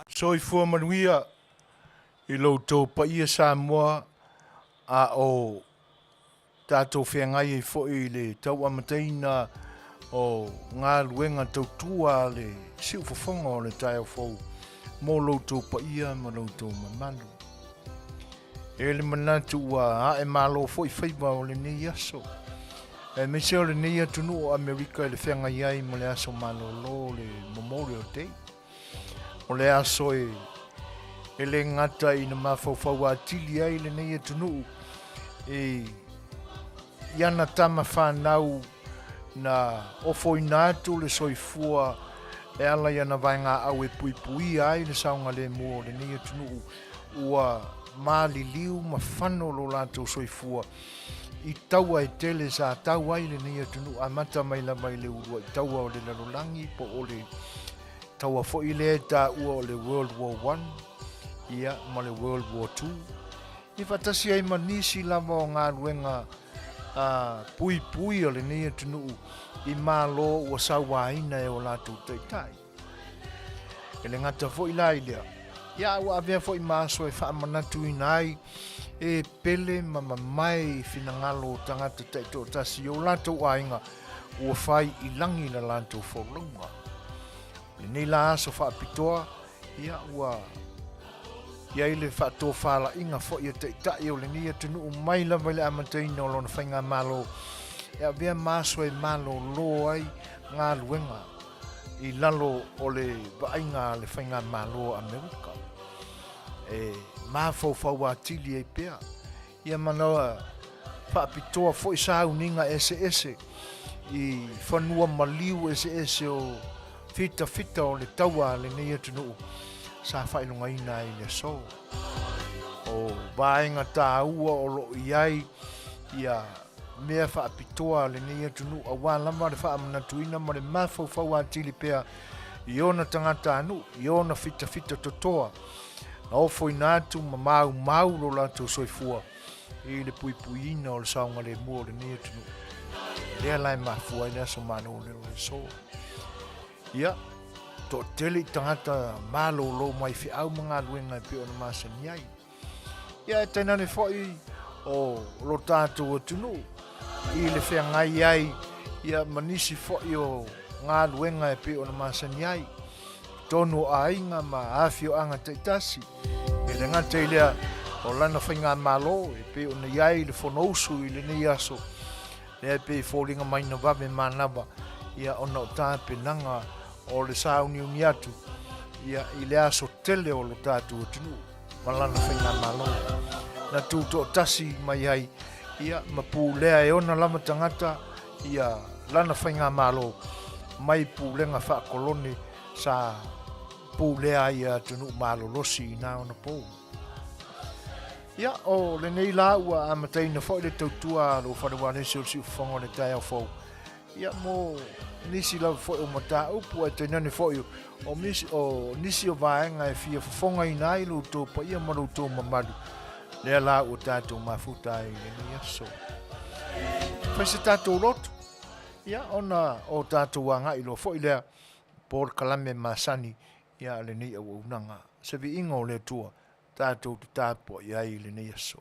Soifua manuia i lo outou paia Samoa a o tatou feagai ai foi i le tau amataina o galuega tautua a le siufofoga o le taeao fou mo lo outou paia ma lo outou mamalu. E le manatu ua ae malo foi faiva o lenei aso, aemaise o lenei atunuu o Amerika i le feagai ai ma le aso malolo, le Memorial Day. O le aso e e le gata ina mafaufau atili ai lenei atunuu i i ana tama fanau na ofoina atu le soifua e ala i ana vaegaau e puipuia ai le saogalemu o lenei atunuu ua maliliu ma fano lo latou soifua i taua e tele sa tau ai lenei atunuu amata mai lava i le uluai taua o le lalolagi po o le taua foi lea e taua o le World War I ia ma le World War II ia faatasi ai ma nisi lava o galuega a puipui o lenei atunuu i malo ua sauaina e o latou taitai. E le gata foi la i lea, ia ua avea foi ma aso e faamanatuina ai e pele ma mamae i finagalo o tagata taitoatasi i o latou aiga ua fai i lagi la latou folauga. Lenei la aso faapitoa, ia ua i ai le faatofalaiga foi a taitai o lenei atunuu mai lava i le amataina o lona faigamalo e avea ma aso e malolo ai galuega i lalo o le vaaiga a le faigamalo a Amerika e mafaufau atili ai pea ia manawa faapitoa foi sauniga eseese i fanua maliu eseese o fitafita o le taua a lenei atunuu sa faailogaina ai le aso. O vaega taua o lo o i ai ia mea faapitoa a lenei atunuu aua lava le faamanatuina ma le mafaufau atili pea i ona tagatanuu, i ona fitafita totoa na ofoina atu ma maumau lo latou soifua i le puipuiina o le saogalemu o lenei atunuu. Lea la e mafua ai le aso malolo o le aso. Ia, toatele i tagata malolo mai feau ma galuega e pei ona masani ai. Ia, e tainane foi o lo tatou atunuu i le feagai ai ia ma nisi foi o galuega e pei ona masani ai tonu o aiga ma afioaga taitasi. E le gata i lea o lana faigamalo e pei ona i ai le Fonousu i lenei aso, lea e pei e foliga mai na vave manava ia ona o tapenaga o le sauniuni atu ia i le aso tele o lo tatou atunuu ma lana faigamalo na tutoatasi mai ai ia ma pulea e ona lava tagata ia lana faigamalo mai pulega faakolone sa pulea ai ia atunuu malolosi i na ona pou. Ia, o lenei la ua amataina foi le tautua a lou fale ualesi o le siufofoga o le taeao fou. Ia, mo nisi lava foi o mataupu, ae tainane foi o, misi, o nisi o vaega e fia fofogaina ai lo outou paia ma lo outou mamalu, lea la ua tatou mafuta ai i lenei aso. Fai se tatou lotu, ia, ona o tatou agai loa foi lea, polokalame masani ia a lenei auaunaga. Se viiga o le Atua tatou te tapuai ai i lenei aso.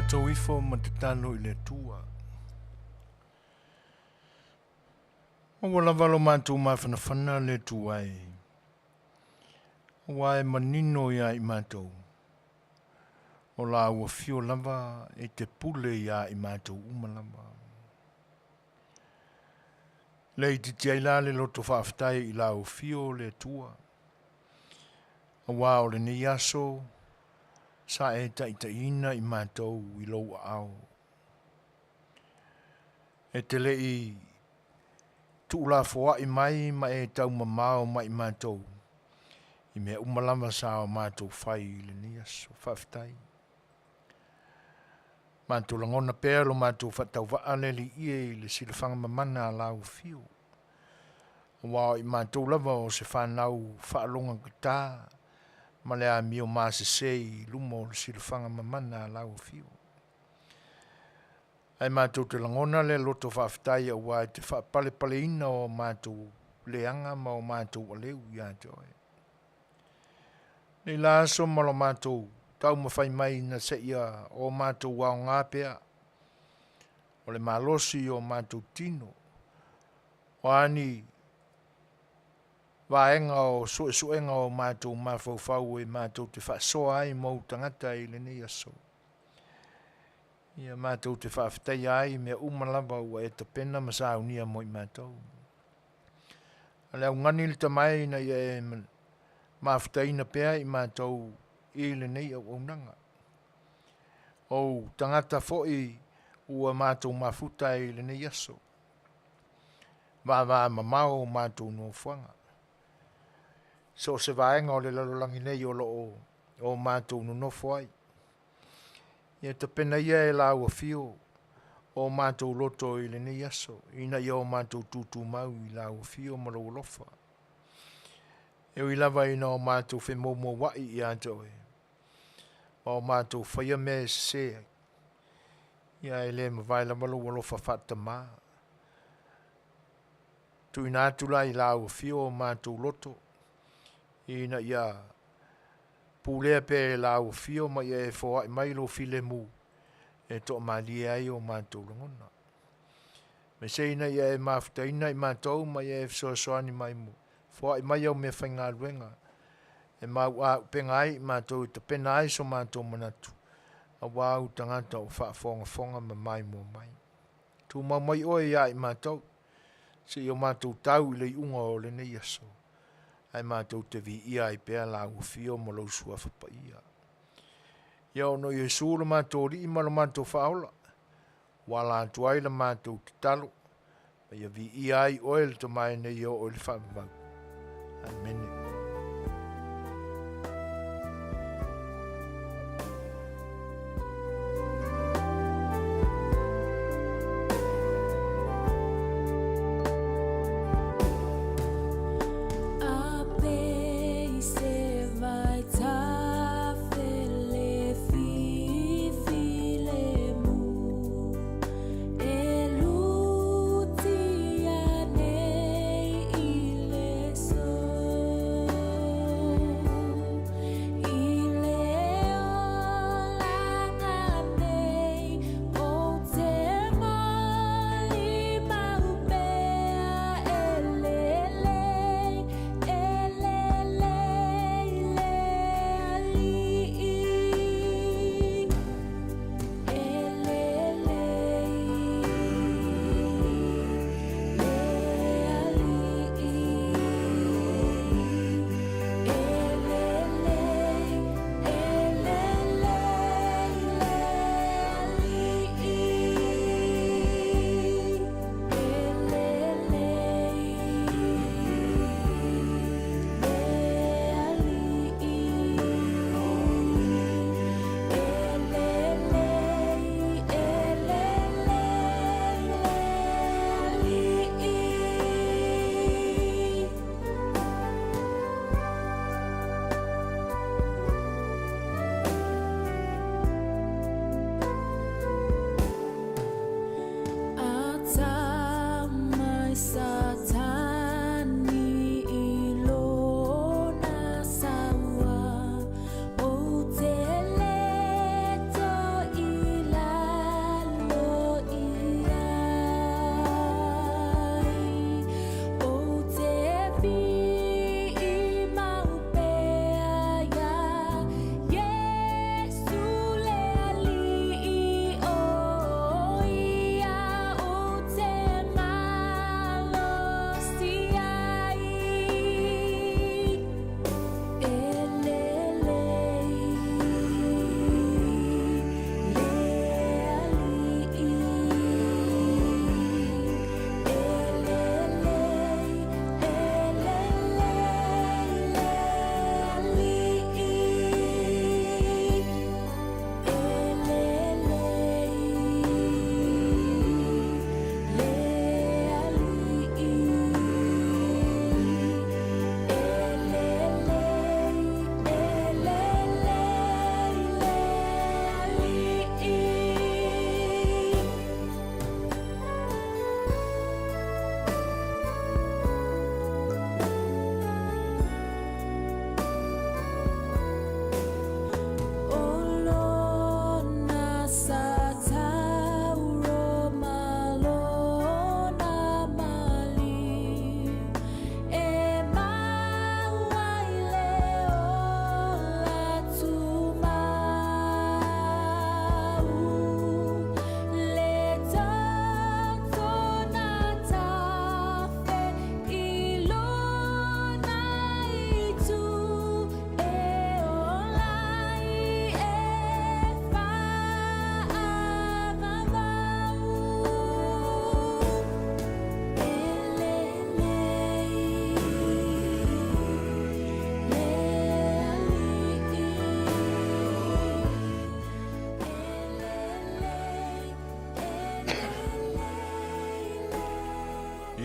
matou ifo ma tatalo i le Atua. Maua lava lo matou mafanafana le Atua e, aua e manino iā i matou, o lau afio lava e te pule iā i matou uma lava. Le itiiti ai la le loto faafetai i lau afio le Atua, aua o lenei aso sa e taitaiina i matou i lou aao. E te le i tuulafoai mai ma e taumamao mai matou i mea uma lava sa o matou fai i lenei aso. Faafetai. Matou lagona pea lo matou faatauvaa le Alii e i le silafaga mamana a lau afio, aua o i matou lava o se fanau faalogogata ma le amio masese i luma o le silafaga mamana a lau afio. Ae matou te lagona le loto faafetai aua e te faapalepaleina o matou leaga ma o matou aleu ia te oe. Nei la aso ma lo matou taumafai mai ina seia o matou aoga pea o le malosi o matou tino, o a ni vaega o suesuega o matou mafaufau e matou te faasoa ai mo ou tagata i lenei aso. Ia matou te faafetaia ai i mea uma lava ua e tapena ma saunia mo i matou. O le augani le tama e ina ia e mafutaina pea i matou i lenei auaunaga. O ou tagata foi ua matou mafuta ai i lenei aso, vavamamao o matou nofoaga. So o se vaega o le lalolagi nei o lo o o matou nonofo ai. Ia tapena ia e lau afio o matou loto i lenei aso, ina ia o matou tutumau i lau afio ma lou alofa. E ui lava ina o matou femoumouai ia te oe, ma o matou faia mea e sese ai, ia e le mavae lava lou alofa faatamā. Tuuina atu la i lau afio o matou loto, ina ia pulea pea e lau afio ma ia e foai mai lou filemu e toamalie ai o matou lagona. Aemaise ina ia e mafutaina i matou ma ia e fesoasoani mai, foai mai au meafaigaluega e mauaupega ai i matou e tapena ai so matou manatu, aua ou tagata o faafogafoga ma maimoa mai. Tumau mai oe ia i matou, seia o matou tau i le iuga o lenei aso, ae matou te viia ai pea lau afio ma lou suafa paia. Ia ona o Iesu lo matou Alii ma lo matou Faaola, ua ala atu ai la matou tatalo, ma ia viia ai oe le Tama e nei e oo i le faavavau. Amene.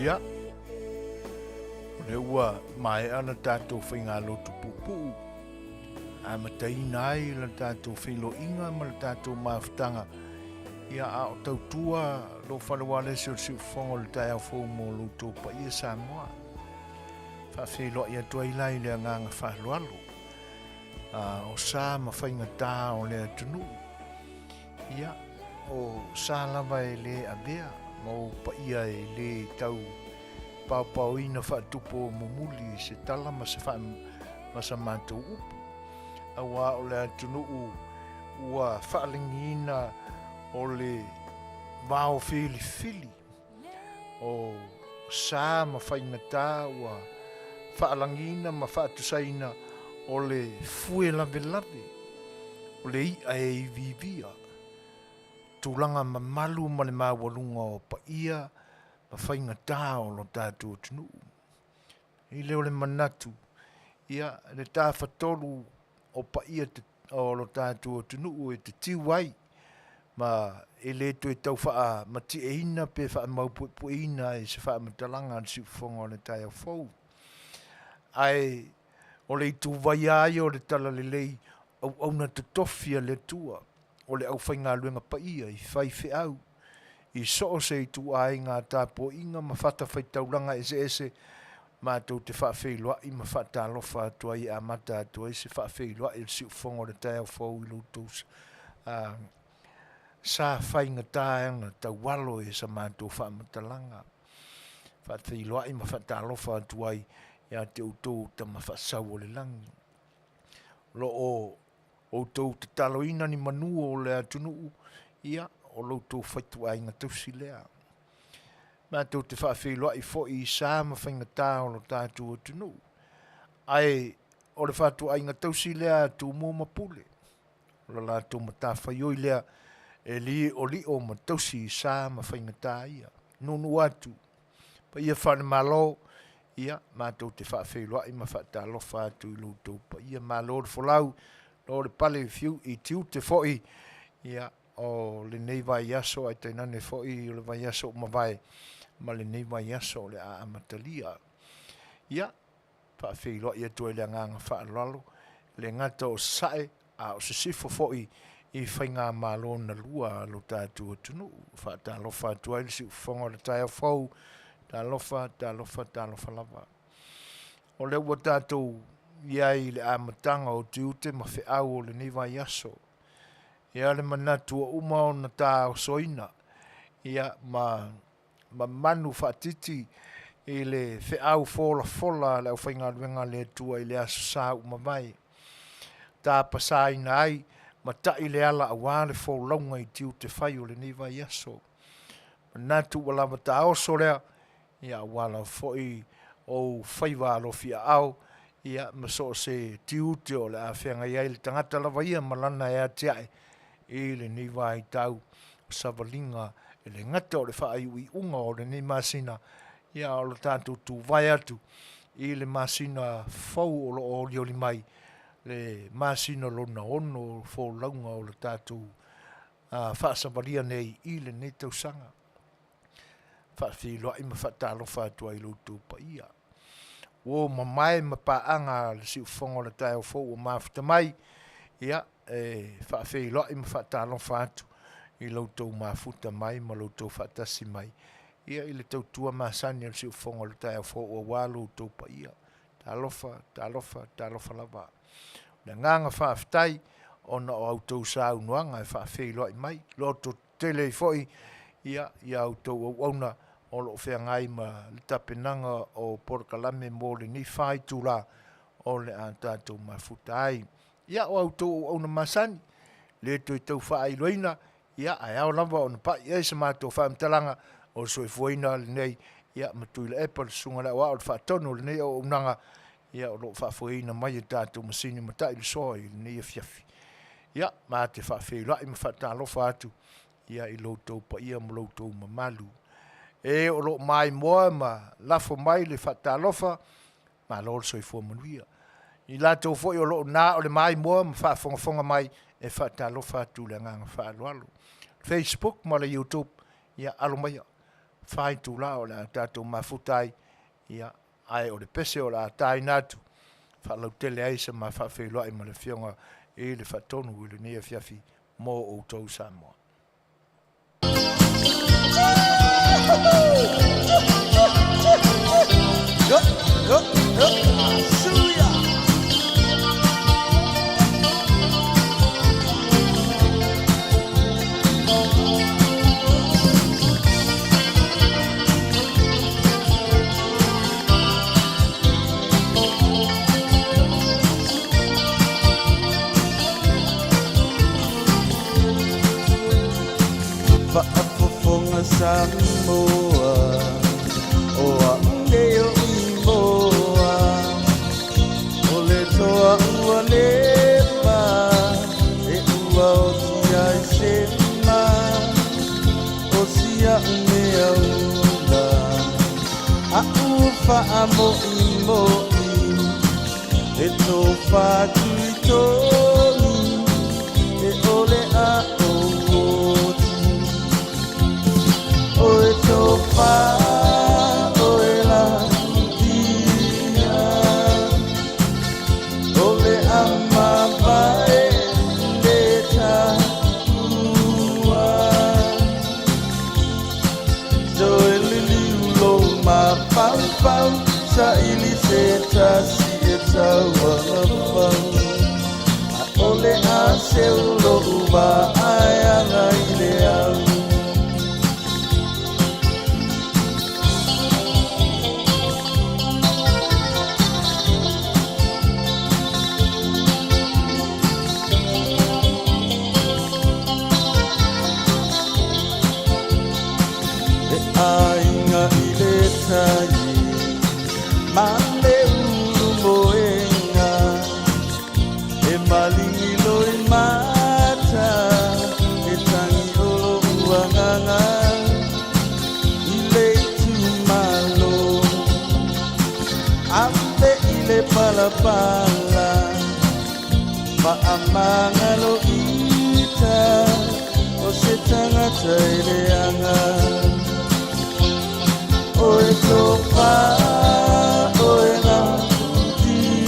Ia, o lea ua maea la tatou faigalotu puupuu, amataina ai la tatou feiloaiga ma le tatou mafutaga, ia a o tautua lou fale ualesi o le siufofoga o le taeao fou mo lo outou paia Samoa. Faafeiloai atu ai la i le agaga faaaloalo, o sa ma faigata o le atunuu. Ia, o sa lava e le avea ma ou paia e le tau paopaoina faatupu mumuli i se tala ma se faa, ma sa matou upu, auā o le atunuu ua faalagiina o le vao filifili o sa ma faigata ua faalagiina ma faatusaina o le fue lavelave o le i'a e iviivia, tulaga mamalu ma le maualuga o paia ma faigata o lo tatou atunuu. I le o le manatu, ia, le tafatolu o paia o lo tatou atunuu e tatiu ai ma e le toe tau faamatieina pe faamaupuepueina ai se faamatalaga a le siufofoga o le taeao fou. Ae o le ituvai lava ia o le talalelei auauna totofi a le Atua o le aufaigaluega paia i faifeau i so o se ituaiga tapuaiga ma fatafaitaulaga eseese matou te faafeiloai ma faatalofa atu ai e amata atu ai se faafeiloai o le siufofoga o le taeao fou i lo outou sa faigata ona taualo i sa matou faamatalaga. Faafeiloai ma faatalofa atu ai ia te outou tama faasau o le lagi. O lo o outou tataloina ni manu o le atunuu, ia, o lo outou fatuaiga tausi lea. Matou te faafeiloai foi i sa ma faigata o lo tatou atunuu, ae o le fatuaiga tausi lea a Tumua ma Pule, o le latou matafaioi lea e li'oli'o ma tausi i sa ma faigata ia. Nuunuu atu, paia faale-Malo, ia, matou te faafeiloai ma faatalofa atu i lo outou paia, malo le folau, malo le pale i tiute foi, ia, o lenei vaiaso ae tainane foi o le vaiaso ua mavae ma lenei vaiaso o le a amatalia. Ia, faafeiloai atu ai i le agaga faaaloalo, e le gata o Sasae a o Sisifo foi i faigamalo na lua a lo tatou atunuu. Faatalofa atu ai le siufofoga o le taeao fou, talofa, talofa, talofa lava. O lea ua tatou i ai i le amataga o tiute ma feau o lenei vaiaso. Ia le manatu ua uma ona taosoina ia ma mamanu faatiti i le feau folafola a le aufaigaluega a le Atua i le Aso Sa ua mavae, tapasaina ai ma ta'i le ala aua le folauga i tiute fai o lenei vaiaso. Manatu ua lava taoso lea, ia aua lava foi ou faiva alofiaao, ia ma so o se tiute o le a feagai ai le tagata lava ia ma lana e atia'e i lenei vaitau o savaliga e le gata o le faaiuiuga o lenei masina, ia a o le tatou tuvae atu i le masina fou o lo o olioli mai, le masina lona ono o folauga o le tatou faasavalia nei i lenei tausaga. Faafeiloai ma faatalofa atu ai i lo outou paia. Ua mamae ma paaga a le siufofoga o le taeao fou ua mafuta mai, ia e faafeiloai ma faatalofa atu i lo outou mafuta mai ma lo outou faatasi mai ia i le tautua masani a le siufofoga o le taeao fou aua lo outou paia. Talofa, talofa, talofa lava. O le agaga faafetai ona o a outou saunoaga e faafeiloai mai, loto tele ai foi ia a outou auauna o lo o feagai ma le tapenaga o polokalame mo lenei fa itula o le a tatou mafuta ai. Ia, o a outou auauna masani, le toe tau faailoaina, ia, ae ao lava ona pai i ai sa matou faamatalaga o le soifuaina lenei, ia, ma Tuilaepa le Susuga i le Aoao, le Faatonu o lenei auaunaga, ia, o lo o faafoeina mai e tatou masini matai le soa i lenei afiafi. Ia, ma te faafeiloai ma faatalofa atu ia i lo outou paia ma lo outou mamalu. E o lo o maimoa ma lafo mai le faatalofa, malo le soifua manuia. I latou foi o lo o na o le maimoa ma faafogafoga mai, e faatalofa atu i le agaga faaaloalo. Facebook ma le YouTube, ia alo maia. Fa itula o le a tatou mafuta ai, ia, ae o le pese o le a taina atu, faalautele ai sa ma faafeiloai ma le Afioga i le Faatonu i lenei afiafi mo outou Samoa. Faafofoga Samoa, o au nei o Imoa, o le toa ua leva e ua oti ai se ma, o si a'u mea ula, a'u faamo'imo'i, e tofa tuitonu, e ole a oti. O e tofa o e la tia, o le amavae le taua. Toe liliu lo mafaufau, saili se tasi e taualafau. ʻAʻole a seu loʻu vaai aga i le au. E aiga i le tai ma le ulu moenga, e malingi loi mata, e tangi o loʻu agaga i le itumalo, ave i le palapala, faamagalo ita, o se tagata e leaga. O e tofa o e lautia,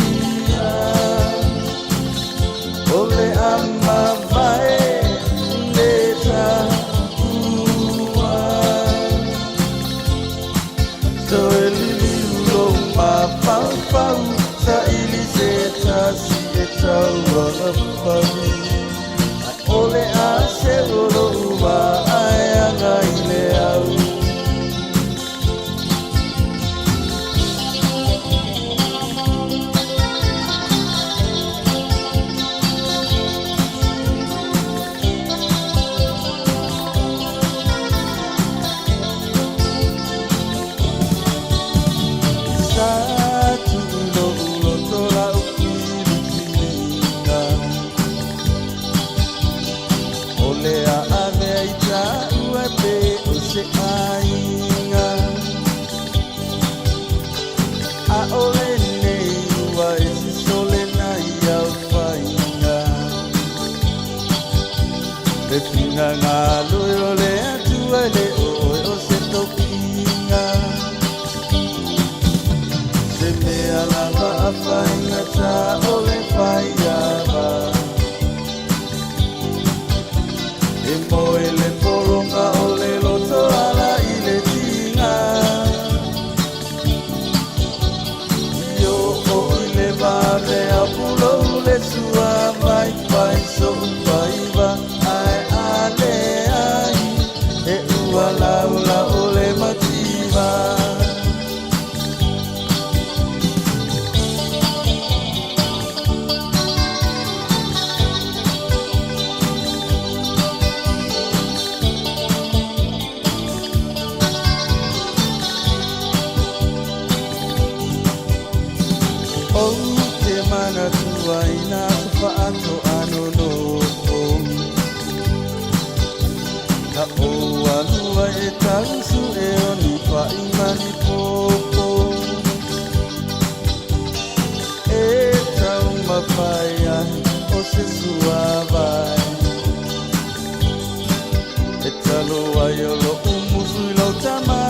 o le amavae le taua. Toe liliu lou mafaufau, saili se tasi e taualafau. ʻAʻole a seu loʻu vaai aga i le au. Sa tuu loʻu loto lau filifiliga, o le a avea i taua pe o se aiga. ʻAʻole nei ua e sisole nai au faiga. Le finagalo o le Atua e le oe o se tofiga. Se mea lava a faigata o le faiava. E moe le pologa o le loto ala i le tiga. I o i le vave a pulou le sua mai pai so faiva ae a le ai e ua laula o le mativa. Ou te manatua i nā aso faatoa nonofo, na ou alu ai e tausu e o ni paʻi ma ni pōpō. E taumafai ai o se suāwai, e talo ai o loʻu musu i lau tama.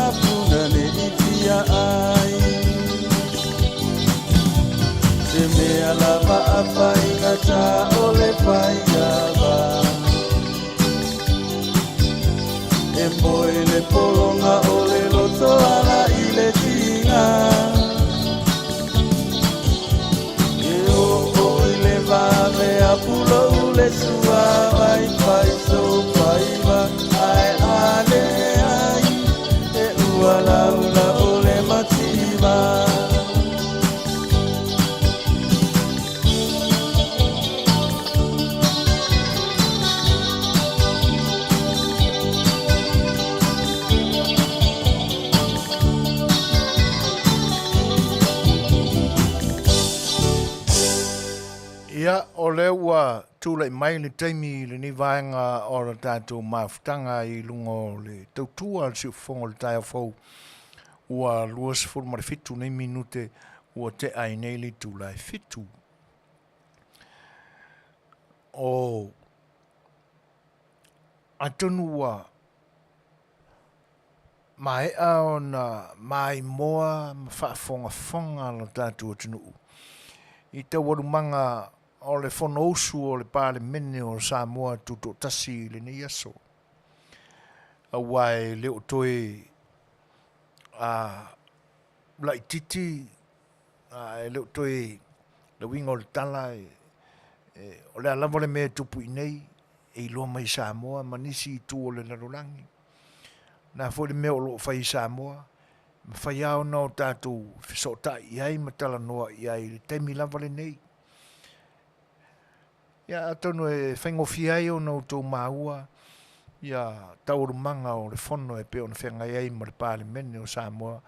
faigata o le faiava. E moe le pologa o le loto ala i le tiga. E oo i le vave a pulou le suavai fai sou faiva ae a leai e ua laula o le mativa. Ia, o lea ua tulai mai le taimi i lenei vaega o le tatou mafutaga i luga o le tautua a le Siufofoga o le taeao fou, ua 27 nei minute ua tea ai nei le itula e fitu. O atonu ua maea ona maimoa ma faafogafoga lo tatou atunuu i taualumaga o le Fonousu o le Palemene o Samoa Tutoatasi i lenei aso, aua e le o toe laititi, e le o toe, le uiga o le tala, o le a lava le mea e tupu i inei, e iloa mai e Samoa ma nisi itu o le lalolagi. O le a foi le mea o lo o fai e Samoa, e mafai lava ona o tatou fesootai i ai ma talanoa i ai i le taimi lava lenei. Ia, atonu e faigofie ai ona outou maua ia taualumaga o le fono e pei ona feagai ai ma le Palemene o Samoa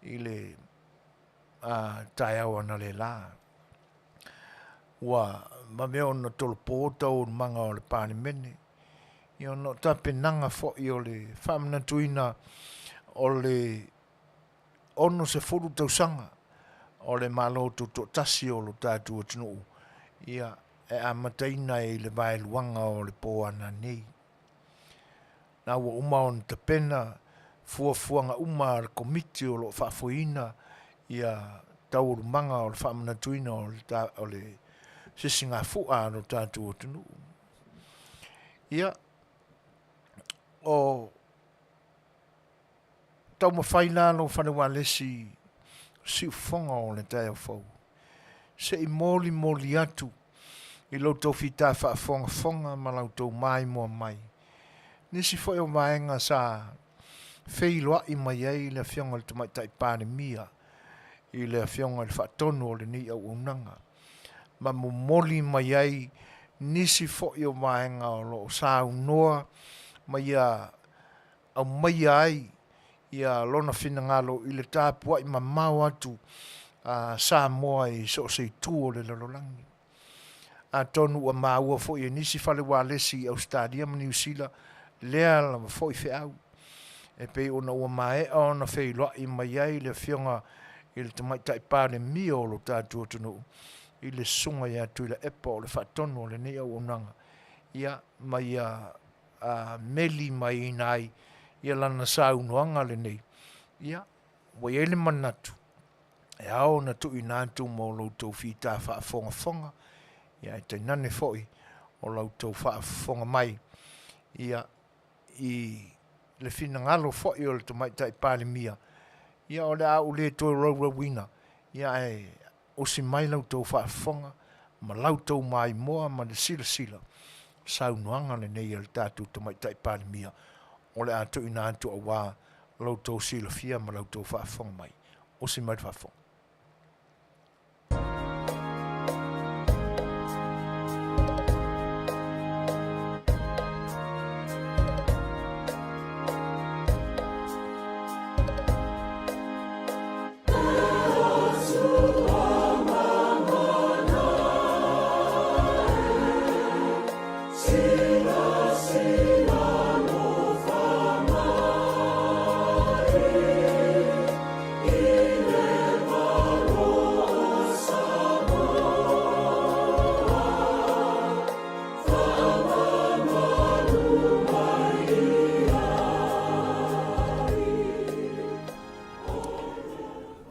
i le taeao analeila. Ua vave ona tolopo taualumaga o le Palemene, ia ona o tapenaga foi o le faamanatuina o le 60 tausaga o le Malo Tutoatasi o lo tatou atunuu, ia, e amataina i le vaeluaga o le po ananei. Na ua uma ona tapena fuafuaga uma a le Komiti o lo o faafoeina ia taualumaga o le faamanatuina o le sisigafua a lo tatou atunuu. Ia, o taumafai la lou fale ualesi siufofoga o le taeao fou, se i molimoli atu i lo outou fita faafogafoga ma la outou maimoa mai nisi foi o vaega sa feiloai mai ai le Afioga i le Tamaitai Palemia i le Afioga i le Faatonu o lenei auaunaga, ma momoli mai ai nisi foi o vaega o lo o saunoa ma ia aumaia ai ia lona finagalo i le tapuai mamao atu a Samoa i so o se itu o le lalolagi. Atonu ua maua foi e nisi fale ualesi i Ausetalia ma Niu Sila lea lava foi feau, e pei ona ua maea ona feiloai mai ai le Afioga i le Tamaitai Palemia o lo tatou atunuu i le Susuga ia Tuilaepa o le Faatonu o lenei auaunaga, ia, ma ia meli maiina ai ia lana saunoaga lenei, ia, ua i ai le manatu e ao ona tuuina atu mo lo outou fita faafogafoga, ia ae tainane foi o la outou faafofoga mai, ia, i le finagalo foi o le Tamaitai Palemia, ia o le a ou le toe laulauina, ia ae osi mai la outou faafofoga ma la outou maimoa ma le silasila, saunoaga lenei a le tatou Tamaitai Palemia o le a tuuina atu aua lo outou silafia ma la outou faafofoga mai. Osi mai le faafofoga.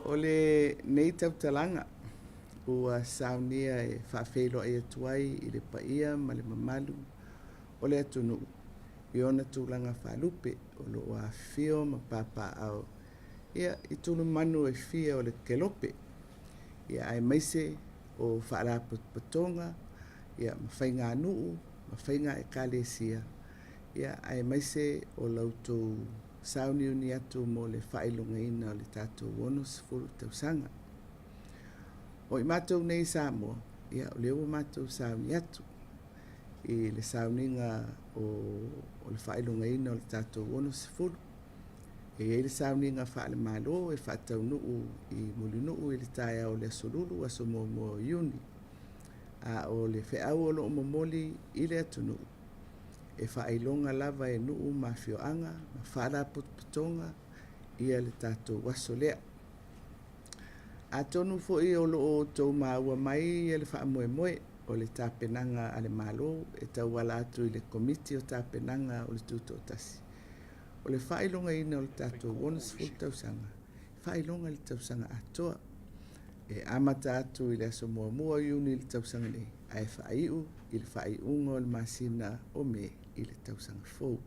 O lenei tautalaga. Ua saunia e faafeiloai atu ai i le paia ma le mamalu o le atunuu i ona tulaga faalupe o lo o afifio ma papaaao i tulumanu e fia o le kelope, aemaise o faalapotopotoga ma faiganuu ma faiga ekalesia, aemaise o la outou sauniuni atu mo le faailogaina o le tatou 60 tausaga. O i matou nei i Samoa, o lea ua matou sauni atu i le sauniga o le faailogaina o le tatou 60. E i ai le sauniga faale-Malo e faataunuu i Mulinuu i le taeao o le Aso Lulu, aso 1 o Iuni. A o le feau o lo o momoli i le atunuu, e faailoga lava e nuu ma afioaga ma faalapotopotoga le tatou aso lea. Atonu foi o lo o outou maua mai le faamoemoe o le tapenaga a le Malo e tauala atu i le Komiti o Tapenaga o le Tutoatasi, o le faailogaina o le tatou 60 tausaga, e faailoga i le tausaga atoa. E amata atu i le aso 1 o Iuni i le tausaga nei, ae faaiu i le faaiuga o le masina o Me i le tausaga fou.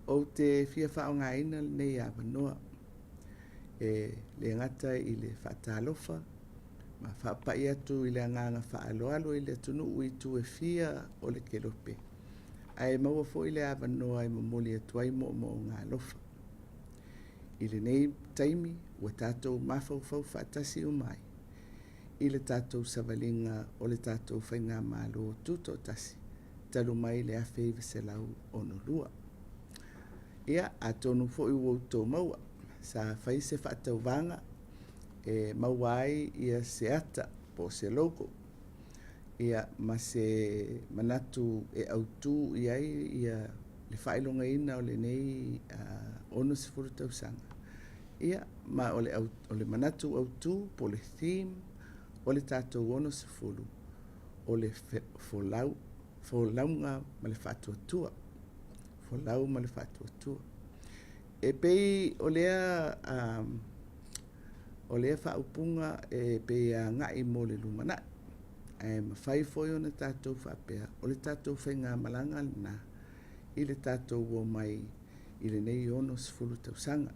Ou te fia faaaogaina lenei avanoa e le gata i le faatalofa ma faapai atu i le agaga faaaloalo i le atunuu i itu e fia o le kelope, ae maua foi le avanoa e momoli atu ai moomooga alofa. I lenei taimi ua tatou mafaufau faatasi uma ai i le tatou savaliga o le tatou Faigamalo Tutoatasi talu mai le 1962. Ia, atonu foi ua outou maua, sa fai se faatauvaga e maua ai se ata po o se logo ma se manatu e autu i ai le faailogaina o lenei 60 tausaga. Ia, ma o le manatu autu po o le theme o le tatou 60, o le folau, folauga ma le faatuatua, folau ma le faatuatua. E pei o lea faaupuga e pei e agai mo le lumanai, ae mafai foi ona tatou faapea, o le tatou faigamalaga lena i le tatou omai i lenei 60 tausaga.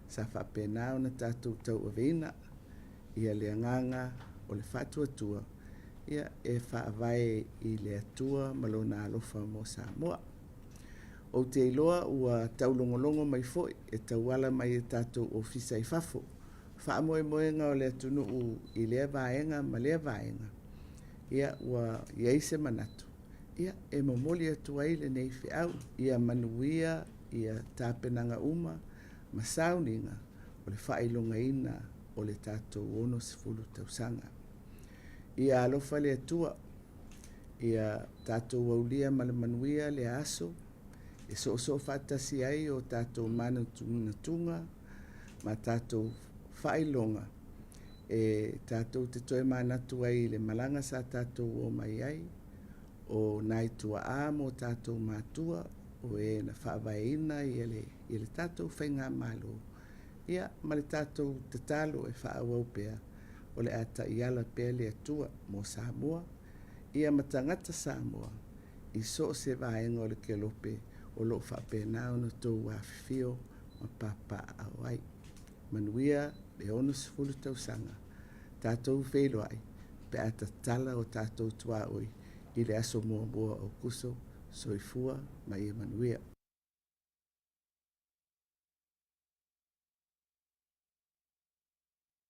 Sa faapena ona tatou tauaveina le agaga o le faatuatua e faavae i le Atua ma Lona alofa mo Samoa. Ou te iloa ua taulogologo mai foi e tauala mai i tatou ofisa i fafo faamoemoega o le atunuu i lea vaega ma lea vaega, ua i ai se manatu e momoli atu ai lenei feau, ia manuia tapenaga uma ma sauniga o le faailogaina o le tatou 60 tausaga. Ia alofa le Atua, ia tatou aulia ma le manuia lea aso e soosoo faatasi ai o tatou manatunatuga ma tatou faailoga e tatou te toe manatu ai i le malaga sa tatou omai ai, o nai tuaa ma o tatou matua o e na faavaeina le tatou Faigamalo, ma le tatou tatalo e faaauau pea, o le a taiala pea le Atua mo Samoa ma tagata Samoa i so o se vaega o le kelope o lo o faapena ona outou afifio ma papaaao ai. Manuia le 60 tausaga, tatou feiloai pe a tatala o tatou tuaoi i le aso 1 o Aokuso. Soifua ma ia manuia.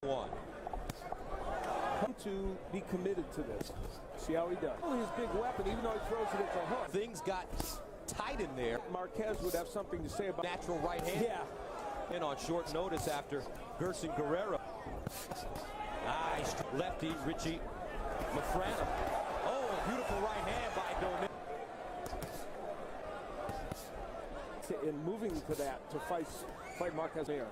One. To be committed to this. See how he does. His big weapon, even though he throws it, it's a hook. Things got tight in there. Marquez would have something to say about natural right hand. Yeah. In on short notice after Gerson Guerrero. Nice lefty Richie Mafrana. Oh, a beautiful right hand by Dominguez. In moving to that to fight Marquez there.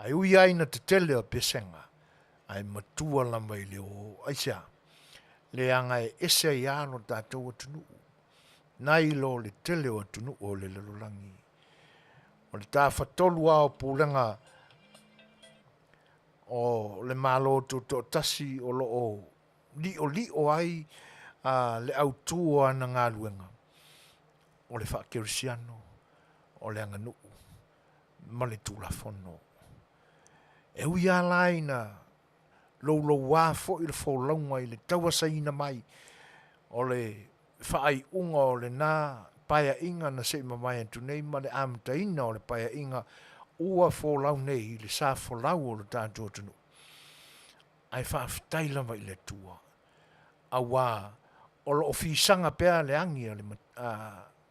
Ae ui lava ina tetele o pesega, ae matua lava i le o. Aisea? Leaga e ese ai lava lo tatou atunuu nai lo le tele o atunuu o le lalolagi. O le tafatolu lava o pulega o le Malo Tutoatasi o lo o liolio ai le autu o ana galuega, o le faakerisiano, o le aganuu ma le Tulafono. E ui lava la ina louloua foi le folauga i le tauasaina mai o le faaiuga o lena Paeaiga na se i mavae atu nei ma le amataina o le Paeaiga ua folau nei i le sa folau o le tatou atunuu, ae faafetai lava i le Atua, aua o lo o fisaga pea le agi a le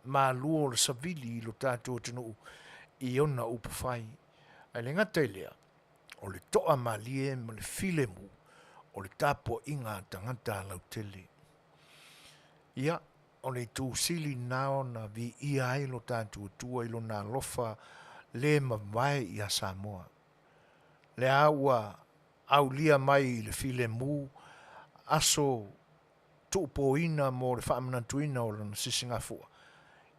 malu o le savili i lo tatou atunuu i ona upufai. Ae le gata i lea, o le toamalie ma le filemu o le tapuaiga a tagata lautele. Ia, o le itu sili lena ona viia ai lo tatou Atua i lona alofa le mavae ia Samoa. Lea ua aulia mai i le filemu aso tuupoina mo le faamanatuina o lona Sisigafua,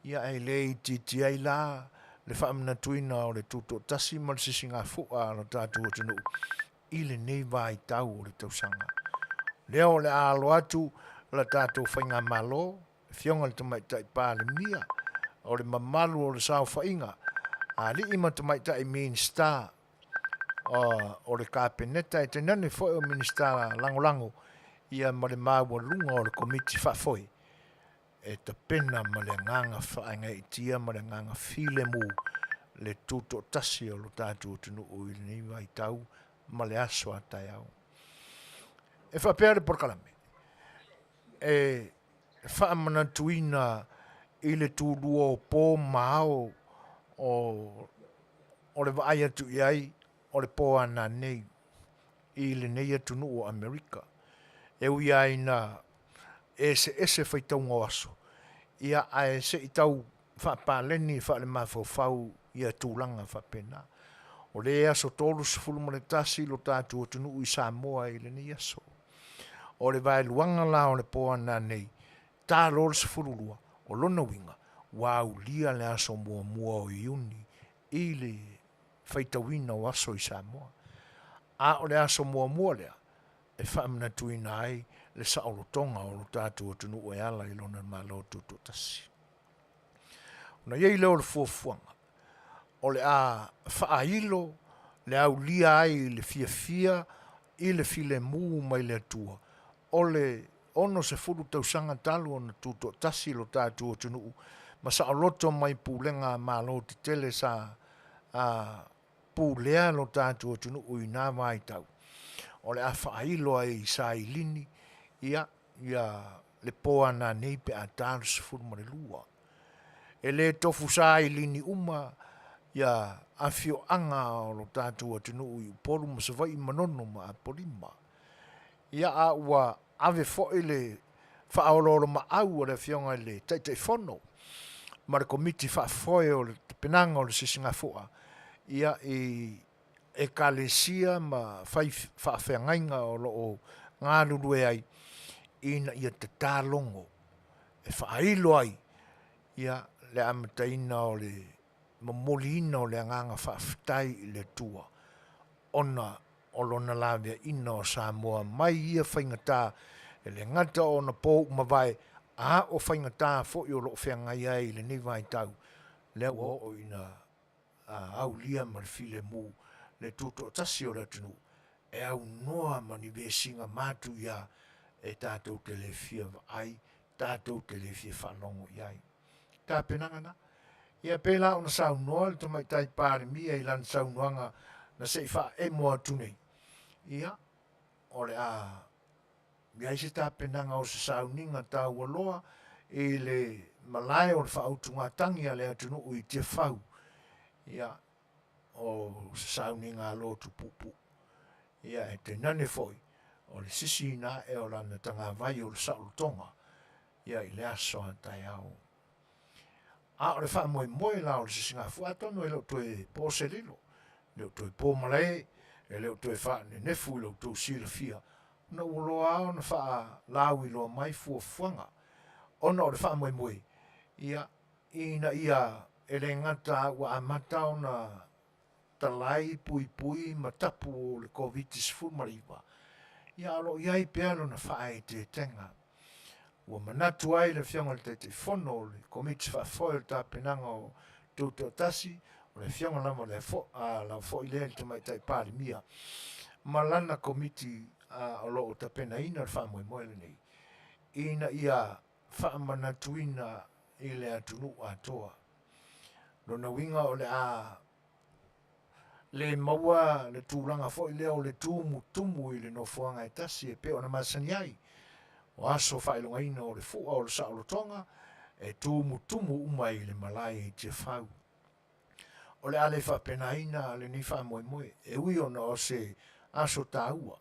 ia e le itiitia ai la le faamanatuina o le Tutoatasi ma le Sisigafua a lo tatou atunuu i lenei vaitau o le tausaga. Lea o le a alo atu la tatou faigamalo, Afioga i le Tamaitai Palemia, o le mamalu o le saofaiga a alii ma tamaitai Minisita o le Kapeneta, ae tainane foi o Minisita Lagolago, ia ma le maualuga o le Komiti Faafoe e tapena ma le agaga faagaeetia ma le agaga filemu le tutoatasi o lo tatou atunuu i lenei vaitau ma le aso a taeao. E faapea le polokalame e faamanatuina i le tulua o po ma ao o le vaai atu i ai o le po a nanei i lenei atunuu o Amerika. E ui lava ina eseese faitauga o aso, ia ae se i tau faapaleni faalemafaufau ia tulaga faapena. O le aso 31 lo tatou atunuu i Samoa i lenei aso. O le vaeluaga la o le po a nanei, ta loa le 12, o lona uiga ua aulia le aso muamua o Iuni i le faitauina o aso i Samoa. A o le aso muamua lea e faamanatuina ai le saolotoga o lo tatou atunuu e ala i lona Malo Tutoatasi. Ona i ai lea o le fuafuaga, o le a faailo le aulia ai i le fiafia i le filemu mai le Atua o le 60 tausaga talu ona tutoatasi lo tatou atunuu ma saoloto mai pulega a Malo tetele sa pulea lo tatou atunuu i na vaitau. O le a faailo ai i Sailini ia le po a nanei pe a ta le 12. E le tofu sailini uma ia afioaga o lo tatou atunuu i Upolu ma Savaii, Manono ma Apolima. Ia a ua ave foi le faaoloolomaau a le Afioga i le Taitaifono ma le Komiti Faafoe o le Tapenaga o le Sisigafua ia i Ekalesia ma fai faafeagaiga o lo o galulue ai ina ia tatā logo e faailo ai ia le amataina o le momoliina o le agaga faafetai i le Atua ona o lona laveaiina o Samoa mai ia faigata e le gata o ona po ua mavae a o faigata foi o lo o feagai ai i lenei vaitau lea ua oo ina aulia ma le filemu le tutoatasi o le atunuu e aunoa ma ni vesiga matuia e tatou te le fia vaai, tatou te le fia faalogo i ai. Tapenaga na. Ia pei la ona saunoa le Tamaitai Palemia i lana saunoaga na se i faaemo atu nei, ia, o le a i ai se tapenaga o se sauniga taua loa i le malae o le faautugatagi a le atunuu i Tiafau, ia, o se sauniga a lotu puupuu. Ia, e tainane foi o le sisiina ae o lana tagavai o le saolotoga, ia, i le aso a taeao. A o le faamoemoe la o le Sisigafua, atonu e le o toe po se lilo. le o toe po malae, e le o toe faanenefu i lo outou silafia, ona ua loa lava ona faalauiloa mai fuafuaga ona o le faamoemoe, ia, ina ia e le gata ua amata ona talai, puipui ma tapu o le Koviti-19, ia a o lo o i ai pea lona faaeteetega. Ua manatu ai le Afioga i le Taitaifono o le Komiti Faafoe o le Tapenaga o Tutoatasi, o le Afioga lava lea fo, a, lava foi lea i le Tamaitai Palemia ma lana Komiti a, o lo o tapenaina le faamoemoe lenei, ina ia faamanatuina i le atunuu atoa. Lona uiga o le a le maua le tulaga foi lea o le tumutumu i le nofoaga e tasi e pei ona masani ai. O aso faailogaina o le fua o le saolotoga e tumutumu uma i le malae i Tiafau. O le a le faapenaina lenei faamoemoe, e ui ona o se aso taua,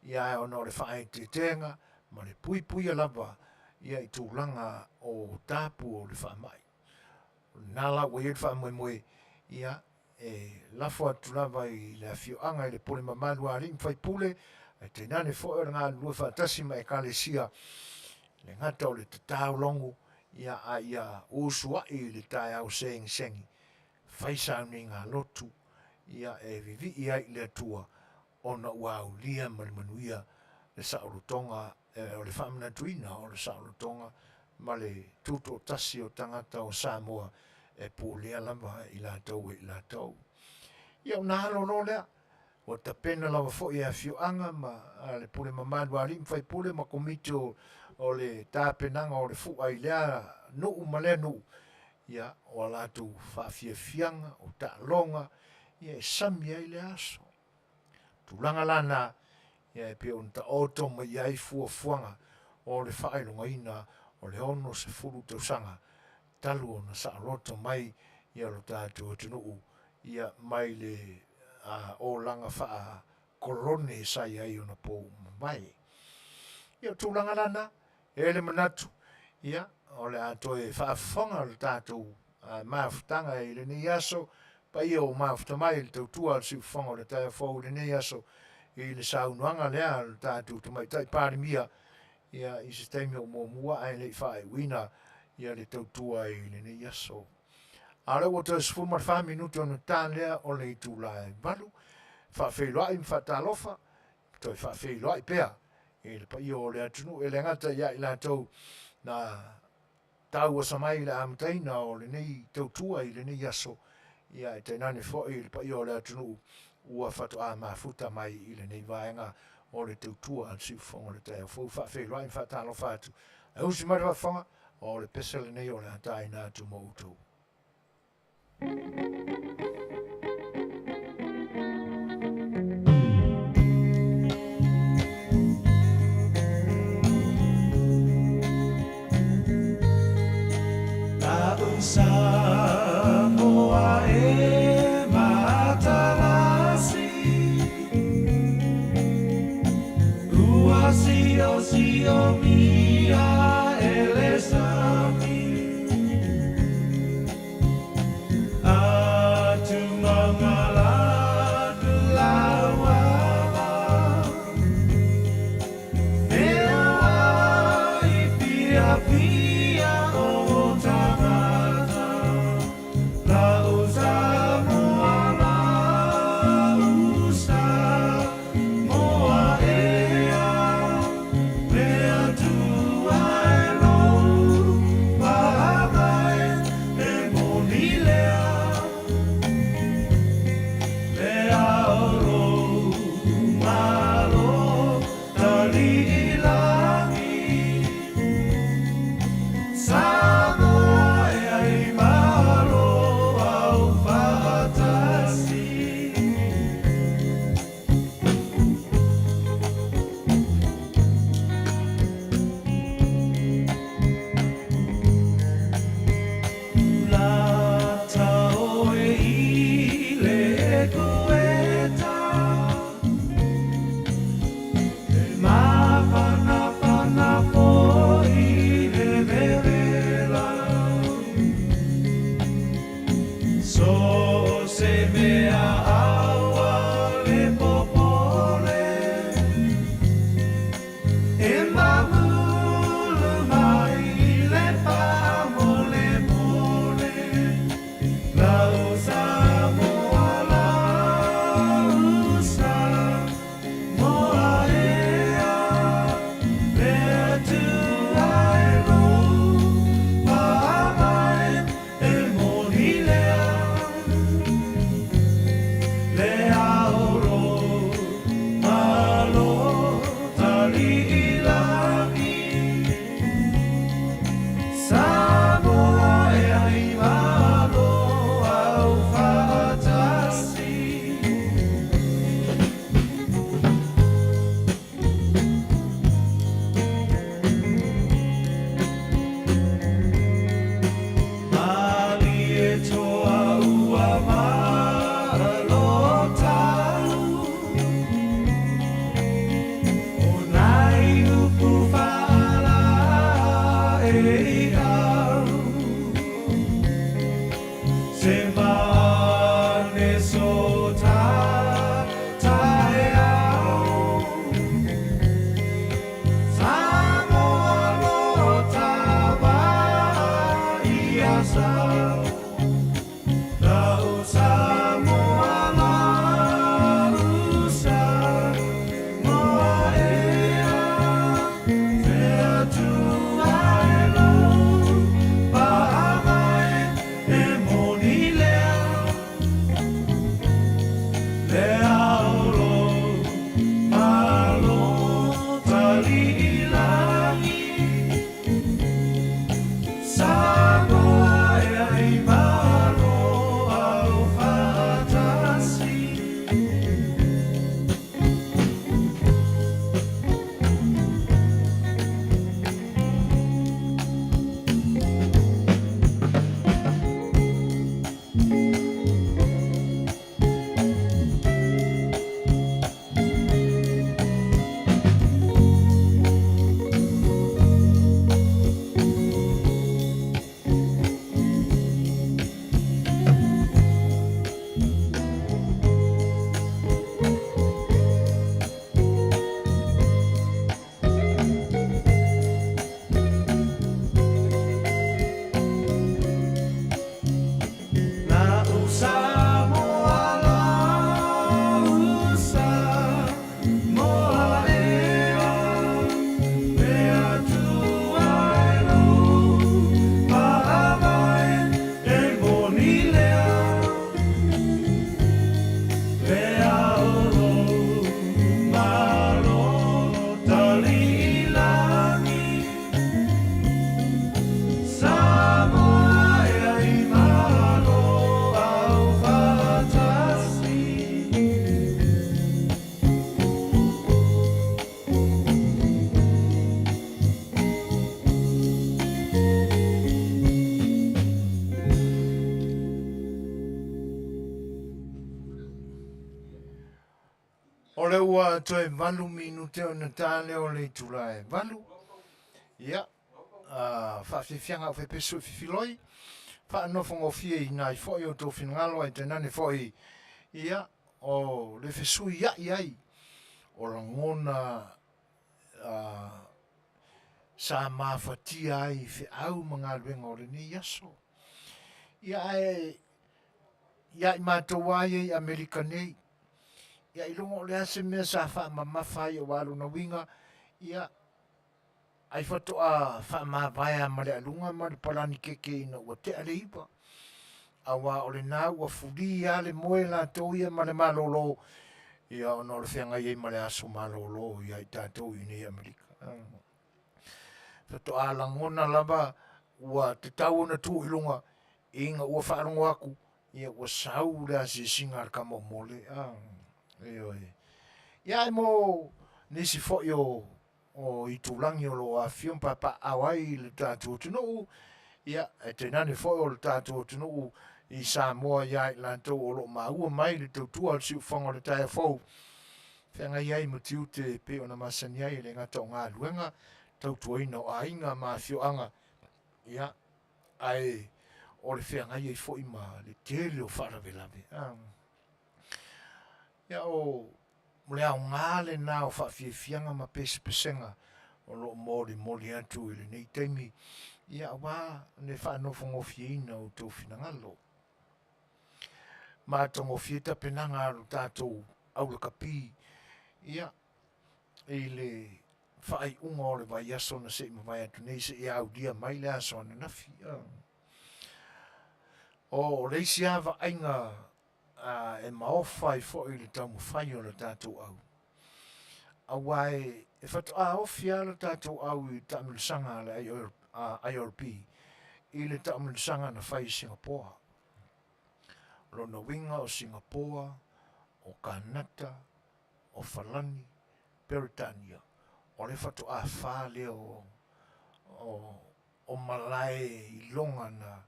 ia ae ona o le faaeteetega ma le puipuia lava ia i tulaga o tapu o le faamai. O lena la ua i ai le faamoemoe, ia, e lafo atu lava i le afioaga i le pule mamalu a alii ma faipule, ae tainane foi o le galulue faatasi ma ekalesia, le gata o le tatao logo, ia, a ia usuai i le taeao segisegi, fai sauniga lotu, ia, e vivii ai i le Atua, ona ua aulia ma le manuia le saolotoga, o le faamanatuina o le saolotoga ma le tutoatasi o tagata o Samoa e pulea lava i latou e i latou. Ia ona alo loa lea, ua tapena lava foi e afioaga ma le pule mamalu a alii ma faipule ma komiti o, o le tapenaga o le fua i lea nuu ma lea nuu, ia, o a latou faafiafiaga, o taaloga, ia e sami ai lea aso. Tulaga la na, ia e pei ona taoto mai i ai fuafuaga o le faailogaina o le 60 tausaga talu ona saoloto mai ia lo tatou atunuu ia mai le olaga faa-kolone sa i ai ona po mamae. Ia o tulaga la na, E le manatu, ia, o le a toe faafofoga le tatou mafutaga i lenei aso, paia o mafuta mai i le tautua a le siufofoga o le taeao fou i lenei aso, i le saunoaga lea a le tatou Tamaitai Palemia, ia, i se taimi o muamua ae le i faaiuina ia le tautua i lenei aso. A o lea ua toe 14 minute ona ta lea o le itula e 8, faafeiloai ma faatalofa, toe faafeiloai pea i le paia o le atunuu e le gata ia i latou na tauasa mai i le amataina o lenei tautua i lenei aso, ia e tainane foi i le paia o le atunuu ua faatoa mafuta mai i lenei vaega o le tautua a le siufofoga o le taeao fou. Faafeiloai ma faatalofa atu. Ae usi mai le faafofoga, o le pese lenei o le a taina atu mo outou. O lea ua toe 8 minute ona ta lea o le itula e 8. Ia, faafiafiaga au fepesu i fifiloi, faanofogofieina ai foi outou finagalo ae tainane foi, ia, o le fesuiai ai o lagona sa mafatia ai i feau ma galuega o lenei aso. Ia ae ia i matou lava ia i Amerika nei, ia ailoga o le a se mea sa faamamafa ai aua lona uiga, ia ai faatoa faamavae lava ma le aluga ma le palani keke ina ua tea le 9. Aua o lena ua fuli lava le moe latou ia ma le malolo, ia ona o le feagai ai ma le aso malolo ia i tatou i inei i Amerika. Faatoa lagona lava ua tatau ona tuu i luga ina ua faalogo atu ia ua sau le asiasiga a le tama o Mole. Ioe. Ia ae mo nisi foi o o itulagi o lo o afifio ma papaaao ai i le tatou atunuu, ia, e tainane foi o le tatou atunuu i Samoa ia i latou o lo o maua mai le tautua a le siufofoga o le taeao fou, feagai ai ma tiute e pei ona masani ai, e le gata o galuega, tautuaina o aiga ma afioaga, ia, ae o le feagai ai foi ma le tele o faalavelave. Ia o le aoga lena o faafiafiaga ma pesepesega o lo o molimoli atu i lenei taimi, ia aua le faanofogofieina o outou finagalo. Matagofie tapenaga a lo tatou aulakapi, ia, i le faaiuga o le vaiaso na se i mavae atu nei seia aulia mai le aso ananafi. O le isi lava vaaiga e maofa ai foi le taumafai o le tatou au, aua e faatoa ofi lava le tatou au i le taamilosaga a le IRB i le taamilosaga na fai i Singapoa. O lona uiga o Singapoa, o Kanata, o Falani, Peretania, o le faatoa fa lea o o malae iloga na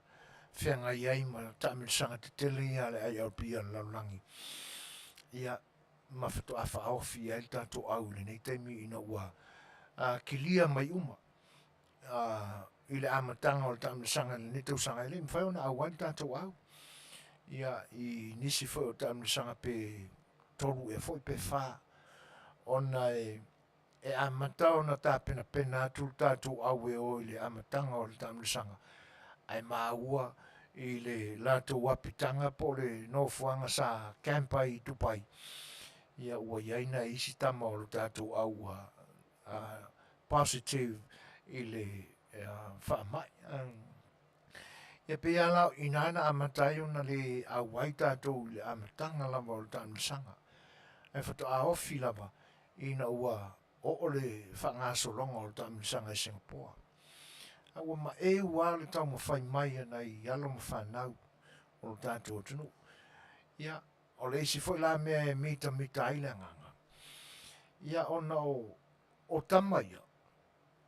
feagai ai ma taamilosaga tetele ia a le IRB a le lalolagi, ia, ma faatoa faaofi i ai le tatou au i lenei taimi ina ua kilia mai uma i le amataga o le taamilosaga i lenei tausaga, e le i mafai ona auai le tatou au ia i nisi foi o taamilosaga pe tolu ea foi pe fa, ona e e amata ona tapenapena atu le tatou au e o i le amataga o le taamilosaga, ae maua i le latou apitaga po o le nofoaga sa camp ai i Dubai, ia ua i ai nai isi tama o le tatou au ua positive i le faamai. Ia pei lava la o i ina na amata ai ona le auai tatou i le amataga lava o le taamilosaga, ae faatoa ofi lava ina ua oo le faagasologa o le taamilosaga i Singapoa. A ua maeu lava le taumafai mai a nai alo ma fanau o lo tatou atunuu. Ia, o le isi foi la mea e mitamita ai le agaga, ia ona o, o tama ia,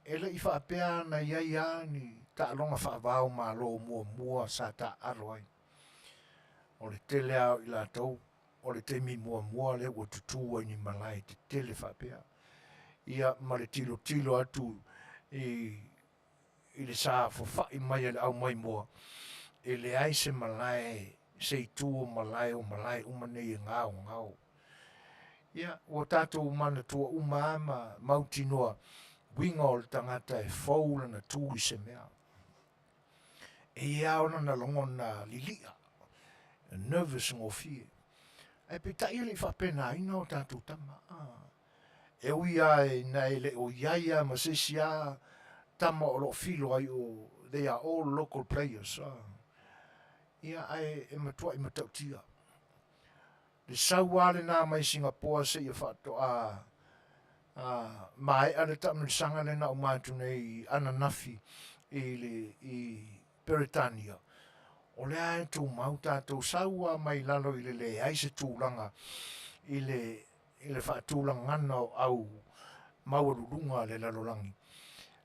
e le i faapea na i ai lava ni taaloga faava o Malo muamua sa taaalo ai. O le tele lava o i latou o le taimi muamua lea ua tutū ai ni malae tetele faapea, ia ma le tilotilo atu i i le saofafai mai a le au maimoa, e leai se malae se itu o malae o malae uma nei e gaogao. Ia, ua tatou manatua uma lava ma mautinoa uiga o le tagata e fou lana tu i se mea. E i ai lava ona lagona lilia, nervous gofie. Ae peitai e le i faapenaina o tatou tama. E ui lava ina e le o i ai lava ma se isi lava tama o lo o filo ai o they are all local players. Ia ae e matuai matautia. Le sau lava lena mai Singapoa seia faatoa maea le taamilosaga lea na uma atu nei ananafi i le i Peretania, o lea e tumau tatou sau lava mai lalo i le leai se tulaga i le i le faatulagana o au maualuluga a le lalolagi,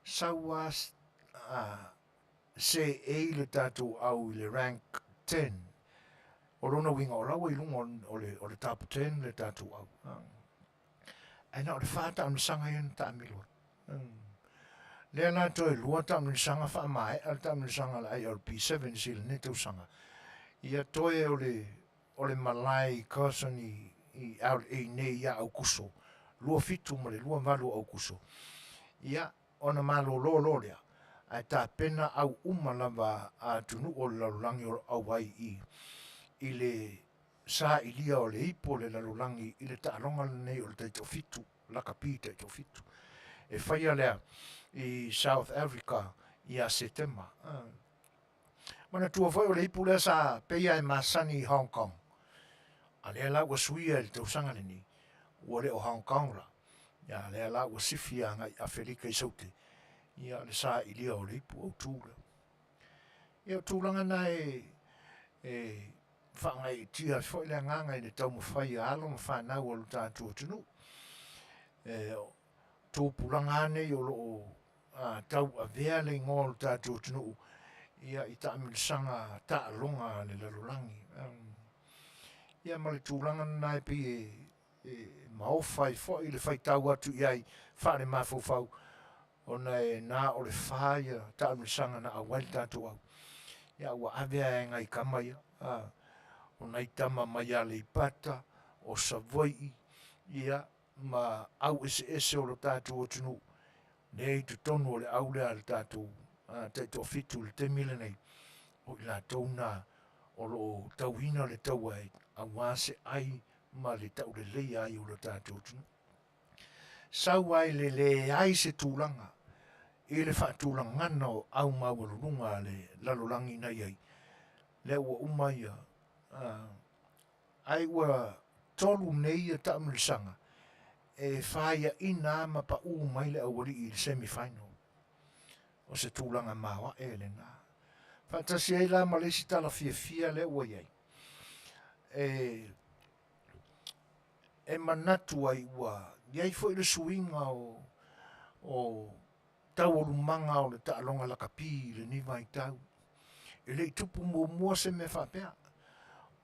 sau lava seei le tatou au i le rank 10. O lona uiga o la ua i luga o le top 10 le tatou au. Ae na o le fa taamilosaga ia na taamilo ai. Lea la toe lua taamilosaga faamaea le taamilosaga a le IRB Sevens i lenei tausaga. Ia toe o le o le malae i Carson i i LA nei ia Aukuso, 27 ma le 28 o Aukuso. Ia, ona malolo loa lea, ae tapena au uma lava a atunuu o le lalolagi o lo o auai i i le sailia o le ipu o le lalolagi i le taaloga lenei o le taitoafitu, lakapi taitoafitu. E faia lea i South Africa ia Setema. Manatua foi o le ipu lea sa pei lava e masani i Hong Kong, a lea la ua suia i le tausaga lenei, ua le o Hong Kong la, a lea la ua sifi agai i Afelika i Saute, ia le sailia o le ipu autu lea. Ia o tulaga na e, e faagaeetia ai foi le agaga i le taumafai a alo ma fanau a lo tatou atunuu. E, tupulaga lava nei o lo o tauavea le igoa o le tatou atunuu ia i taamilosaga taaloga a le lalolagi. Ia ma le tulaga lena e pei e, e maofa ai foi le faitau atu i ai faalemafaufau ona e na o le fa ia taamilosaga na auai le tatou au. Ia ua ave lava e nai tama ia, a, o nai tama mai Aleipata, o Savaii, ia, ma au eseese o lo tatou atunuu, lea i totonu o le au lea a le tatou taitoafitu i le taimi lenei, o i latou na o lo o tauina le taua aua se ai ma le tauleleia ai o lo tatou atunuu. Sau ai le leai se tulaga i le faatulagana o au maualuluga a le lalolagi na i ai, lea ua uma ia, ae ua tolu nei ia taamilosaga e faiaina a ma pau mai le aualii i le semi final. O se tulaga maoae lena. Faatasi ai la ma le isi tala fiafia lea ua i ai, e, e manatu ai ua i ai foi le suiga o, o taualumaga o le taaloga lakapi i lenei vaitau. E le i tupu muamua se mea faapea,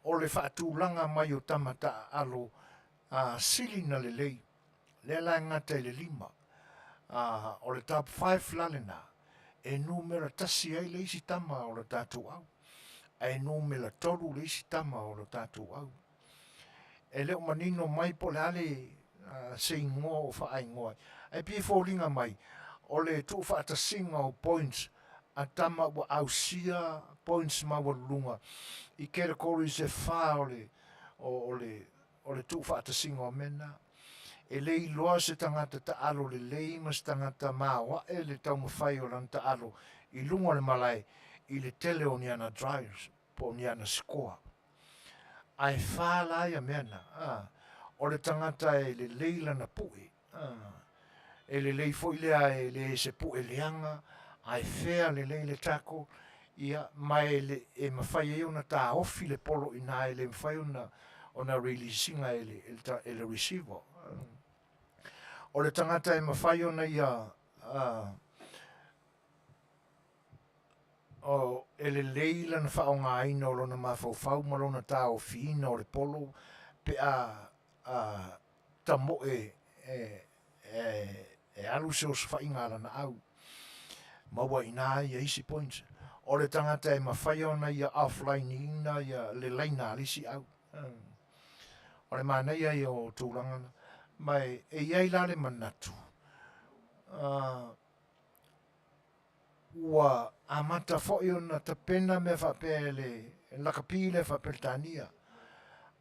o le faatulaga mai o tama taaalo a sili na lelei, lea la e gata i le lima, a, o le top five la lena, e numera tasi ai le isi tama o le tatou au, ae numera tolu le isi tama o le tatou au. E le o manino mai po o le a le se igoa o faaigoa ai. Ae pei e foliga mai o le tuufaatasiga o points a tama ua ausia points maualuluga i categories e fa o le o le o le tuufaatasiga o mea na. E le iloa se tagata taalo lelei ma se tagata maoae le taumafai o lana taalo i luga o le malae i le tele o ni ana drives po o ni ana sikoa. Ae fa la ia mea na, a, o le tagata e lelei lana pue, a, e lelei foi lea e le se pue leaga, ae fea lelei le tackle, ia, ma e, le, e mafai ai ona taofi le polo i ina e le mafai ona, ona release ina e le, e le, e le receiver. O le tagata e mafai ona ia, a, O, e lelei lana faaaogaina o lona mafaufau ma lona taofiina o le polo pe a, a tamoe e, e, e alu se osofaiga a lana au. Maua i ina ia isi points. O le tagata e mafai ona ia offline-ina ia le laina a le isi au. O le manaia ia o tulaga na. Ma e, e i ai la le manatu, uh, Ua amata foi ona tapena mea faapea e le lakapi lea faa-Peretania,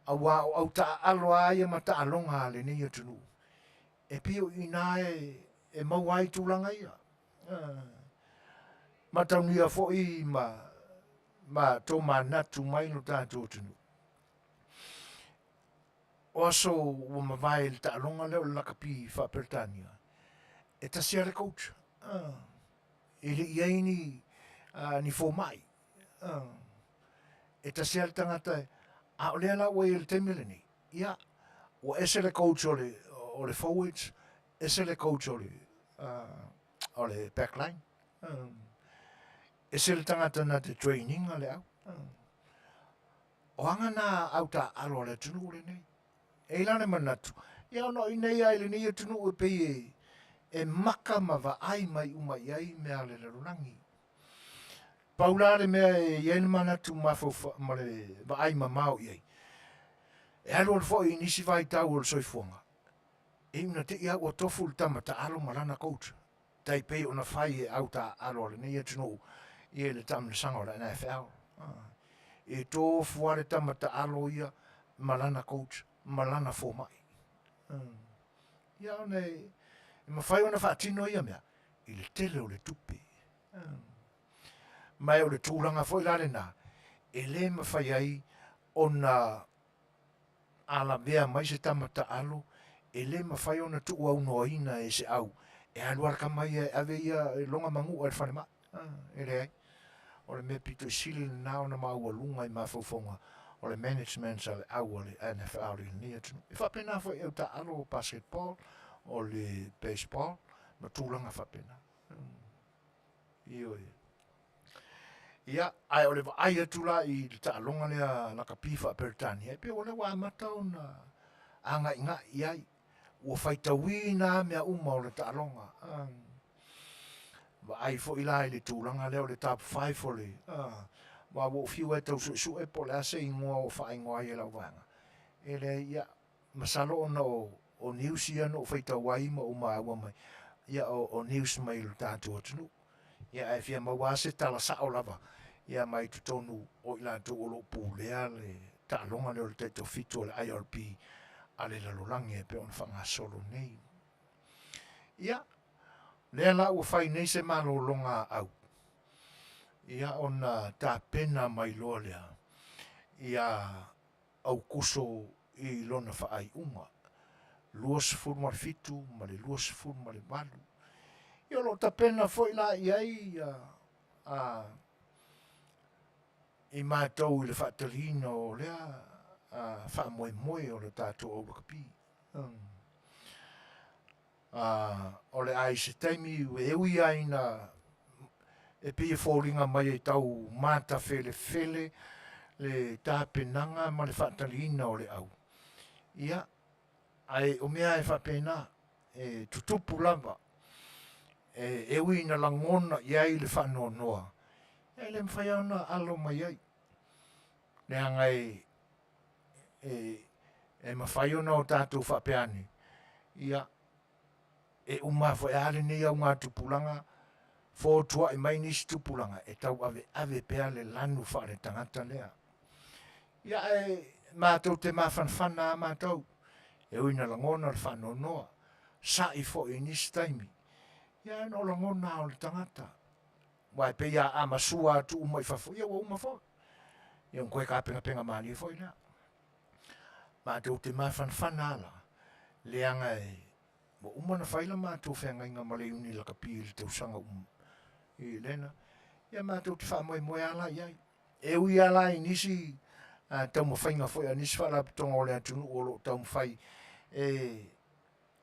aua o au taaalo lava ia ma taaloga a lenei atunuu, e pei o i ina e, e maua ai tulaga ia. Mataunia foi ma, ma tomanatu mai lo tatou atunuu. O aso ua mavae i le taaloga lea o le lakapi faa-Peretania, e tasi lava le coach. E le i i ai ni, ni fomai. E tasi lava le tagata, a o lea la ua i ai i le taimi lenei, ia, ua ese le coach o le, o le forwards, ese le coach o le, o le backline. Ese le tagata na te train ina le au. O aga na au taaalo a le atunuu lenei. E i la le manatu, Ia ona o i inei lava i lenei atunuu e pei e e maka ma vaai mai uma i ai mea a le lalolagi. Pau la le mea e i ai le manatu mafaufau ma le vaai mamao i ai, e alualu foi i nisi vaitau o le soifuaga, e iu ina te i lava ua tofu le tama taalo ma lana coach, tai pei ona fai e au taaalo a lenei atunuu i le taamilosaga o le NFL. E tofu lava le tama taalo ia ma lana coach ma lana fomai. Ia ona e mafai ona faatino ia mea i le tele o le tupe. Ma o le tulaga foi la lena e le mafai ai ona a lavea mai se tama taalo e le mafai ona tuuaunoaina e se au e alu lava le tama ia e ave ia e loga manu'a i le falemai. E leai. O le mea pito i sili lena ona maualuga i mafaufauga o le management a le au a le NFL i lenei atunuu. E faapena foi i au taaalo o basketball, o le baseball ma tulaga faapena. Ioe. Ia, ae o le vaai atu la i le taaloga lea lakapi faa-Peretania, e pei o lea ua amata ona agaigai i ai. Ua faitauina lava mea uma o le taaloga. Vaai foi la i le tulaga lea o le top 5 o le aua ua ou fiu e tau suesue po o le a se igoa ua faaigoa ai e lau vaega. E leai, ia, masalo ona o news ia na ou faitau ai ma ou maua mai, ia o news mai lo tatou atunuu. Ia ae fia maua lava se tala sao lava ia mai totonu o i latou o lo o pulea le taaloga lea o le taitoafitu o le IRB a le lalolagi e pei ona faagasolo nei. Ia, lea la ua fai nei se malologa a au, ia ona tapena mai loa lea ia Aukuso i lona faaiuga, 27 ma le 28. Ia o lo o tapena foi la i ai a i matou i le faataliina o lea faamoemoe o le tatou au lakapi. O le a i se taimi e ui lava ina e pei e foliga mai e tau matafelefele le tapenaga ma le faataliina o le au, ia, ae o mea e faapena, e tutupu lava, e ui ina lagona i ai le faanoanoa, e le mafai lava ona alo mai ai, leaga e e mafai ona o tatou faapea ane, ia, e uma foi lava lenei augatupulaga, fotuai mai nisi tupulaga e tauaveave pea le lanu faaletagata lea. Ia, ae matou te mafanafana lava matou, e ui ina lagona le faanoanoa, sa'i foi i nisi taimi, ia ona o lagona lava o le tagata. Aua e pei a masua atu uma i fafo, ia ua uma foi. Ia ona toe tapenapena malie foi lea. Matou te mafanafana lava la, leaga e ua uma ona fai la matou feagaiga ma le Iuni Lakapi i le tausaga uma i lena. Ia matou te faamoemoe lava la i ai. E ui lava la i nisi taumafaiga foi a nisi faalapotopotoga o le atunuu o lo o taumafai e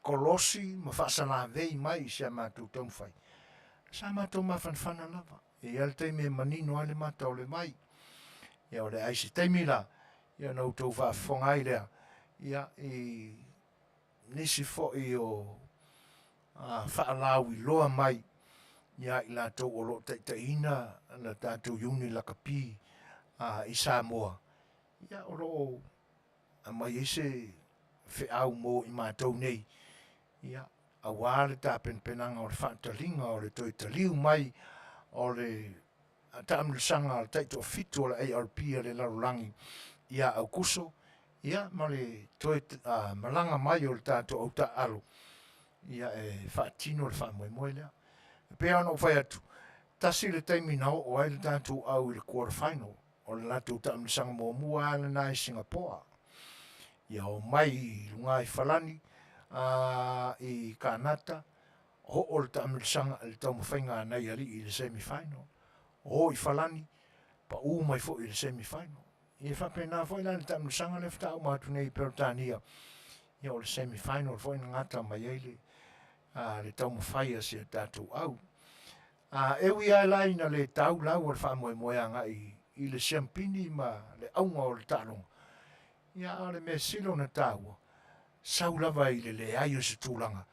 kolosi ma faasalavei mai i si a matou taumafai, sa matou mafanafana lava. E i ai le taimi e manino ai le mata o le vai. Ia o le ai se taimi la, ia ona outou faafofoga ai lea, ia i nisi foi o faalauiloa mai ia i latou o lo o taitaiina le tatou Iuni Lakapi i Samoa, ia o lo o aumai ai se feau mo i matou nei, ia, aua le tapenapenaga o le faataliga o le toe taliu mai o le taamilosaga a le taitoafitu o le ARP a le lalolagi ia Aukuso, ia, ma le toe malaga mai o le tatou au taaalo, ia, e faatino le faamoemoe lea. E pei lava ona ou fai atu, tasi le taimi na oo ai le tatou au i le quarter final, O le latou taamilosaga muamua lava lena i Singapoa. Ia omai i luga i Falani a i Kanata, oo le taamilosaga i le taumafaiga a nai alii i le semi final. O i Falani, pau mai foi i le semi final. Ia e faapena foi la le taamilosaga lea faatoa uma atu nei i Peretania. Ia o le semi final foi na gata mai ai le, a, le taumafai a si a tatou au. A e ui lava la ina le tau lau o le faamoemoe agai i le siampini ma le auga o le taaloga, ia a o le mea sili ona taua, sau lava i le leai o se tulaga,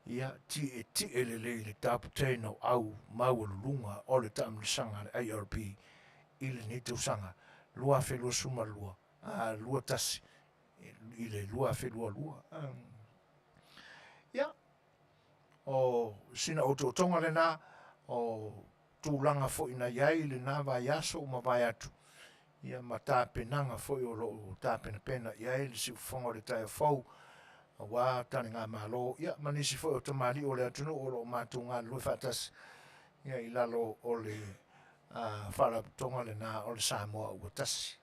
ia, tietie lelei le taputaina o au maualuluga o le taamilosaga a le IRB i lenei tausaga 2022, 21 i le 2022. Ia, o sina otootoga lena o tulaga foi na i ai lena vaiaso ua mavae atu, ia ma tapenaga foi o lo o tapenapena i ai le siufofoga o le taeao fou aua taligamalo ia ma nisi foi o tamalii o le atunuu o lo o matou galulue faatasi ia i lalo o le faalapotopotoga lena o le Samoa ua tasi.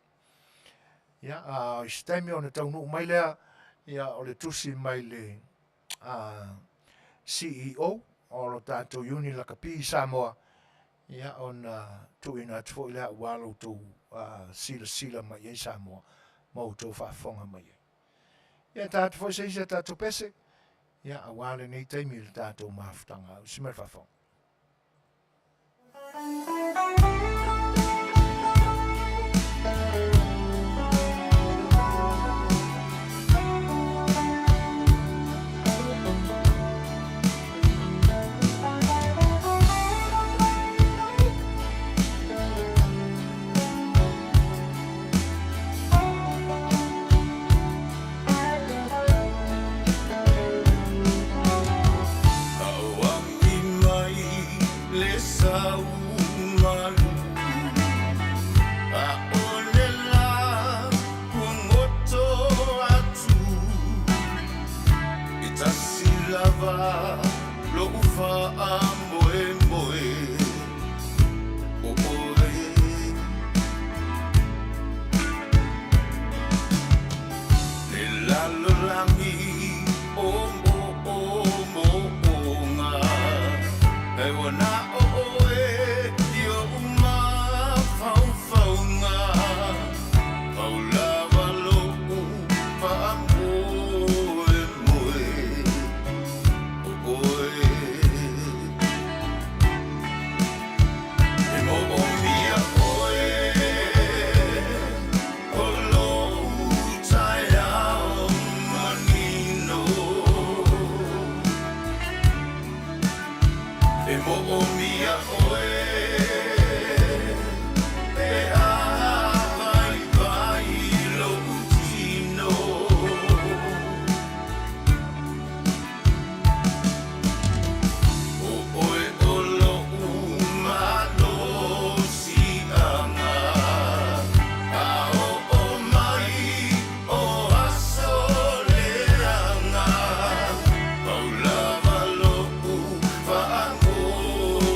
Ia, a i se taimi ona taunuu mai lea ia o le tusi mai le CEO o lo tatou Iuni Lakapi i Samoa, ia ona tuuina atu foi lea aua lo outou silasila mai i ai Samoa ma outou faafofoga mai ai. Ia, e ta atu foi se isi a tatou pese, ia aua lenei taimi i le tatou mafutaga. Usi mai le faafofoga. Auagi mai le sau malu ʻAʻole lā ua goto atu E tasi lava loʻu faamoemoe ʻO ʻoe Le lalolagi o moʻomoʻoga E ua na ʻo ʻoe i oʻu mafaufauga Pau lava loʻu faamoemoe ʻO ʻoe E moʻomia ʻoe O loʻu taeao manino E moʻomia ʻoe E āwaiwai loʻu kino ʻO ʻoe ʻo loʻu malosiaga, A oʻo mai o aso leaga, Pau lava loʻu faamoemoe.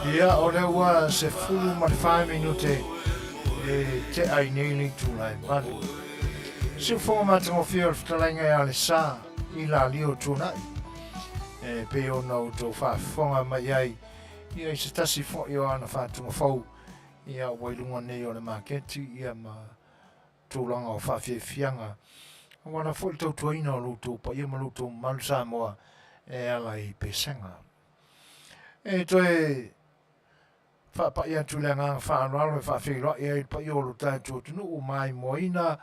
Ia, o lea ua 14 minute e tea i nei le itula e 8. Siufofoga matagofie o le fetalaiga ia Alesa i Lalio Tuanai. E pei ona outou faafofoga mai ai ia i se tasi foi o ana faatuga fou ia ua i luga nei o le maketi ia ma tulaga o faafiafiaga auala foi le tautuaina o lo outou paia ma lo outou mamalu Samoa e ala i pesega. E toe faapai atu i le agaga faaaloalo e faafeiloai ai le paia o lo tatou atunuu ma aimoaina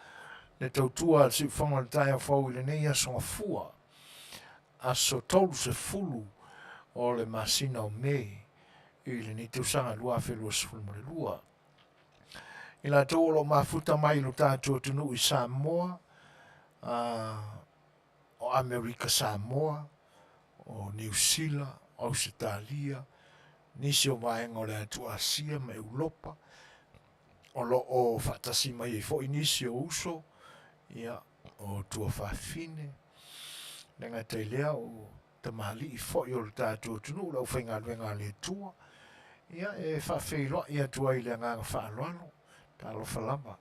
le tautua a le siufofoga o le taeao fou i lenei aso Gafua, aso 30 o le masina o Me i lenei tausaga 2022. I latou o lo o mafuta mai i lo tatou atunuu i Samoa, o Amerika Samoa, o Niu Sila, o Ausetalia, nisi o vaega o le atu Asia ma Europa, o lo o faatasi mai ai foi nisi o uso, ia, o tuafafine, le gata i lea o tamalii foi o le tatou atunuu, le aufaigaluega a le Atua, ia, e faafeiloai atu ai i le agaga faaaloalo, talofa lava.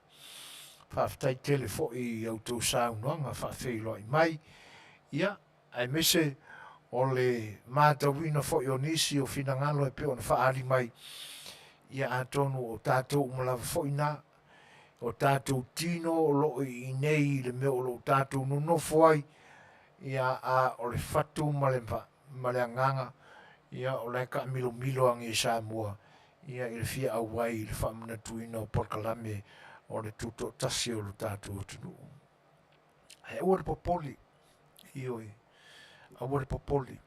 Faafetai tele foi i a outou saunoaga faafeiloai mai, ia, aemaise o le matauina foi o nisi o finagalo e pei ona faaali mai, ia atonu o tatou uma lava foi na, o tatou tino o lo o i inei i le mea o lo o tatou nonofo ai, ia a o le fatu ma le, ma le agaga, ia o la e taamilomilo age i Samoa, ia i le fia auai i le faamanatuina o polokalame o le tutoatasi o lo tatou atunuu. Ae aua le popole, ioe, aua le popole.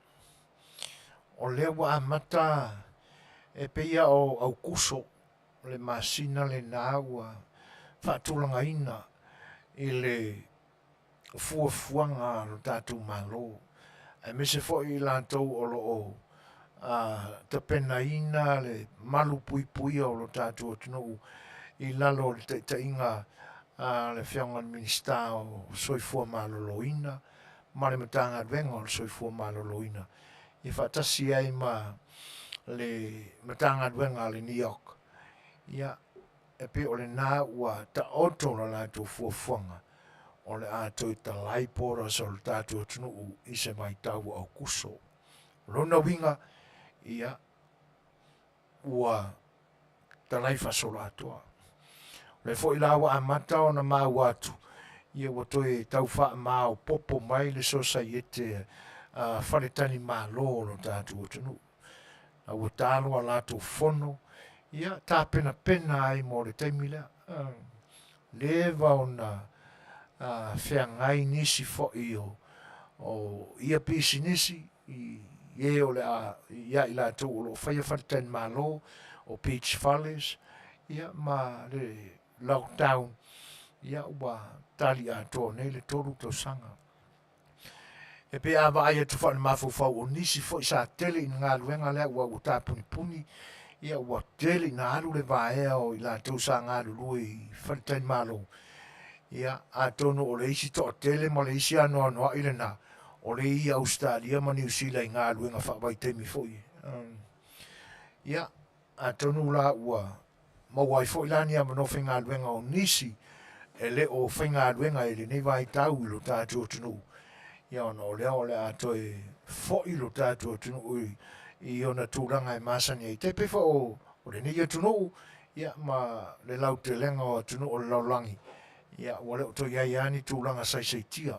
O lea ua amata e pei lava o Aukuso le masina lena ua faatulagaina i le fuafuaga a lo tatou Malo, aemaise foi i latou o lo o tapenaina le malu puipuia o lo tatou atunuu i lalo o le taitaiga a le Afioga i le Minisita o Soifua Maloloina ma le Matagaluega o le Soifua Maloloina ia faatasi ai ma le Matagaluega a le NEOC. Ia, e pei o lena ua taoto la latou fuafuaga o le a toe talai borders o le tatou atunuu i se vaitau o Aukuso. O lona uiga, ia, ua talai faasoloatoa. O lea foi la ua amata ona maua atu, ia ua toe tau faamaopoopo mai le sosaiete a faletalimalo o lo tatou atunuu. A ua ta loa latou fono, ia tapenapena ai mo le taimi lea. Leva ona feagai nisi foi o ia pisinisi i e o le a ia i latou o lo o faia faletalimalo o beach fales ia ma le lockdown ia ua tali atoa nei le 3 tausaga. E pei a vaai atu faale-mafaufau o nisi foi sa tele ina galuega lea ua ua tapunipuni, ia ua tele ina alu le vaea o i latou sa galulue i faletalimalo. Ia, atonu o le isi toatele ma le isi anoanoai lena o le i Ausetalia ma Niu Sila i galuega faavaitaimi foi. Ia, atonu la ua maua ai foi la ni avanoa faigaluega o nisi e le o faigaluega i lenei vaitau i lo tatou atunuu, ia ona o lea o le a toe foi lo tatou atunuu i, i ona tulaga e masani ai. Tai pei foi o, o lenei atunuu, ia ma le lautelega o atunuu o le lalolagi, ia ua le o toe i ai lava ni tulaga saisaitia.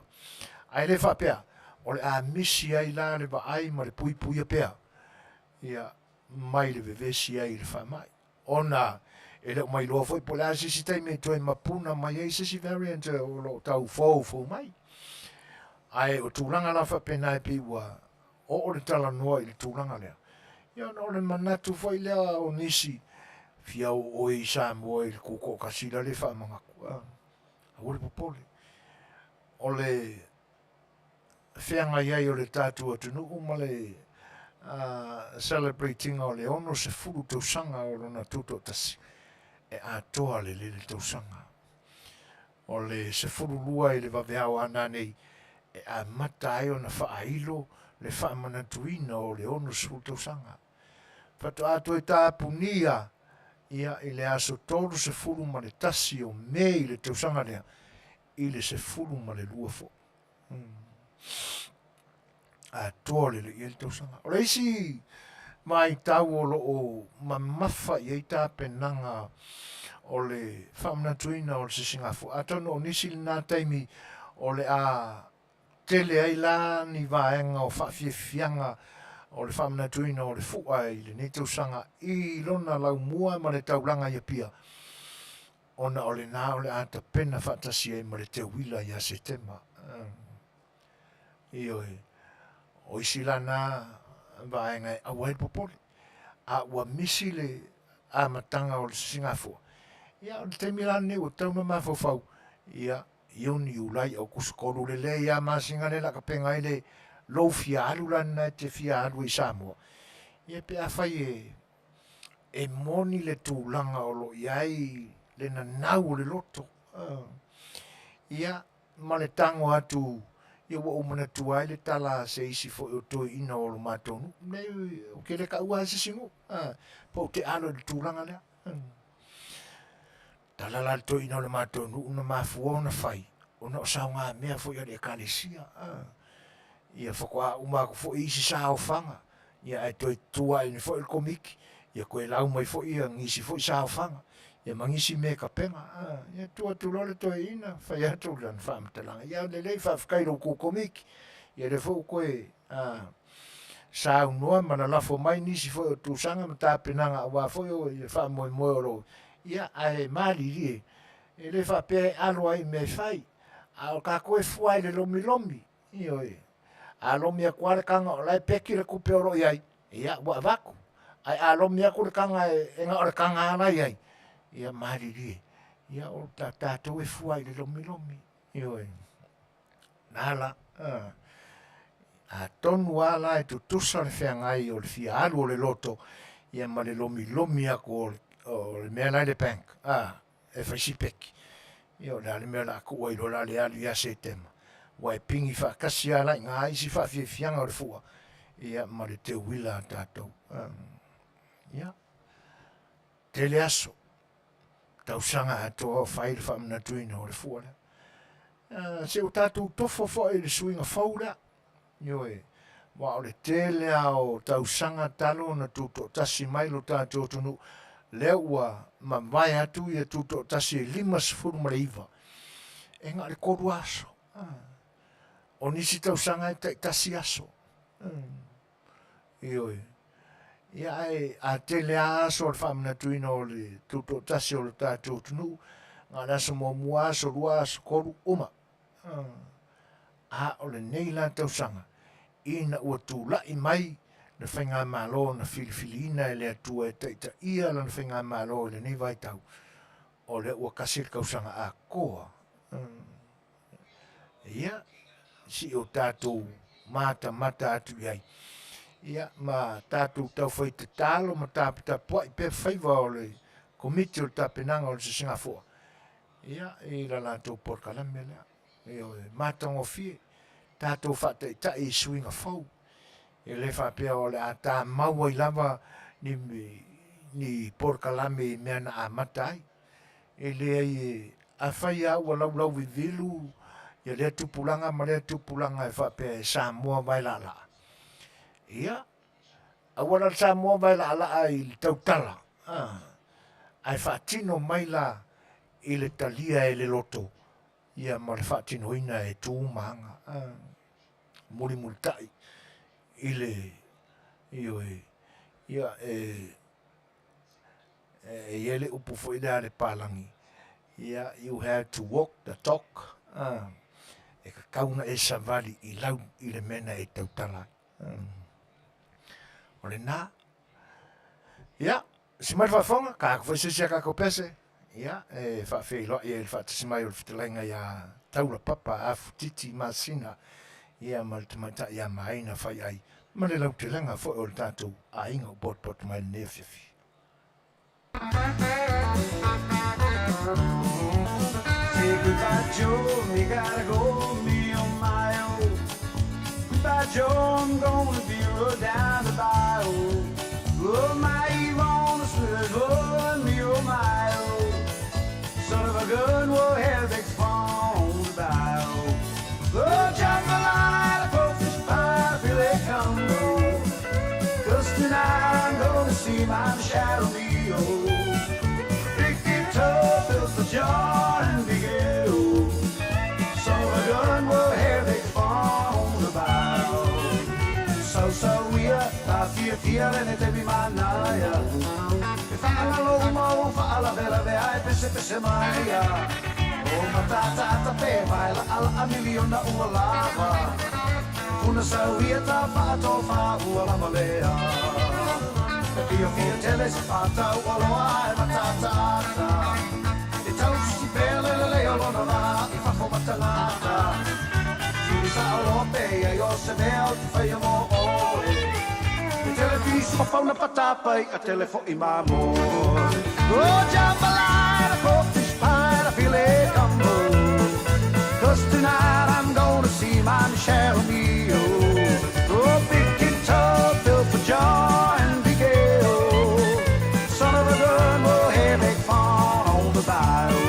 Ae le faapea, o le a misi ai la le vaai ma le puipuia pea, ia mai le vevesi ai i le faamai. Ona e le o mailoa foi po o le a se isi taimi e toe mapuna mai ai se isi variant o lo o tau foufou mai. Ae o tulaga la faapena e pei ua oo le talanoa i le tulaga lea. Ia ona o le manatu foi lea o nisi, fia oo oe i Samoa i le tutoatasi la le faamanatu. Aua le popole. O le feagai ai o le tatou atunuu ma le celebrate-ina o le 60 tausaga o lona tutoatasi, e atoa le lele tausaga. O le 12 i le vaveao a nanei e amata ai ona faailo le faamanatuina o le 60 tausaga. Faatoa toe tapunia ia i le aso 31 o Me i le tausaga lea i le 12 foi. Atoa lelei ai le tausaga. O le isi vaitau o lo o mamafa i ai tapenaga o le faamanatuina o le sisigafua, atonu o nisi lena taimi o le a tele ai la ni vaega o faafiafiaga o le faamanatuina o le fua i lenei tausaga i lona laumua ma le taulaga i Apia, ona o lena o le a tapena faatasi ai ma le teuila ia Setema. Ioe, o isi la na vaega e aua ai le popole, a ua misi le amataga o le sisigafua, ia o le taimi la lenei ua tatau ona mafaufau, ia, Iuni, Iulai, Aokuso, 3 lelei lava masina lea o le a tapena ai le lou fia alu la lena e te fia alu ai i Samoa. Ia pe afai e e moni le tulaga o lo o i ai le nanau o le loto, ia, ma le tago atu, ia ua ou manatua ai le tala a se isi foi o toeaina o lo matou nuu, nei ou te le taua lava se isi nuu, pe ou te alo i le tulaga lea. Tala la le toeaina o le matou nuu na mafua ona fai, ona o saogamea foi a le Ekalesia, ia faatoa uma atu foi isi saofaga, ia ae toe tutu ae foi le Komiti, ia toe lau mai foi ia nisi foi saofaga, ia ma nisi mea e tapena, ia tu atu loa le toeaina fai atu lana faamatalaga, ia lelei faafetai i lo outou Komiti, ia lea foi ua toe saunoa ma lalafo mai nisi foi o tusaga ma tapenaga aua foi o le faamoemoe o lo ia ae malilie e le faapea e alo ai i mea e fai a o tatou e fua i le lomilomi ioe a lomi atu lava le taga o la e peki le tupe o lo o i ai ia ua avatu ae a lomi atu le taga e na o le taga lava la e i ai ia malilie ia o tatou e fua i le lomilomi ioe Na la, atonu lava la e tutusa le feagai o le fia alu o le loto ia ma le lomilomi atu o le, o le mea la i le bank, a, e fai si peki. Ia o le a le mea o le a tuu ai loa o le a le alu ia Setema, ua e pigi faatasi lava la i ina isi faafiafiaga o le fua, ia ma le teuila a tatou. Ia, tele aso, tausaga atoa o fai le faamanatuina o le fua lea. Se ua tatou tofo foi i le suiga fou lea. Ioe, aua o le tele lava o tausaga talu ona tutoatasi mai lo tatou atunuu, lea ua mavae atu ia tutoatasi e 59, e na o le 3 aso. O nisi tausaga e taitasi aso. Ioe. Ia ae a tele lava aso o le faamanatuina o le tutoatasi o le tatou atunuu, na o le aso muamua, aso lua, aso tolu, uma. A o lenei la tausaga, ina ua tulai mai le faigamalo na filifiliina e le Atua e taitaia lana faigamalo i lenei vaitau, o lea ua tasi le tausaga atoa. Ia, si o tatou matamata atu i ai. Ia, ma tatou taufai tatalo ma taputapuai pea faiva o le Komiti o le Tapenaga o le Sisigafua, ia, i la latou polokalame lea. Ioe, matagofie, tatou faataitai i suiga fou. E le faapea o le a tamau ai lava ni, ni polokalame i mea na amata ai. E leai e, afai lava ua laulauvivilu ia lea tupulaga ma lea tupulaga e faapea e Samoa vaelaalaa, ia, aua la le Samoa vaelaalaa i le tautala, ae faatino mai la i le talia e le loto ia ma le faatinoina e tu ma aga, mulimulitai i le, ioe, ia e E i ai le upu foi lea a le palagi, ia, you have to walk the talk, a, e tatau ona e savali i lau i le mea na e tautala ai. O lena. Ia, si mai le faafofoga, ka atu foi se isi a tatou pese, ia, e faafeiloai ai i le faatasi mai o le fetalaiga ia Taulapapa Afu Titi Masina, ia ma le tamaitai ia Maina Faiai, ma le lautelega foi o le tatou aiga o potopoto mai lenei afiafi. Say goodbye, Joe, me gotta go, me oh my oh. Goodbye, Joe, I'm gonna be rode down the bayou. Oh my Yvonne, the sweetest one, me oh my oh. Son of a gun, we'll have big fun on the bayou. Oh, jambalaya, crawfish pie, filet combo. Cause tonight I'm gonna see my Michelle O'Neill. Big guitar, built for John and Miguel. Son of a gun, we'll have big fun on the bayou. Sausauia, tafiafia lenei taimi manaia. E faalalo uma o faalavelavea e pesepese maia. O mataataata pe vae laʻalaʻa miliona ua lava. Puna sauia ta faatofa ua lava lea. E fiafia tele se fatau oloa e mataataata. E tausisi pea le lelei o lona va i fafo ma tagata. Fili saoloa pe ai o se mea ou te faia mo oe. E telefisu ma fauna patapa i a tele fo'i mamoe. Oh, jambalaya, crawfish pie, and a filet gumbo. Cause tonight I'm gonna see my Michelle O'Neill. Oh, big guitar built for John and Miguel. Son of a gun, we'll have big fun on the bayou.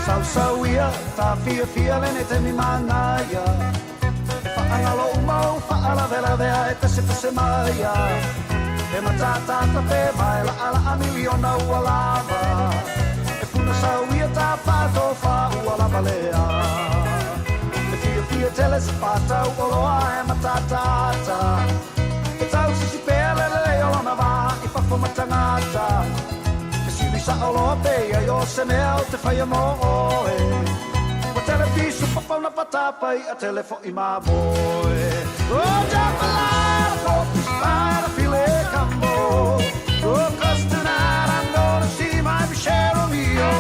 Sausauia, tafiafia lenei taimi manaia. E faagalo uma ou faalavelavea e pesepese maia. E matatata pe vae laʻalaʻa miliona ua lava. E puna sauia tafatofa ua lava lea. E fiafia tele se fatau oloa e matatata. E tausisi pea le lelei o lona va i fafo ma tagata. Fesili saoloa pe i ai o se mea ou te faia mo oe. Ua telefisu papauna patapa i'a tele fo'i mamoe. Oh, jambalaya, crawfish pie, and a filet combo. Oh, 'cause tonight I'm gonna see my Michelle Romeo.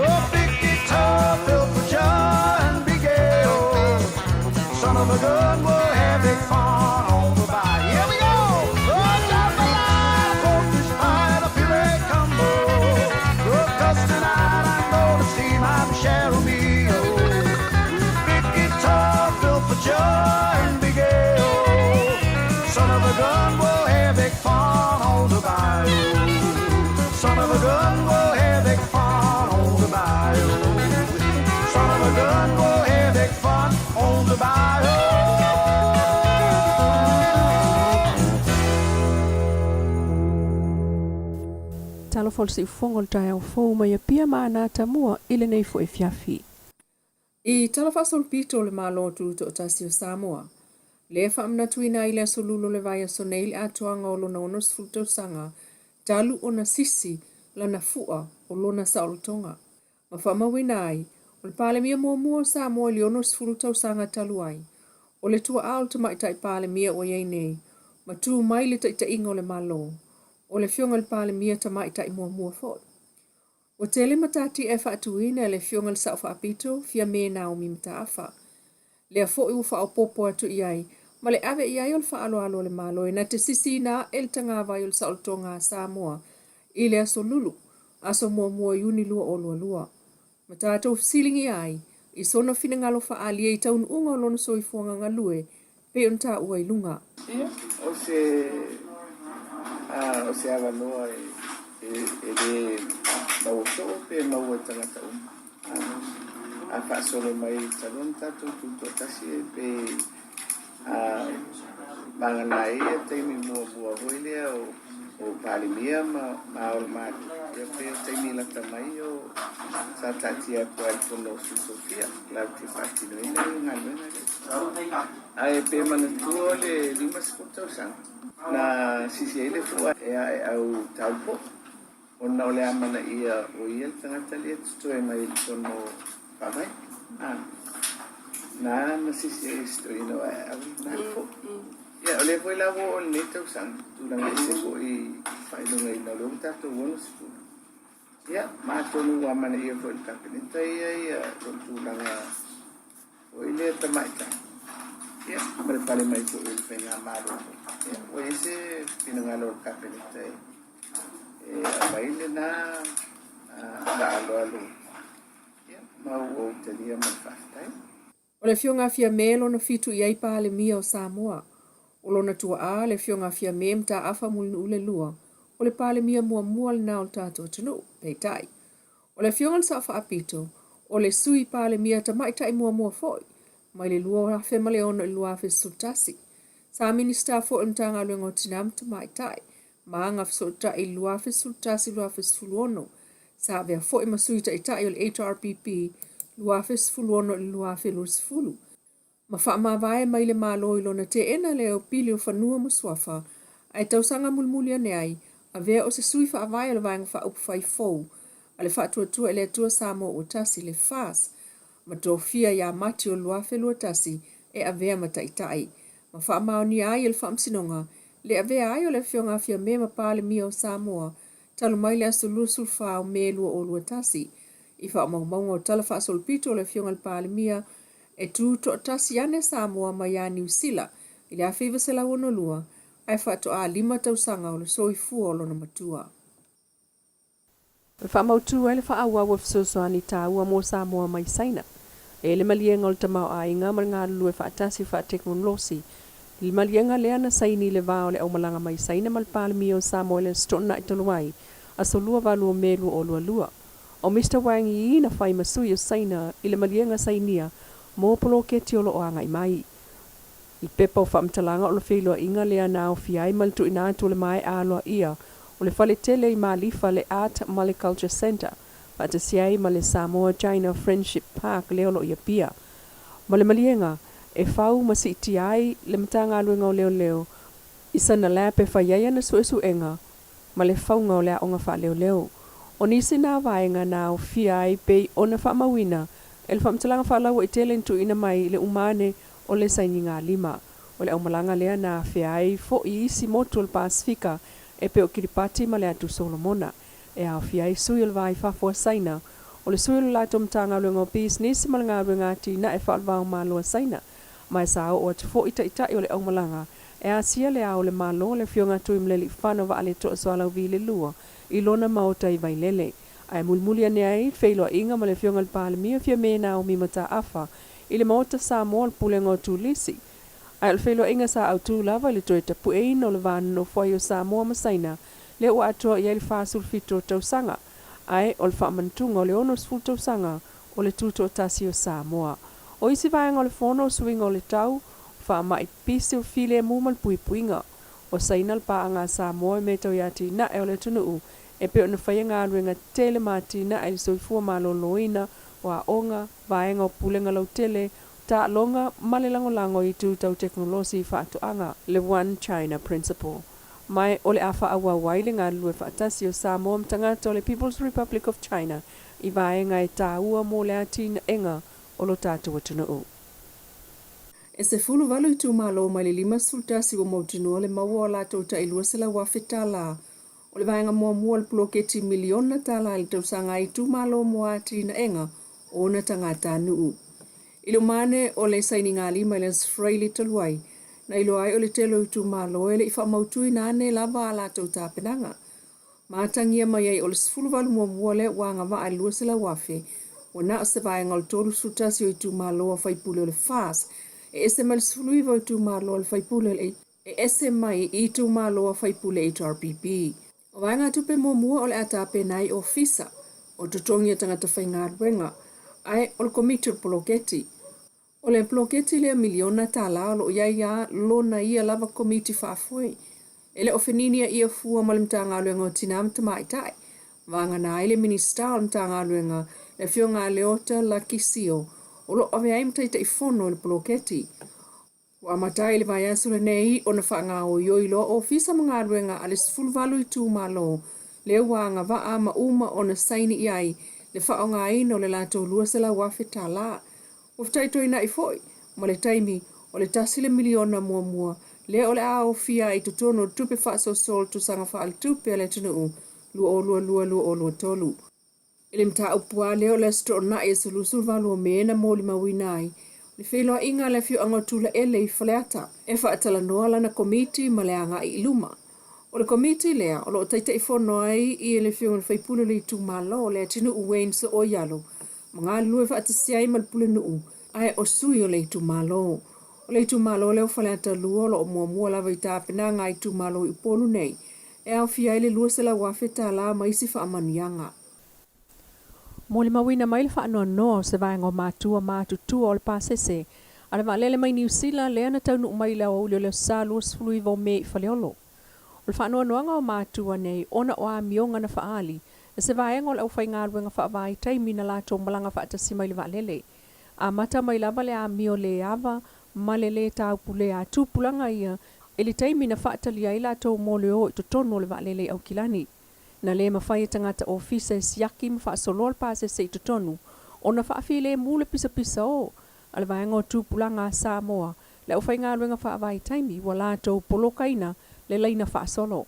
Oh, big guitar built for John Miguel. Son of a gun, we'll have big fun on the bayou. Here we go! Oh, jambalaya, crawfish pie, and a filet combo. Oh, 'cause tonight I'm gonna see my Michelle Romeo. Big guitar built for John Miguel. Son of a gun, we'll have big fun on the bayou. Son of a gun, we'll have big fun on the bayou. Son of a gun, we'll have big fun on the bayou. Talofa o le siufofoga o le taeao fou mai Apia ma Anatamua i lenei foi afiafi. I Tala Faasolopito o le Malo Tutoatasi o Samoa, lea e faamanatuina ai le Aso Lula o le vaiaso nei le atoaga o lona 60 tausaga talu ona sisi lana fua o lona saolotoga, ma faamauina ai, o le Palemia muamua o Samoa i le 60 tausaga talu ai, o le tuaa o le Tamaitai Palemia ua i ai nei, ma tu mai le taitaiga o le Malo, o le Afioga i le Palemia Tamaitai muamua foi. Ua tele matatia e faatuina e le Afioga i le Sao Faapito, Fiame Naomi Mataafa. Lea foi ua faaopoopo atu i ai ma le ave i ai o le faaaloalo a le Malo e na te sisiina aʻe le tagavai o le saolotoga a Samoa i le Aso Lulu, aso muamua o Iuni 2022. Ma tatou fesiligia ai i sona finagalo faaalia i taunuuga o lona soifuaga galue pei ona taua i luga. Ia, o se, a, o se avanoa e, e, e lē maua soo pe maua e tagata uma. A, a faasolo mai talu ona tatou tutoatasi e pe, a, magana ai ia taimi muamua foi lea o, o Palemia ma, ma Ao o le Malo. Ia pe o taimi lata mai o sa taatia atu ai le Fono o Sui Sofia latou te faatinoina le galuega lea. Ae pe manatua le 50 tausaga na sisi ai le fua e Aeau Taupou ona o le amanaia o ia le tagata lea e totoe mai i le Fono Faavae. A, na na sisi ai e si toeaina o Aeau na le fua. Ia, o lea foi la ua oo i lenei tausaga, tulaga ese foi i faailogaina o lea ua tatou 60. Ia, ma atonu ua amanaia foi e le Kapeneta ia ia lona tulaga foi lea tamaitai. Ia, ma le pale mai foi o le faigamalo foi. Ia, ua i ai se finagalo o le Kapeneta e aumai lena faaaloalo, ia, ma ua ou talia ma le faafetai. O le Afioga a Fiame lona fitu i ai Palemia o Samoa. O lona tuaa, le Afioga a Fiame Mataafa Mulinu'ulelua, o le Palemia muamua lena o le tatou atunuu. Peitai, o le Afioga i le Sao Faapito, o le Sui Palemia tamaitai muamua foi, mai le 2006 i le 2011. Sa Minisita foi o le Matagaluega o Tina ma Tamaitai, ma Agafesootai i le 2011-2016. Sa avea foi ma Sui Taitai o le HRPP 2016 i le 2020, ma faamavae mai le Malo i lona teena lea o pili o fanua ma suafa, ae tausaga mulimuli ane ai, avea o se sui faavae o le Vaega Faaupufai fou a le Faatuatua i le Atua Samoa Ua Tasi, le FAS, ma tofia ia Mati o le 2021 e avea ma Taitai, ma faamaonia ai e le Faamasinoga le avea ai o le Afioga a Fiame ma Palemia o Samoa talu mai le aso 24 o Me 2021. I faamaumauga o tala faasolopito o le Afioga i le Palemia, e tu toatasi ane Samoa mai ia Niu Sila i le 1962, ae faatoa lima tausaga o le soifua o lona matua. E faamautu ai le faaauau o fesoasoani taua mo Samoa mai Saina e le maliega o le tamaoaiga ma le galulue faatasi faatekonolosi. I le maliega lea na saini i le va o le aumalaga mai Saina ma le Palemia o Samoa i le Aso Toonai talu ai, aso 28 o Me 2022. O Mister Wang Yi na fai ma sui o Saina i le maliega sainia mo poloketi o lo o agai mai. I pepa o faamatalaga o le feiloaiga lea na aofia ai ma le tuuina atu o le mae'a aloaia o le fale tele i Malifa le Art ma le Culture Centre faatasi ai ma le Samoa China Friendship Park lea o lo o i Apia. Ma le maliega e fau ma siitia ai le Matagaluega o Leoleo i sana lab e fai ai ana suesuega ma le fauga o le aoga faaleoleo. O nisi na vaega na aofia ai pei ona faamauina e le faamatalaga faalauaitele na tuuina mai i le uma ane o le sainigalima. O le aumalaga lea na afea ai foʻi isi motu o le Pasefika e pei o Kiripati ma le Atu Solomona, e aofia ai sui o le va i fafo a Saina, o le sui o le latou Matagaluega o Pisinisi ma le Galuega Atinae Faale-va-o-Malo a Saina, ma e sa oo atu foʻi taitai o le aumalaga e asia le Ao o le Malo, le Afioga a Tuimalealiifano Vaaletoa Sualauvi le Lua i lona maota i Vailele. Ae mulimuli ane ai feiloaiga ma le Afioga i le Palemia Fiame Naomi Mataafa i le Maota Samoa o le Pulega o Turisi. Ae o le feiloaiga sa autu lava i le toe tapueina o le va nonofo ai o Samoa ma Saina lea ua atoa i ai le 47 o tausaga, ae o le faamanatuga o le 60 tausaga o le Tutoatasi o Samoa. O isi vaega o le Fono o Suiga o le Tau, Faamai Pisi o Filemu ma le Puipuiga o Saina le paaga a Samoa i mea tau i atinae o le atunuu e pei ona faia galuega tele ma atinae i le soifua maloloina o aoga, vaega o pulega lautele, taaloga ma le lagolago i itu tau tekonolosi i faatoaga. Le One China Principle. Ma o le a faaauau ai le galulue faatasi o Samoa ma tagata o le People's Republic of China i vaega e taua mo le atinaega o lo tatou atunuu. E 18 itumalo mai le 51 ua mautinoa le maua o latou tai $200,000. O le vaega muamua o le poloketi miliona tala i le tausaga a itumalo mo atinaega o ona tagatanuu. I le uma ane o le sainigalima i le Aso Faraile talu ai, na iloa ai o le tele o itumalo e le i faamautuina ane lava a latou tapenaga. Ma atagia mai ai o le 18 muamua lea ua agavaa i le 200,000, ua na o se vaega o le 31 o itumalo a faipule o le FAS e ese mai le 19 o itumalo a le faipule o le e ese mai i itumalo a faipule HRPP. O vaegatupe muamua o le a tapena ai ofisa o totogi a tagata faigaluega, ae o le komiti o le poloketi. O le poloketi lea miliona tala o lo o i ai a lona ia lava komiti faafoe. E le o feniniaia fua ma le Matagaluega o Tina ma Tamaitai, vagana ai le Minisita o le Matagaluega, le Afioga a Leota Lucky Sio, o lo o avea ai ma Taitaifono i le poloketi. Ua amata ai le vaiaso lenei ona faagaoioi loa ofisa ma galuega a le 18 itumalo lea ua agavaa ma uma ona saini i ai le faaaogaina o le latou $200,000. Ua fetaitoina'i foi ma le taimi o le tasi le miliona muamua lea o le a aofia ai i totonu o le tupe faasoasoa o le tausaga faaletupe a le atunuu 2022/2023. I le mataupu lava lea o le Aso Toonai e 18 o Me na molimauina ai Le feiloaiga a le afioaga o Tulaele i Faleata e faatalanoa lana komiti ma le agai i luma. O le komiti lea o lo o Taitaifono ai i le Afioga i le Faipule o le itumalo o Leatinuu Wayne Sooialo ma galulue faatasi ai ma le Pulenuu ae o sui o le itumalo. O le itumalo lea o Faleata 2 o lo o muamua lava i tapenaga a itumalo i Upolu nei e aofia ai le $200,000 ma isi faamanuiaga. Molimauina mai le faanoanoa o se vaega o matua matutua o le pasese a le vaalele mai Niu Sila lea na taunuu mai i le aoauli o le Aso Sa 29 o Me i Faleolo. O le faanoanoaga o matua nei ona o amioga na faaali e se vaega o le aufaigaluega faavaitaimi na latou malaga faatasi mai i le vaalele. Amata mai lava le amio le ava ma le lē taupulea a tupulaga ia i le taimi na faatalia ai latou mo le o i totonu o le vaalele i Aukilani. Na le mafai e tagata ofisa e siaki ma faasoloa le pasese i totonu ona faafilemu le pisapisa o a le vaega o tupulaga a Samoa, le aufaigaluega faavaitaimi ua latou polokaina le laina faasolo.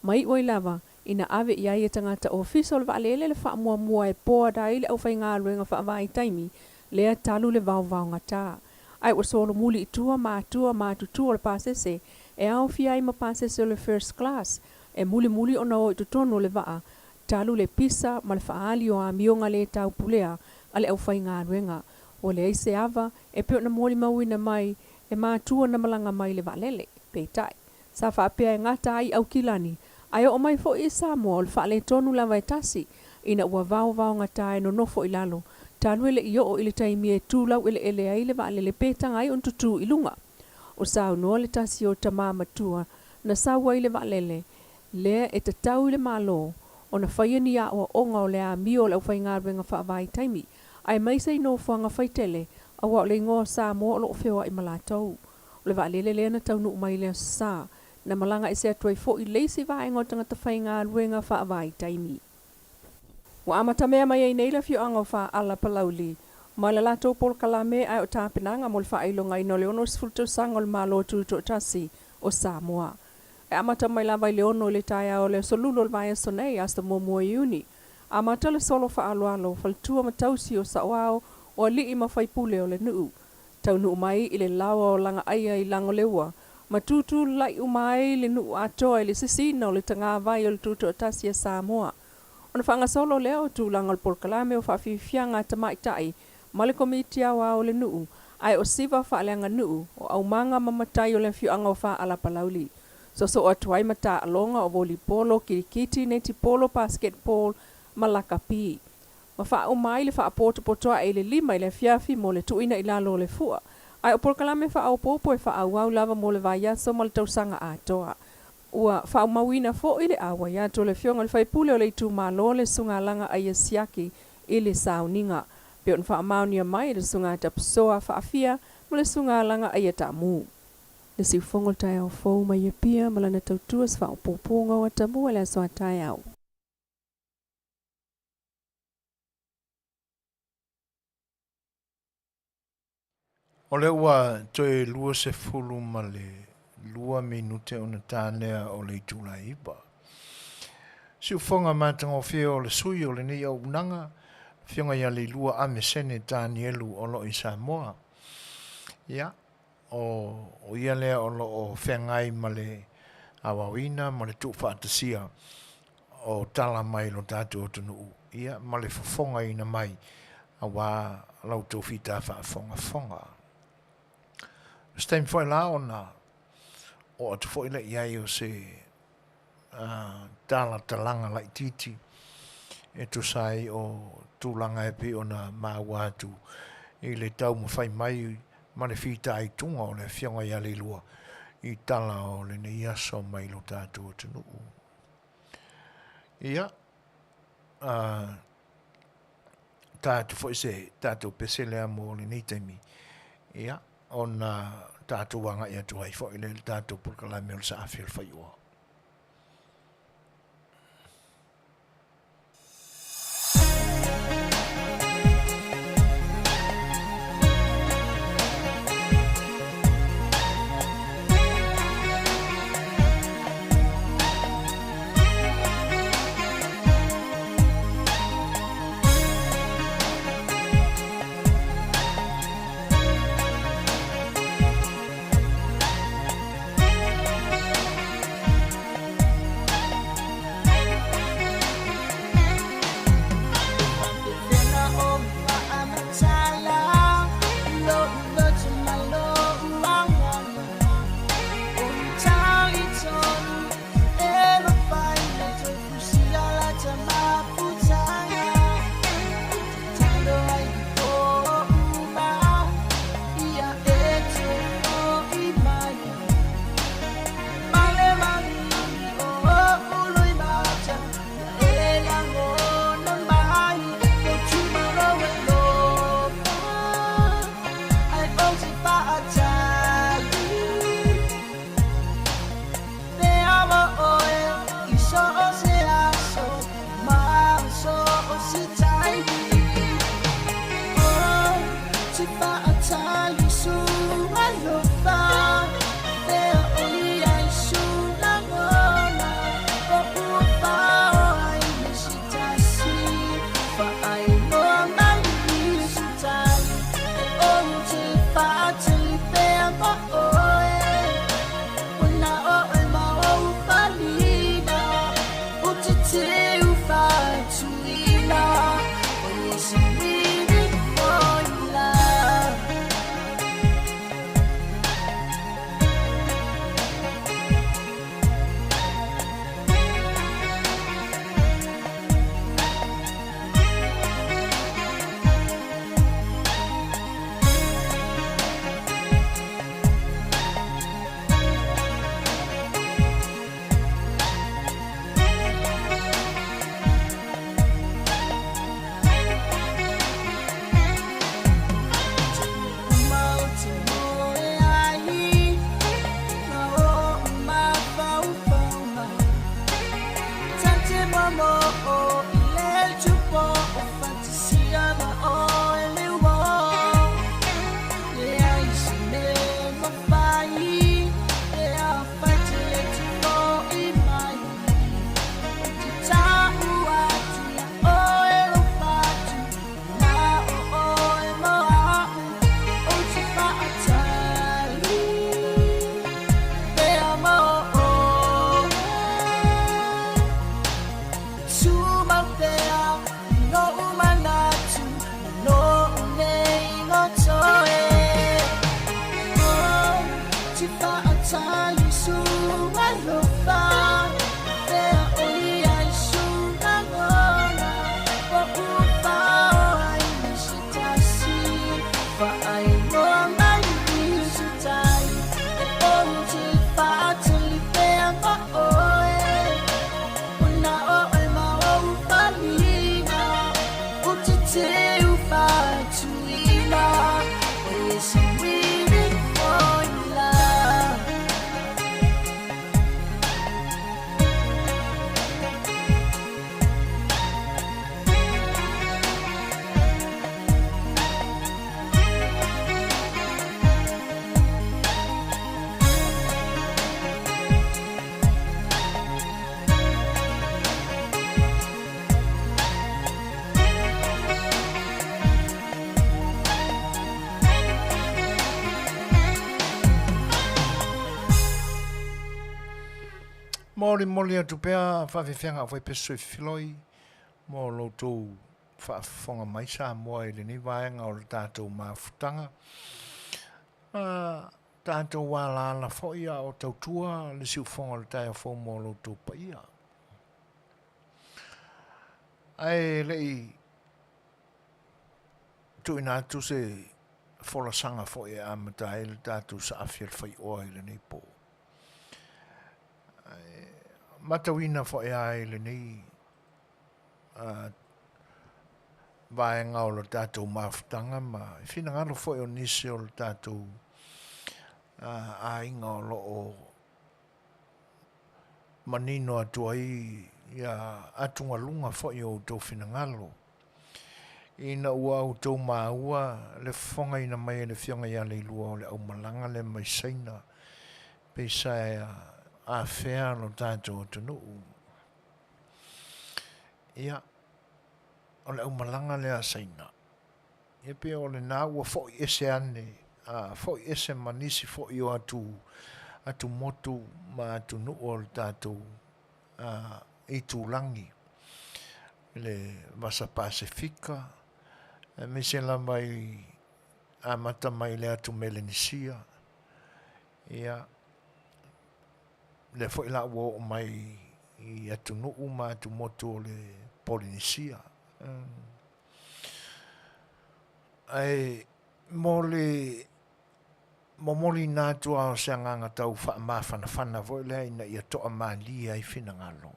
Ma iu ai lava ina ave i ai e tagata ofisa o le vaalele le faamuamua e board ai le aufaigaluega faavaitaimi lea talu le vaovaogata. Ae ua solomuli i tua matua matutua o le pasese e aofia ai ma pasese o le first class e mulimuli ona o i totonu o le vaa talu le pisa ma le faaali o amioga le taupulea a le aufaigaluega. Ua leai se ava e pei ona molimauina mai e matua na malaga mai i le vaalele. Peitai, sa faapea e gata ai i Aukilani, ae oo mai foi i Samoa o le faaletonu lava e tasi ina ua vaovaogata e nonofo i lalo talu e le i oo i le taimi e tu laueleele ai le vaalele pe taga ai ona tutū i luga. O saunoa le tasi o tama matua na sau ai le vaalele lea e tatau i le Malo ona faia ni aoaoga o le amio o le aufaigaluega faavaitaimi aemaise i nofoaga faitele aua o le igoa o Samoa o lo o feoai ma latou. O le vaalele lea na taunuu mai i le Aso Sa, na malaga ese atu ai foi le isi vaega o tagata faigaluega faavaitaimi. Ua amatamea mai ai nei le afioaga o Faaala, Palauli, ma le latou polokalame ae o tapenaga mo le faailogaina o le 60 tausaga o le Malo Tutoatasi o Samoa. E amata mai lava i le 6 i le taeao o le aso Lulu o le vaiaso nei, aso 1 Iuni. Amata le solo faaaloalo, faletua ma tausi o saoao, o alii ma faipule o le nuu. Taunuu mai i le laoa o Lagaaia i Lagoleua, ma tutulai uma ai le nuu atoa i le sisiina o le tagavai o le Tutoatasi a Samoa. Ona faagasolo lea o tulaga o le polokalame o faafiafiaga a tamaitai ma le Komiti Aoao o le Nuu, ae o siva faaleaganuu, o aumaga ma matai o le afioaga o Faalapalauli. Sosoo atu ai ma taaloga o volipolo, kirikiti, netipolo, basketball ma lakapi. Ma faauma ai le faapotopotoae i le 5 i le afiafi mo le tuuina i lalo o le fua. Ae o polokalame faaopoopo e faaauau lava mo le vaiaso ma le tausaga atoa. Ua faaumauina foi le auai atu o le Afioga i le Faipule o le itumalo le Susuga Alaga Aia Siaki i le sauniga, pei ona faamaonia mai e le Susuga Tapusoa Faafia ma le Susuga Alaga Aia Taamu. Le siufogo o le taeao fou mai Apia ma lana tautua se faaopoopoga o atamua i le aso a taeao. O lea ua toe 22 minute ona ta lea o le itula e 9. Siufoga matagofie o le sui o lenei auaunaga, Afioga ia Leilua Amesene Tanielu o lo o i Samoa. Ia, o ia lea o lo o feagai ma le aoaoina ma le tuufaatasia o tala mai lo tatou atunuu, ia, ma le fofogaina mai aua la outou fita faafogafoga. O se taimi foi la ona oo atu foi lea i ai o se talatalaga laitiiti e tusa ai o tulaga e pei ona maua atu i le taumafai mai ma le fitaituga o le Afioga ia Leilua i tala o lenei aso mai lo tatou atunuu. Ia, ta atu foi se tatou pese lea mo lenei taimi, ia, ona tatou agai atu ai foi lea i le tatou polokalame o le saafi o le faioa. Molimoli atu pea faafeafeaga au faipeso soifiloi mo lo outou faafofoga mai Samoa i lenei vaega o le tatou mafutaga. Ma tatou alaala foi a o tautua le siufofoga o le taeao fou mo lo outou paia. Ae le i tuuina atu se folasaga foi e amata ai le tatou saafi a le faioa i lenei po. Ae matauina foi lava i lenei vaega o le tatou mafutaga ma finagalo foi o nisi o le tatou aiga o lo o manino atu ai ia atugaluga foi o outou finagalo ina ua outou maua le fofogaina mai e le Afioga ia Leilua o le aumalaga lea mai Saina pei sa afea lo tatou atunuu. Ia, o le aumalaga lea a Saina, ia pei o lena ua foi ese ane, a, foi ese ma nisi foi o atu, atumotu ma atunuu o le tatou a, itulagi, i le Vasa Pasefika, aemaise lava i amata mai i le atu Melenisia, ia, lea foi la ua oo mai i atunuu ma atumotu o le Polenisia. Ae mo le momoliina atu lava o se agaga tau faamafanafana foi lea ina ia toamalie ai finagalo,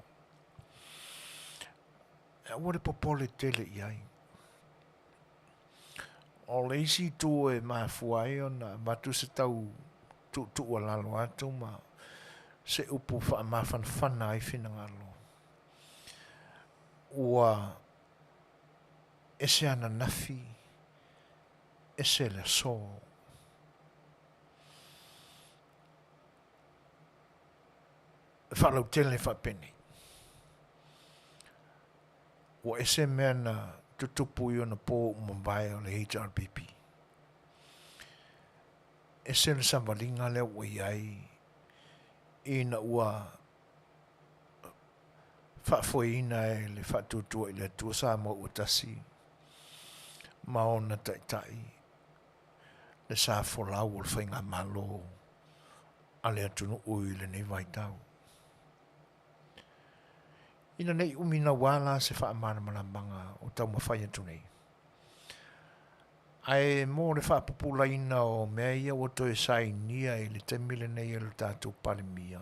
e aua le popole tele i ai. O le isi itu e mafua ai ona avatu se tau tuutuualalo atu ma se upu faamafanafana ai finagalo, ua ese ananafi, ese le aso. E faalautele faapenei, ua ese mea na tutupu i ona po ua mavae o le HRPP. Ese le savaliga lea ua i ai ina ua faafoeina e le Faatuatua i le Atua Samoa ua tasi ma ona taitai le sa folau o le faigamalo a le atunuu i lenei vaitau. Ina ne i umi naua la se faamalamalamaga o taumafai atu nei, ae mo le faapupulaina o mea ia ua toe sainia i le taimi lenei e le tatou Palemia,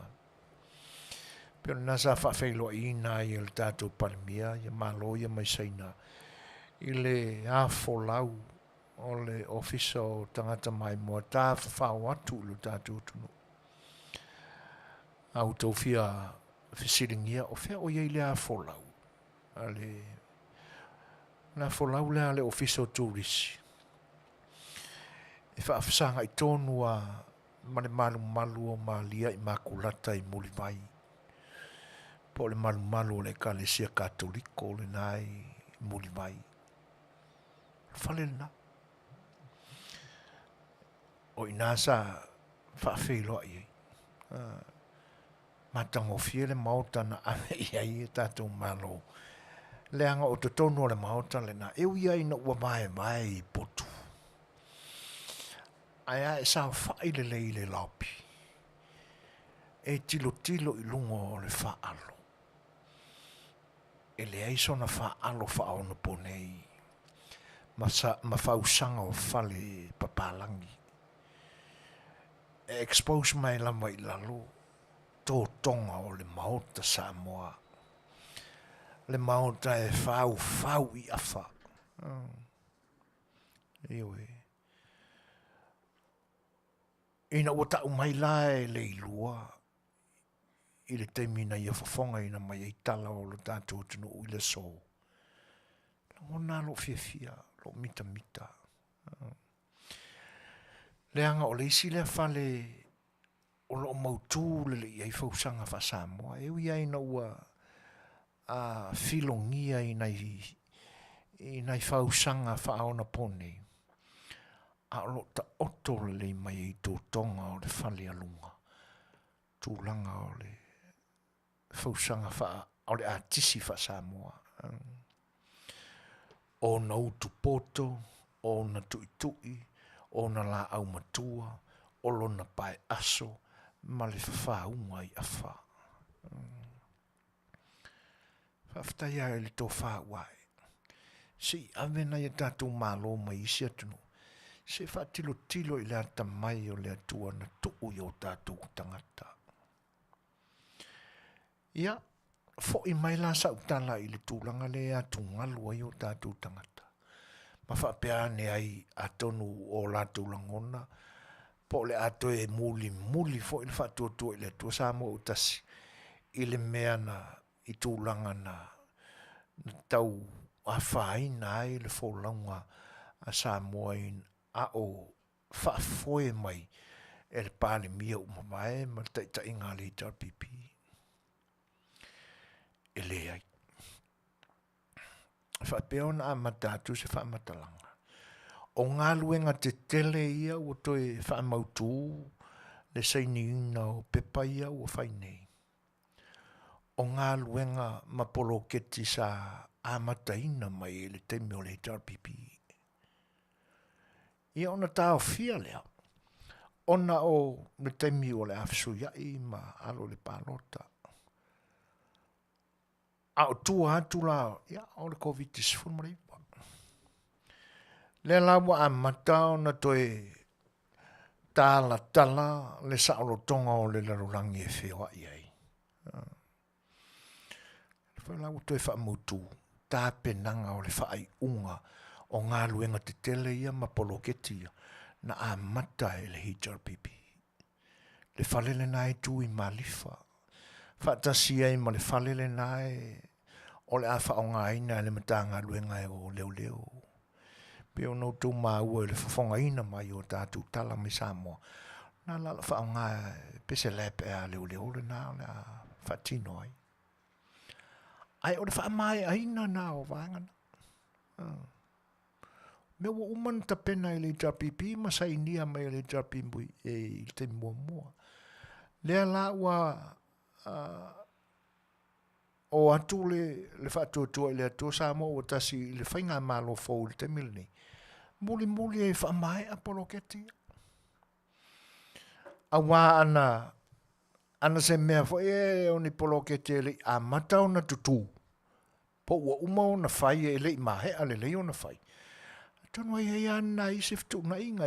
pei o lena sa faafeiloaiina ai e le tatou Palemia ia Malo ia mai Saina i le afolau o le Ofisa o Tagata Maimoa tafafao atu i lo tatou atunuu. A outou fia fesiligia, o fea o i ai le afolau a le le afolau lea a le Ofisa o Turisi e faafesagai tonu lava ma le malumalu o Malia Imakulata i Mulivai, po o le malumalu o le Ekalesia Katoliko lena i Mulivai. O le fale lena. O i ina sa faafeiloai ai. Matagofie le maota na ave i ai e tatou Malo, leaga o totonu o le maota lena, e ui lava ina ua vaevae i potu, ae a e saofai lelei i le lobby, e tilotilo i luga o le faalo, e leai sona faalo faaonoponei ma fausaga o fale papalagi. E expose mai lava i lalo totoga o le Maota Samoa, le Maota e faufau i afa. Ioe. Ina ua tau mai la e Leilua i le taimi na ia fofogaina mai ai tala o lo tatou atunuu i le aso, lagona lou fiafia, lou mitamita. Leaga o le isi lea fale o lo o mautu lelei i ai fausaga faa-Samoa, e ui lava ina ua a filogia i nai, i nai fausaga faaonaponei, a o lo o taoto lelei mai ai i totoga o le fale a luga, tulaga o le. fausaga faa, o le atisi faa-Samoa. Ona utu poto, ona tuitui, ona laau matua, o lona pae aso ma le fafauga i afa. Faafetai lava i le tofa ua ae. Se i ave nai a tatou malo mai isi atunuu, se i faatilotilo i le atamai o le Atua na tuu i o tatou tagata. Ia, foi mai la sau tala i le tulaga lea e atugalu ai o tatou tagata, ma faapea ane ai atonu o latou lagona po o le a toe mulimuli foi le faatuatua i le Atua Samoa ua tasi i le mea na i tulaga na tau afaina ai le folauga a Samoa a o faafoe mai e le Palemia ua mavae ma le taitaiga a le HRPP. E leai. E faapea ona amata atu se faamatalaga. O galuega tetele ia ua toe faamautu le sainiina o pepa ia ua fai nei. O galuega ma poloketi sa amataina mai i le taimi o le HRPP. Ia ona taofia lea, ona o le taimi o le a fesuiai ma alo i le palota. A o tua atu la, ia, o le Koviti-19. Lea la ua amata ona toe talatala le saolotoga o le lalolagi e feoai ai. Lea la ua toe faamautu tapenaga o le faaiuga o galuega tetele ia ma poloketi ia na amata e le HRPP. Le fale lena e tu i Malifa, faatasi ai ma le fale lena e o le a faaaogaina e le Matagaluega o Leoleo. Pei ona outou maua i le fofogaina mai o tatou tala mai Samoa, na la la faaaoga pe se lab ea a leoleo lena o le a faatino ai. Ae o le faamaeaina na o vaega na. Mea ua uma ona tapena e le HRPP ma sainia mai e le HRPP i le taimi muamua. Lea la ua o atu le, le faatuatua i le Atua Samoa ua tasi i le faigamalo fou i le taimi lenei, mulimuli e faamaea poloketi ia. Auā ana, ana se mea foi e o ni poloketi e le i amata ona tutū, po ua uma ona fai e le i maea lelei ona fai, atonu ai ai lava nai isi fetuunaiga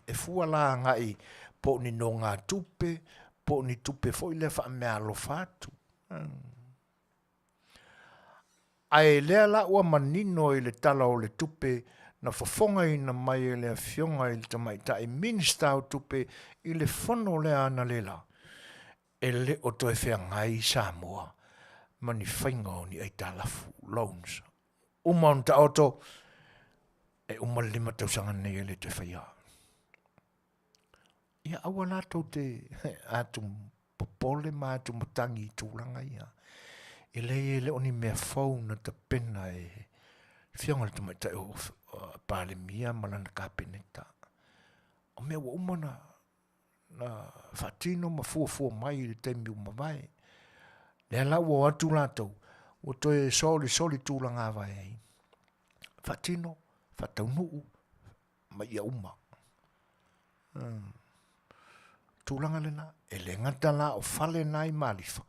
e fua la agai po o ni nogatupe, po o ni tupe foi lea faameaalofa atu. Ae lea la ua manino i le Tala o le Tupe na fofogaina mai e le Afioga i le Tamaitai Minisita o Tupe i le fono lea analeila, e le o toe feagai Samoa ma ni faiga o ni aitalafu, loans. Uma ona taoto, e uma le 5 tausaga nei e le toe faia. Ia aua la tou te atu popole ma atu matagi i tulaga ia. E leai e le o ni mea fou na tapena e Afioga i le Tamaitai o Palemia ma lana Kapeneta. O mea ua uma ona na faatino ma fuafua mai i le taimi ua mavae. Lea la ua o atu latou, ua toe solisoli tulaga vae ai. Faatino, faataunuu, ma ia uma. Tulaga lena, e le gata la o fale na i Malifa,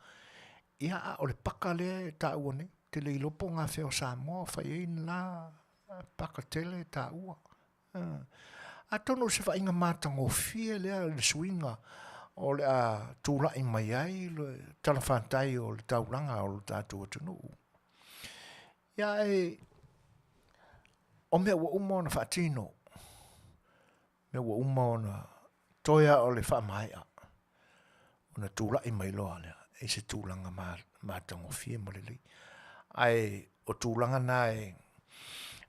ia a o le paka lea e taua nei, te le iloa po o gafea o Samoa o fai ai la paka tele e taua. Atonu o se vaaiga matagofie lea i le suiga o le a tulai mai ai le talafatai o le taulaga o le tatou atunuu. Ia ae o mea ua uma ona faatino, mea ua uma ona toe lava o le faamaea ona tulai mai loa lea i se tulaga matagofie ma lelei. Ae o tulaga na e,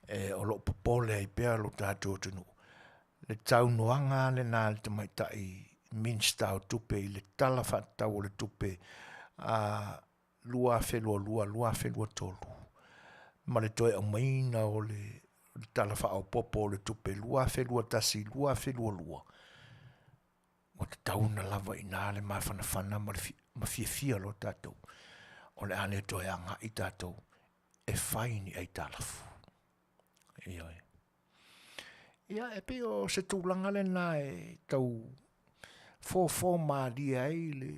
e o lo o popole ai pea lo tatou atunuu, le saunoaga lena a le tamaitai Minisita o Tupe i le Tala Faatatau o le Tupe a 2022, 2023 ma le toe aumaiina o le Tala Faaopoopo o le Tupe 2021, 2022, ua tatau ona lava i ina le mafanafana ma le ma fiafia loa tatou. O le a le toe agai tatou e fai ni aitalafu. Ioe. Ia, e pei o se tulaga lena e tau fofo malie ai le,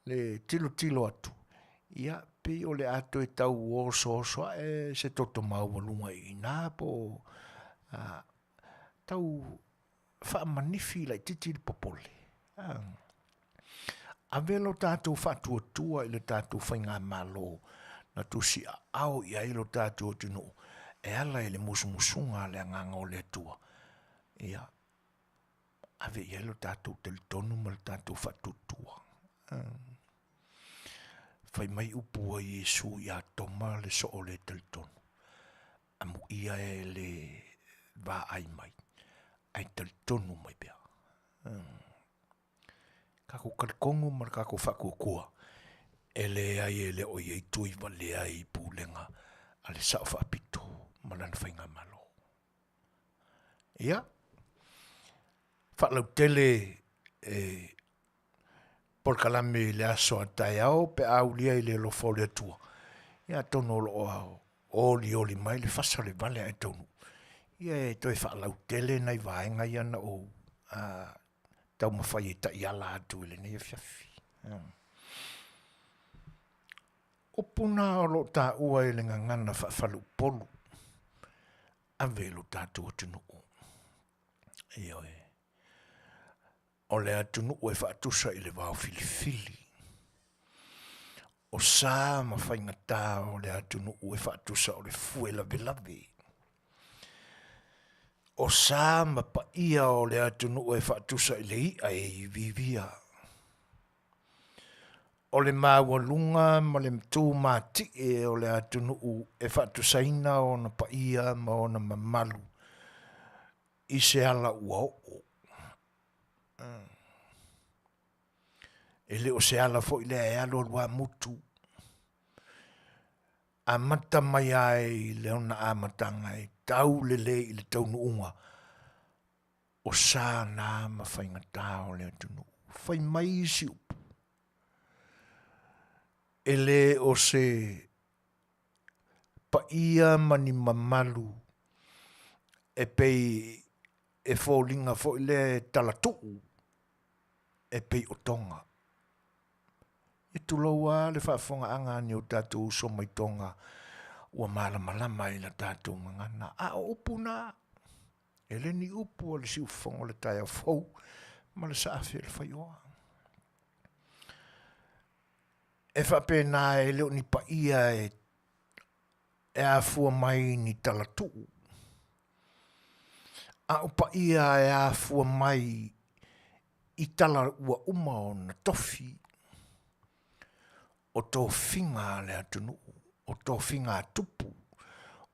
le tilotilo atu, ia, pei o le a toe tau osooso ae se toto maualuga i ina po o a, tau faamanifi laitiiti le popole. A. Ave lo tatou faatuatua i le tatou faigamalo na tusiaao i ai lo tatou atunuu e ala i le musumusuga a le Agaga o le Atua. Ia, ave i ai lo tatou talitonu ma le tatou faatuatua. Fai mai upu a Iesu ia Toma le soo le talitonu, amuia e le vaai mai, ae talitonu mai pea. Tatou talitonu ma le tatou faatuatua, e leai e le o i ai tuivalea i pulega a le Sao Faapito ma lana Faigamalo. Ia, faalautele e polokalame i le aso a taeao pe a aulia i le alofa o le Atua, ia atonu o lo o olioli mai le fasa o le vale ae taunuu, ia e toe faalautele nai vaega ia na ou taumafai e taiala atu i lenei afiafi. Upu na o lo o taua i le gagana faafaleupolu, ave i lo tatou atunuu. Ioe. O le atunuu e faatusa i le vao filifili. O sa ma faigata o le atunuu e faatusa o le fue lavelave. O sa ma paia o le atunuu e faatusa i le i'a e iviivia. O le maualuga ma le tumati'e o le atunuu e faatusaina ona paia ma ona mamalu i se ala ua oo. E le o se ala foi lea e alualu a mutu, amata mai lava i lona amataga e tau lelei i le taunuuga o sa na ma faigata o le atunuu. Fai mai isi upu, e le o se paia ma ni mamalu e pei e foliga foi lea e talatuu e pei o Toga. E tulou lava le faafofogaaga a ni o tatou uso mai Toga ua malamalama i la tatou gagana. A o upu na, e le ni upu a le siufofoga o le taeao fou ma le saafi o le faioa. E faapena e le o ni paia e e afua mai ni talatuu, a o paia e afua mai i tala ua uma ona tofi, o tofiga a le atunuu, o tofiga a tupu,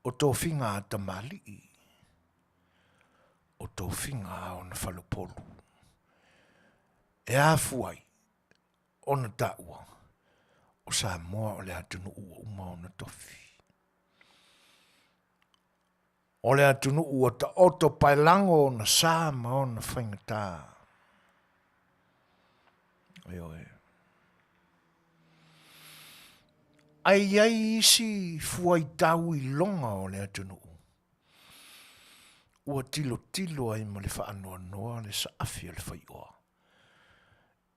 o tofiga a tamalii, o tofiga a ona faleupolu. E afua ai ona taua, o Samoa o le atunuu ua uma ona tofi. O le atunuu ua taoto paelago ona sa ma ona faigata. Ioe. Ae i ai isi fuaitau iloga o le atunuu ua tilotilo ai ma le faanoanoa le saafi a le faioa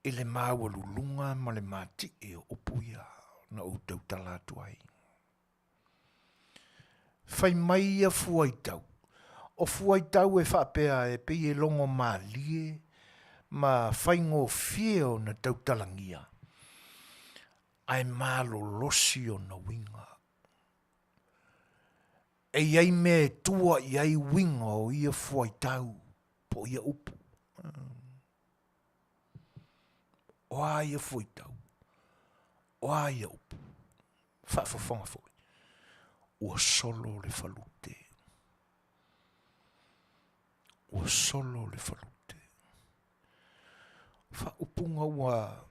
i le maualuluga ma le mati'e o upu ia na ou tautala atu ai. Fai mai ia fuaitau, o fuaitau e faapea e pei e logo malie ma faigofie ona tautalagia, ae malolosi ona uiga. E i ai mea e tua i ai uiga o ia fuaitau po o ia upu. O a ia fuaitau? O a ia upu? Faafofoga foi, ua solo le falute. Ua solo le falute. Faaupuga ua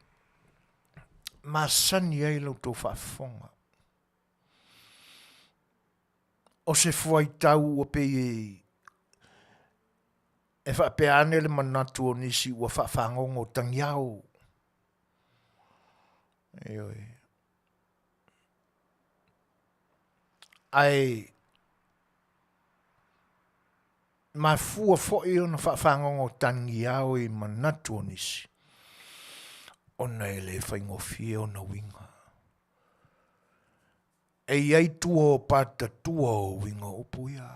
masani ai la outou faafofoga. O se fuaitau ua pei e faapea ane le manatu o nisi ua faafagogo tagiao. Ioe. Ae mafua foi ona faafagogo tagiao i manatu o nisi, ona e le faigofie ona uiga. E i ai tua o patatua o uiga o upu ia.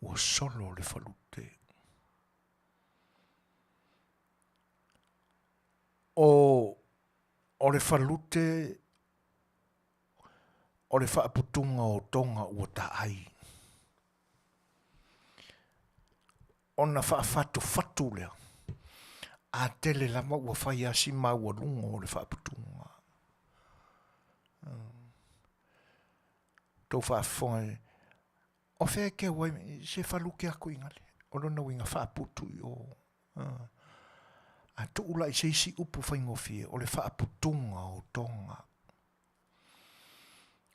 Ua solo le falute. O, o le falute o le faaputuga o toga ua taai. Ona faafatufatu lea, a tele lava ua fai lava si maualuga o le faaputuga. Tou faafofoga, o fea e keu ai, se falute atu i gale, o lona uiga faaputu i o. A tuu la i se isi upu faigofie, o le faaputuga o toga.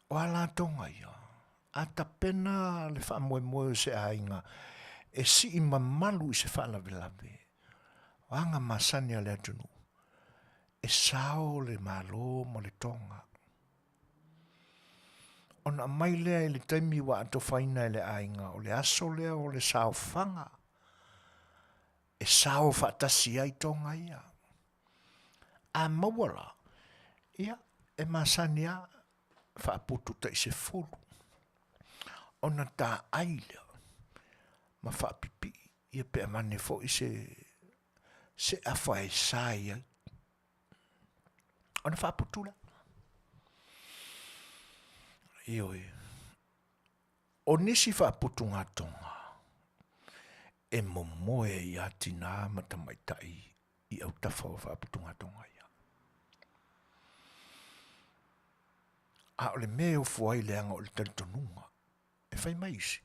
O a la toga ia? A tapena le faamoemoe o se aiga e sii mamalu i se faalavelave, o aga masani a le atunuu, e sao le Malo ma le toga. Ona aumai lea i le taimi ua atofaina e le aiga, o le aso lea o le saofaga e sao faatasi ai toga ia. A maua la, ia, e masani lava faaputu tai sefulu, ona taai lea ma faapipii, ia pe avane foi se, se afa e sa i ai. Ona faaputu lea. Ioe. O nisi faaputugatoga e momoe ia tinā ma tamaitai i autafa o faaputugatoga ia. A o le mea e ofo ai leaga o le talitonuga, e fai mai isi,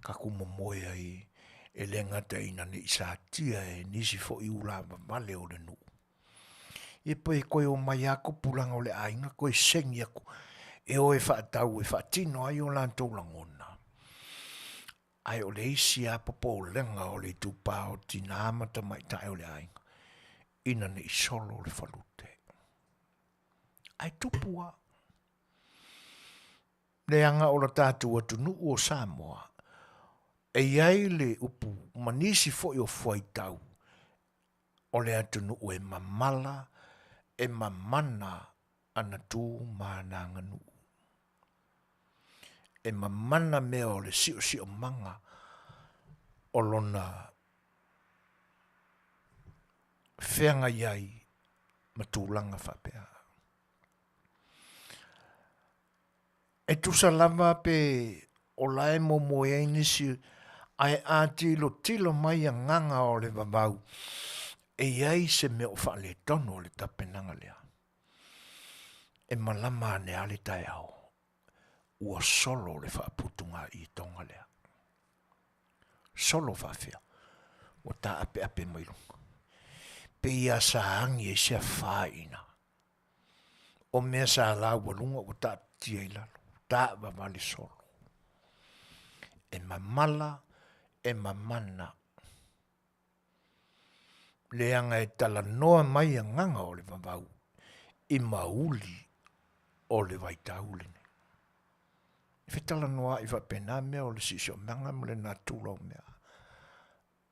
tatou momoe ai e le gata ina ne i satia e nisi foi ulavavale o le nuu, Ia pe toe omai lava tupulaga o le aiga toe segi atu e o e faatau e faatino ai o latou lagona. Ae o le isi lava popolega o le itupa o tina ma tamaitai o le aiga, ina ne i solo le falute. Ae tupu lava. Leaga o le tatou atunuu o Samoa, e i ai le upu ma nisi foi o fuaitau o le atunuu e mamala, e mamana ana tu ma ana aganuu. E mamana mea o le siosiomaga o lona feagai ai ma tulaga faapea. E tusa lava pe o la e momoe ai nisi ae a tilotilo mai agaga o le vavau, e i ai se mea o faaletonu o le tapenaga lea. E malama ane lava le taeao, ua solo le faaputugaitoga lea. Solo faafefea, ua taapeape mai luga. Pei lava sa agi ai se afa i ina. O mea sa laualuga ua taatia i lalo, taavavale solo. E mamala, e mamana. Leaga e talanoa mai agaga o le vavau i mauli o le vaitau lenei. E fetalanoaai faapena mea o le siosiomaga ma le natura o mea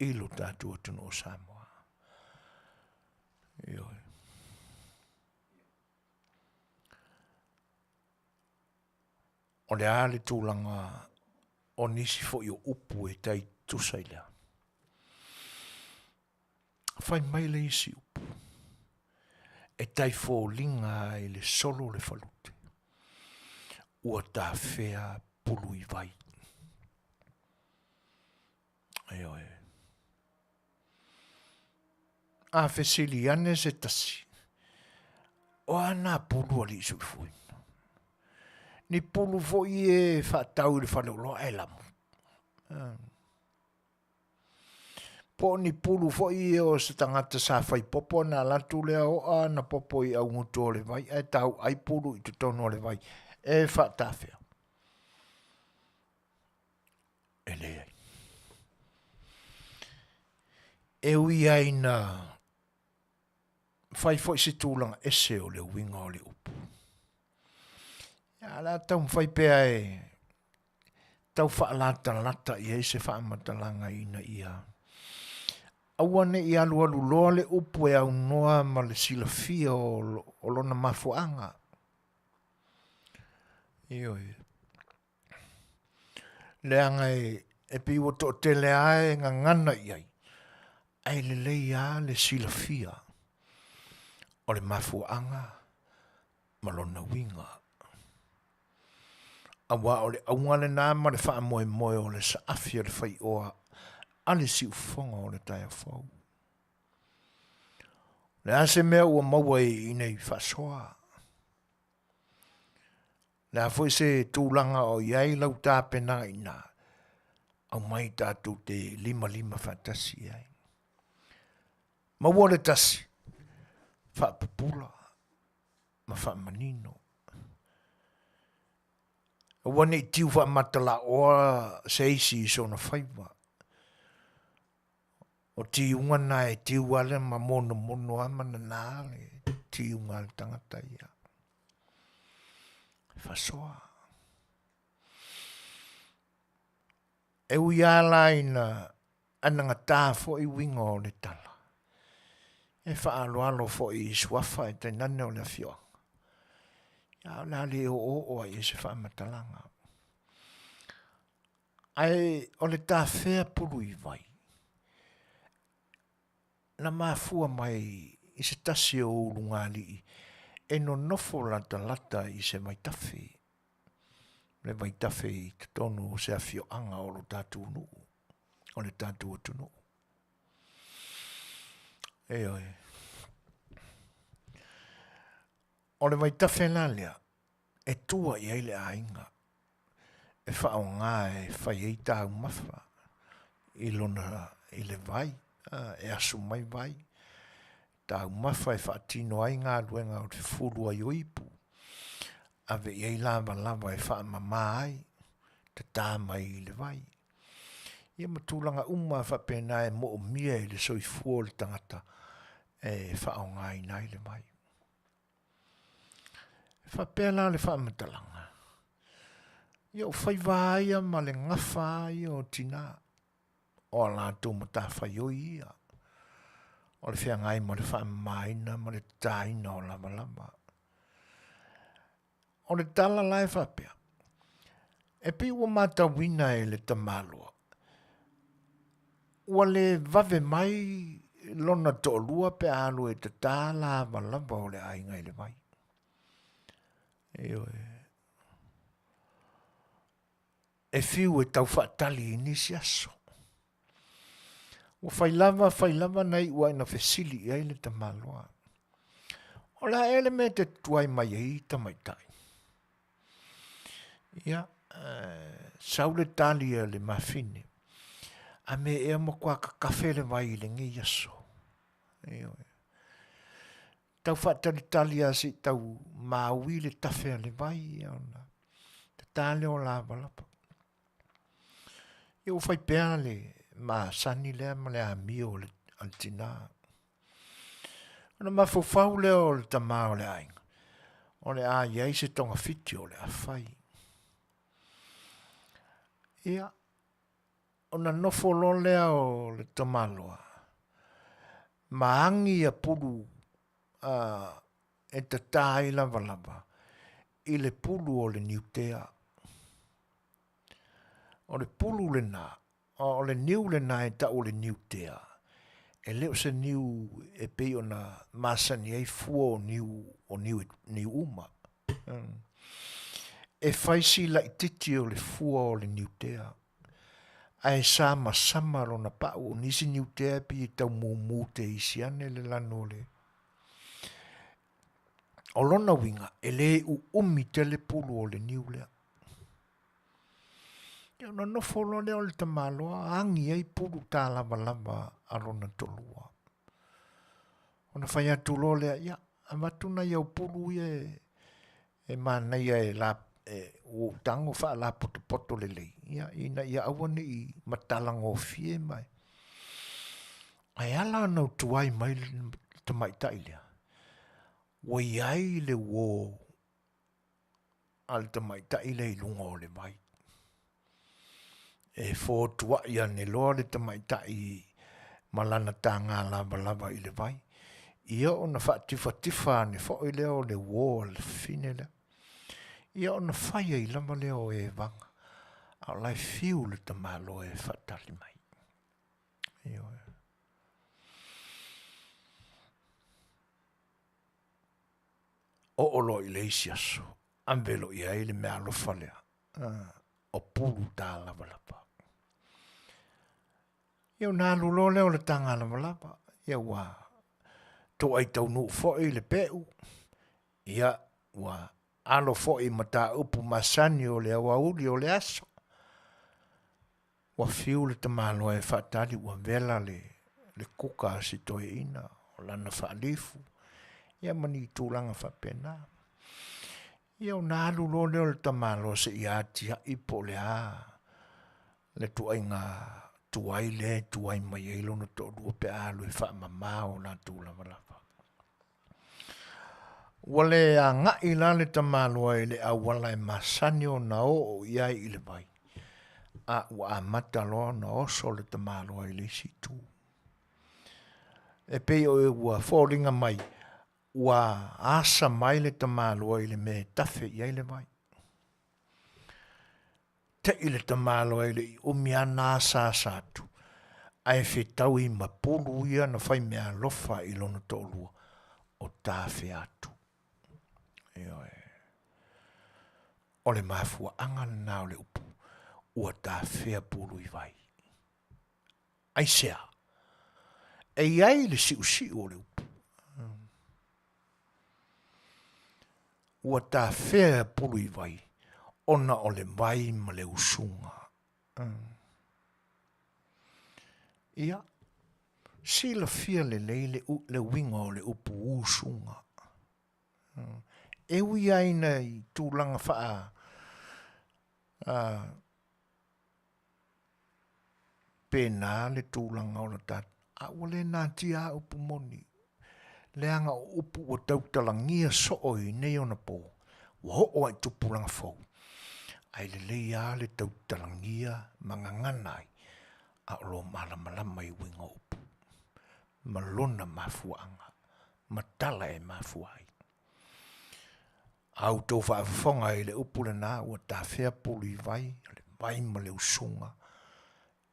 i lo tatou atunuu o Samoa. Ioe. O le a le tulaga o nisi foi o upu e tai tusa i lea? Fai mai le isi upu, e tai foliga i le solo o le falute, ua tafea pulu i vai. Ioe. A fesili ane se tasi, o a nā pulu alii soifuaina? Ni pulu foi e faatau i le faleoloa ae lamu. Po o ni pulu foi ia o se tagata sa fai popo ona alu atu lea oa ana popo i augutu o le vai ae tauai pulu i totonu o le vai e faatafea. E leai. E ui ai ina fai foi se tulaga ese o le uiga o le upu. Ia, o le a taumafai pea e tau faalatalata i ai se faamatalaga ina ia aua ne i alualu loa le upu e aunoa ma le silafia o lona mafuaaga. Ioe. Leaga e pei ua toatele lava e gagana i ai, ae lelei lava le silafia o le mafuaaga ma lona uiga. Aua o le auga lena ma le faamoemoe o le saafi a le faioa a le siufofoga o le taeao fou. O le a se mea ua maua i nei faasoa? Le a foi se tulaga o i ai lau tapenaga i ina, aumai tatou te limalima faatasi i ai. Maua le tasi, faapupula ma faamanino. Aua ne i tiu faamatalaoa se isi i sona faiva. O tiuga na e tiu ale ma monomono a ma nana le tiuga a le tagata ia. Fasoa. E ui lava la ina anagata foi uiga o le tala, e faaaloalo foi i suafa e tainane o le afioaga, a o le a le oooo lava i ai se faamatalaga. Ae o le tafea pulu i vai, na mafua mai i se tasi o ulugalii e nonofo latalata i se vaitafe, le vaitafe i totonu o se afioaga o lo tatou nuu, o le tatou atunuu. Ioe. O le vaitafe la lea, e tua i ai le aiga e faaaoga e fai ai taumafa i lona i le vai, e asu mai vai, taumafa e faatino ai galuega o le fufulu ai o ipu, ave i ai lavalava e faamama ai, tata mai i le vai. Ia ma tulaga uma faapena e moomia e le soifua o le tagata e faaaogaina ai le vai. E faapea la le faamatalaga, ia o faiva lava ia ma le gafa lava ia o tina, o a latou matafaioi ia, o le feagai ma le faamamaina ma le tataina o lavalava. O le tala la e faapea, e pei ua matauina e le tamaloa, ua le vave mai lona toalua pe a alu e tata lavalava o le aiga i le vai. Ioe. E fiu e tau faatali i nisi aso. Ua fai lava, fai lava na iu ai na fesili i ai le tamaloa. O le a ea le mea e te tuai mai ai tamaitai? Ia, sau le tali a le mafine, a me ea matua kakafe le vai i lenei aso. Ioe. Tau faatalitali lava se i tau maui le tafe a le vai, ia ona tata lea o lavalava. Ia ua fai pea le masani lea ma le amio a le tina. Ona mafaufau lea o le tama o le aiga, o le a i ai se togafiti o le a fai. Ia, ona nofo loa lea o le tamaloa, ma agi ia pulu e tata ai lavalava i le pulu o le niutea. O le pulu lena, o le niu lena e tau o le niutea, e le o se niu e pei ona masani ai fua o niu, o niu, niu uma. E fai si laititi o le fua o le niutea, ae samasama lona pau. O nisi niutea e pei e tau mumu te isi ane le lanu o le... O lona uiga, e le uumi tele pulu o le niu lea. Ia ona nofo loa lea o le tamaloa agi ai pulu tālavalava a lona toalua. Ona fai atu loa lea, ia, avatu nai au pulu ia e, e manaia e la, e, ua ou tago faalapotopoto lelei, ia, ina ia aua ne i matalagofie ma e. Ae ala ona ou tuai mai le tamaitai lea, ua i ai le uo. a le tamaitai lea i luga o le vai. E fotuai ane loa le tamaitai ma lana taga lavalava i le vai, ia ona faatifatifa ane foi lea o le uo a le fafine lea. Ia ona fai ai lava lea o evaga, a o la e fiu le tamaloa e faatali mai. Ioe. Oo loa i le isi aso, ave loa i ai le meaalofa lea, o pulu ta lavalava. Ia ona alu loa lea o le taga lavalava, ia ua toai taunuu foi le peu, ia ua alo foi i mataupu masani o le aoauli o le aso. Ua fiu le tamaloa e faatali ua vela le, le kuka a si toeaina o lana faalifu, ia ma ni tulaga faapena. Ia ona alu loa lea o le tamaloa seia atia'i po o le a le ituaiga tuai lea e tuai mai ai lona toalua pe a alu e faamama o latou lavalava. Ua le agai la le tamaloa i le auala e masani ona oo i ai i le vai, a ua amata loa ona oso le tamaloa i le isi itu. E pei o ua foliga mai ua asa mai le tamaloa i le mea e tafe i ai le vai. Te'i le tamaloa e le i umi ana asaasa atu, ae fetaui ma pulu ia na fai meaalofa i lona toalua o tafea atu. Ioe. O le mafuaaga lena o le upu, ua tafea pulu i vai. Aisea? E i ai le siusiu o le upu. Ua tafea pulu i vai ona o le vai ma le usuga. Ia, silafia lelei le, le uiga o le upu usuga. E ui lava ina i tulaga faa pēnā le tulaga o le tatou, a ua le natia lava upu moni, leaga o upu ua tautalagia soo i nei ona pō, ua oo lava i tupulaga fou, ae lelei lava le tautalagia ma gagana ai, a o lo malamalama i uiga o upu ma lona mafuaaga ma tala e mafua ai. A outou faafofoga i le upu lena ua tafea pulu i vai, o le vai ma le usuga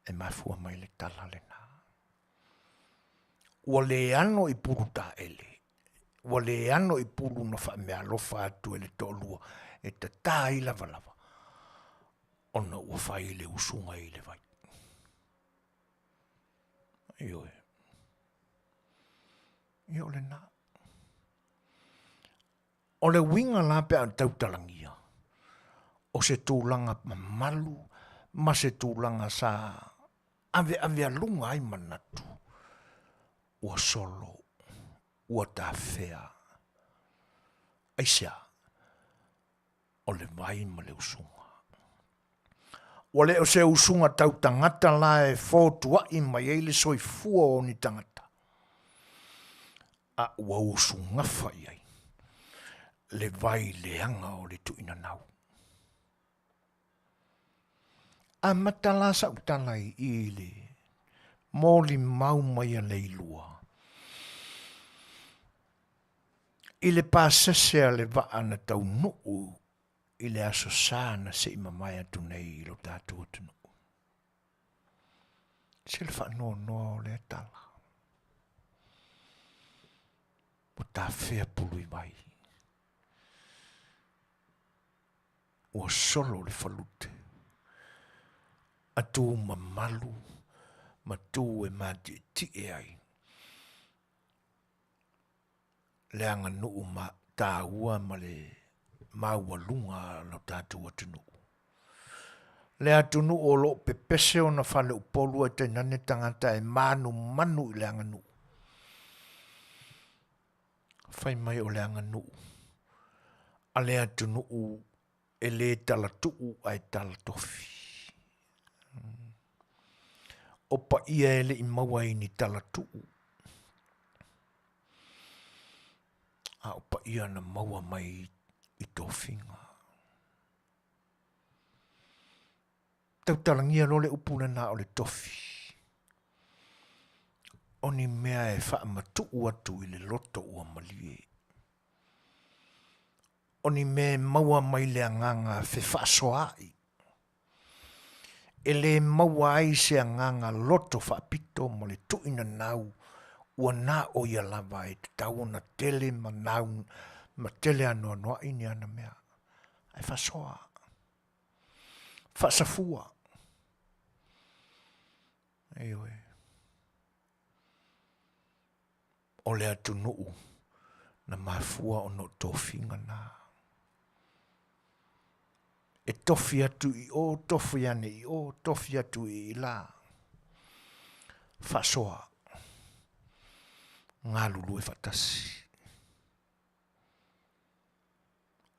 e mafua mai le tala lena. Ua le ano i pulu taele, ua le ano i pulu na faameaalofa atu e le toalua e tatā ai lavalava, ona ua fai le usuga i le vai. Ioe. Ia o lena. O le uiga la pe a tautalagia, o se tulaga mamalu ma se tulaga sa aveavealuga ai manatu, ua solo, ua tafea. Aisea? O le vai ma le usuga. Ua le o se usuga tau tagata la e fotua'i mai ai le soifua o ni tagata, a ua usugafa i ai le vai leaga o le tuuinanau. Amata la sa'u tala i i le molimau mai a Leilua i le pasese a le vaa na taunuu i le Aso Sa na se i mamae atu nei i lo tatou atunuu. Se le faanoanoa o lea tala. Ua tafea pulu i vai. Ua solo le falute. A tu mamalu ma tu e matietie ai. Le aganuu ma taua ma le maualuga a lo tatou atunuu. Le atunuu o lo o pepese ona faleupolu ae tainane tagata e manumanu i le aganuu. Fai mai o le aganuu a le atunuu e le talatuu ae talatofi. O paia e le i maua i ni talatuu, a o paia na maua mai i tofiga. Tautalagia loa le upu lena o le tofi. O ni mea e faamatuu atu i le loto ua malie. O ni mea e maua mai le agaga fefaasoaai. E le maua ai se agaga loto faapito ma le tuuinanau ua na o ia lava e tatau ona tele ma nau ma tele anoanoai ni ana mea. Ae faasoa. Faasafua. Ioe. O le atunuu na mafua ona o tofiga na. E tofi atu i o, tofi ane i o, tofi atu i i la. Faasoa. Galulue faatasi.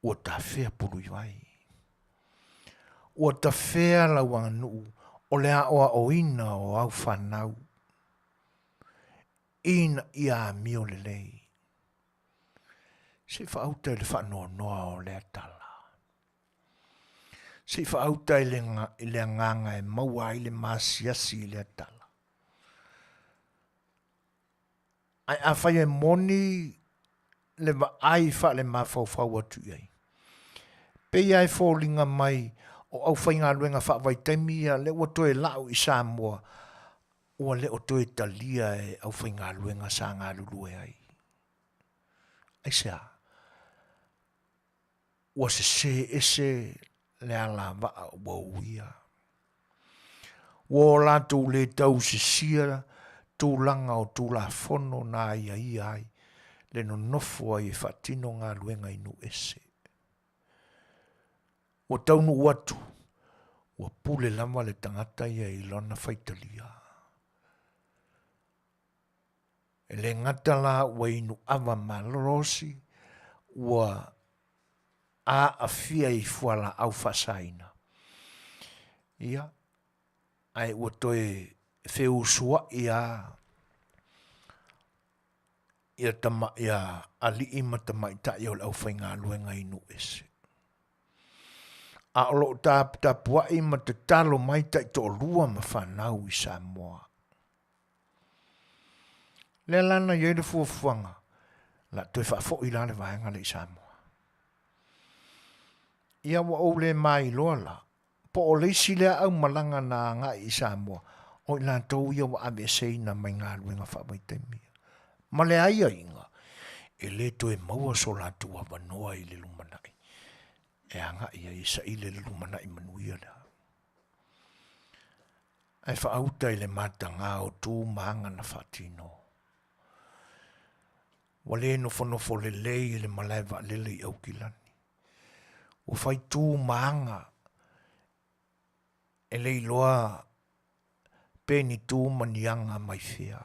Ua tafea puluivai. Ua tafea lau aganuu o le aoaoina o au fanau ina ia amio lelei. Se i faauta i le faanoanoa o lea tala. Se i faauta i le, i le agaga e maua ai le maasiasi i lea tala. Ae afai e moni le vaai faalemafaufau atu i ai, pei lava e foliga mai o aufaigaluega faavaitaimi ia lea ua toe lau i Samoa, ua le o toe talia e aufaigaluega sa galulue ai. Aisea? Ua sese ese le alavaa ua uia. Ua o latou le tausisia tulaga o Tulafono na aiaia ai le nonofo ai e faatino galuega i nuu ese. Ua taunuu atu, ua pule lava le tagata ia i lona faitalia. E le gata la ua inu ava malolosi, ua aafia i fualaau faasaina. Ia, ae ua toe feusuai lava ia tama, ia alii ma tamaitai o le aufaigaluega i nuu ese. A o lo o taputapuai ma tatalo mai taitoalua ma fanau i Samoa. Lea la na i ai le fuafuaga, o le a toe faafoi la le vaega lea i Samoa. Ia ua ou le mailoa la, po o le isi lea aumalaga na agai i Samoa, o i latou ia ua aveeseina mai galuega faavaitaimi. Ma le aiaiga, e le toe maua so latou avanoa i le lumanai, e agai ai e saili le lumanai manuia lea. Ae faauta i le mataga o tu ma aga na faatino. Ua le nofonofo lelei i le malae vaalele i Aukilani. Ua fai tu ma aga e le iloa pe ni tu ma ni aga mai fea.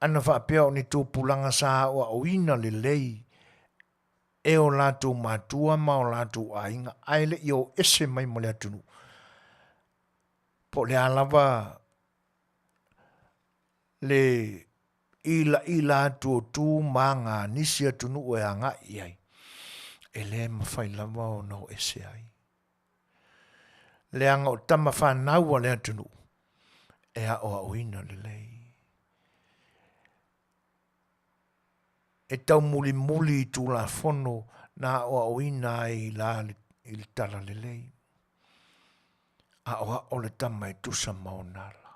Ana faapea o ni tupulaga sa aoaoina lelei e o latou matua ma o latou aiga ae le i o ese mai ma le atunuu. Po o le a lava le ilaila atu o tu ma aga a nisi atunuu e agai i ai, e le mafai lava ona o ese ai. Leaga o tama fanau a le atunuu e aoaoina lelei. E taumulimuli i Tulafono na aoaoina ai i la i le Talalelei. Aoao le tama e tusa ma ona ala.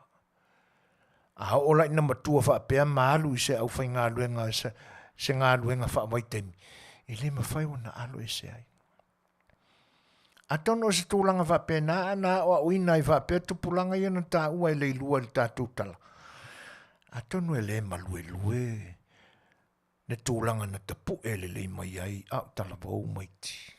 A oo la ina matua faapea ma alu i se aufaigaluega se galuega faavaitaimi, e le mafai ona alo ese ai. Atonu o se tulaga faapena na aoaoina ai faapea tupulaga ia na taua e Leilua i le tatou tala. Atonu e le maluelue le tulaga na tapue lelei mai ai a o talavou maiti.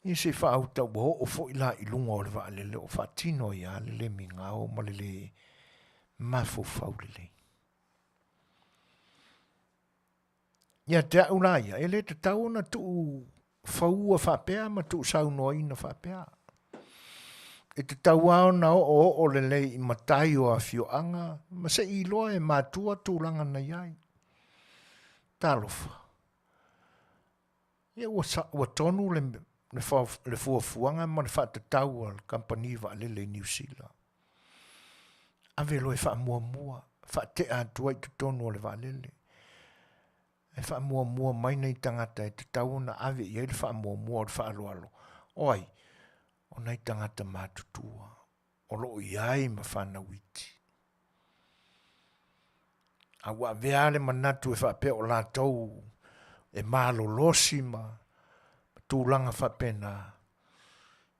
Ia se i faauta ua oo foi la i luga o le vaalele o faatino ai lava le le migao ma le le mafaufau lelei. Ia te au la ia, e le tatau ona tuu faua faapea ma tuusaunoaina faapea. E tatau lava ona oooo lelei i matai o afioaga ma se i iloa e matua tulaga na i ai. Talofa. Ia ua, ua tonu le, le fuafuaga ma le faatatau a le kamupani vaalele i Niu Sila. Ave loa e faamuamua, faatea atu ai i totonu o le vaalele. E faamuamua mai nai tagata e tatau ona ave i ai le faamuamua o le faaaloalo. O ai? O nai tagata matutua o lo o i ai ma fanau iti. A ua avea lava le manatu e faapea o latou e malolosi ma tulaga faapena,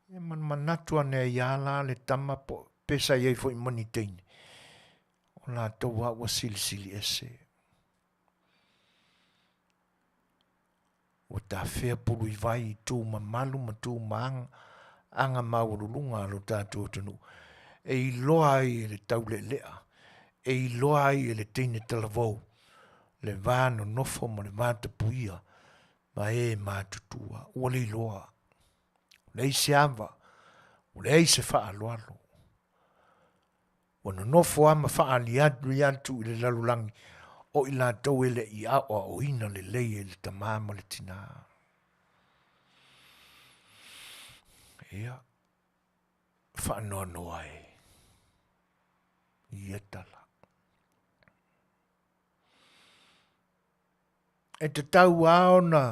ia ma manatu ane ai lava la le tama po pe sa i ai foi ma ni teine, o latou lava ua silisili ese. Ua tafea pulu i vai i tu mamalu ma tu ma aga maualuluga a lo tatou atunuu, e iloa ai e le taulealea, e iloa ai e le teine talavou le va nonofo ma le va tapuia ma e matutua. Ua le iloa, ua leai se ava, ua leai se faaaloalo. Ua nonofo lava ma faaaliali atu i le lalolagi o i latou e le i aoaoina lelei e le tamā ma le tinā. Ia, faanoanoa e ia tala. E tatau lava ona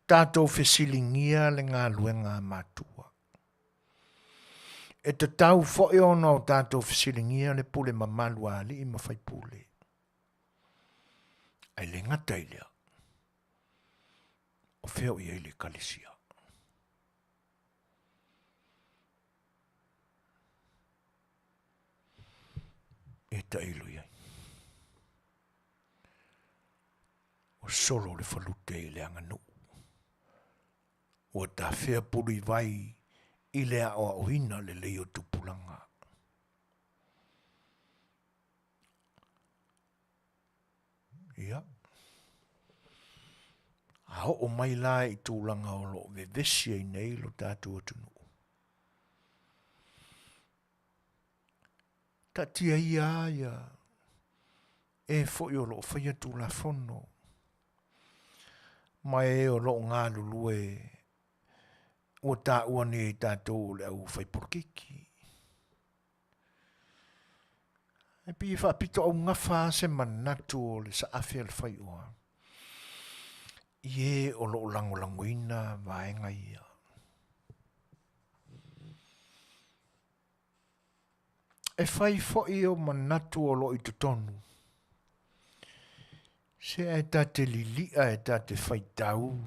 tatou fesiligia le galuega a matua. E tatau foi ona o tatou fesiligia le pule mamalu a alii ma faipule. Ae le gata i lea, o fea o i ai le Ekalesia? E tailo i ai. Ua solo le falute i le aganuu. Ua tafea pulu i vai i le aoaoina lelei o tupulaga. Ia. A oo mai la i tulaga o lo o vevesi ai nei lo tatou atunuu, taatia ia ia e foi o lo o faia Tulafono ma e o lo o galulue ua taua nei e tatou o le au faipolokiki. E pei e faapito augafa lava se manatu o le saafi a le faioa i e o lo o lagolagoina vaega ia. E fai foi o manatu o lo o i totonu, se ae ta te lilia e ta te faitau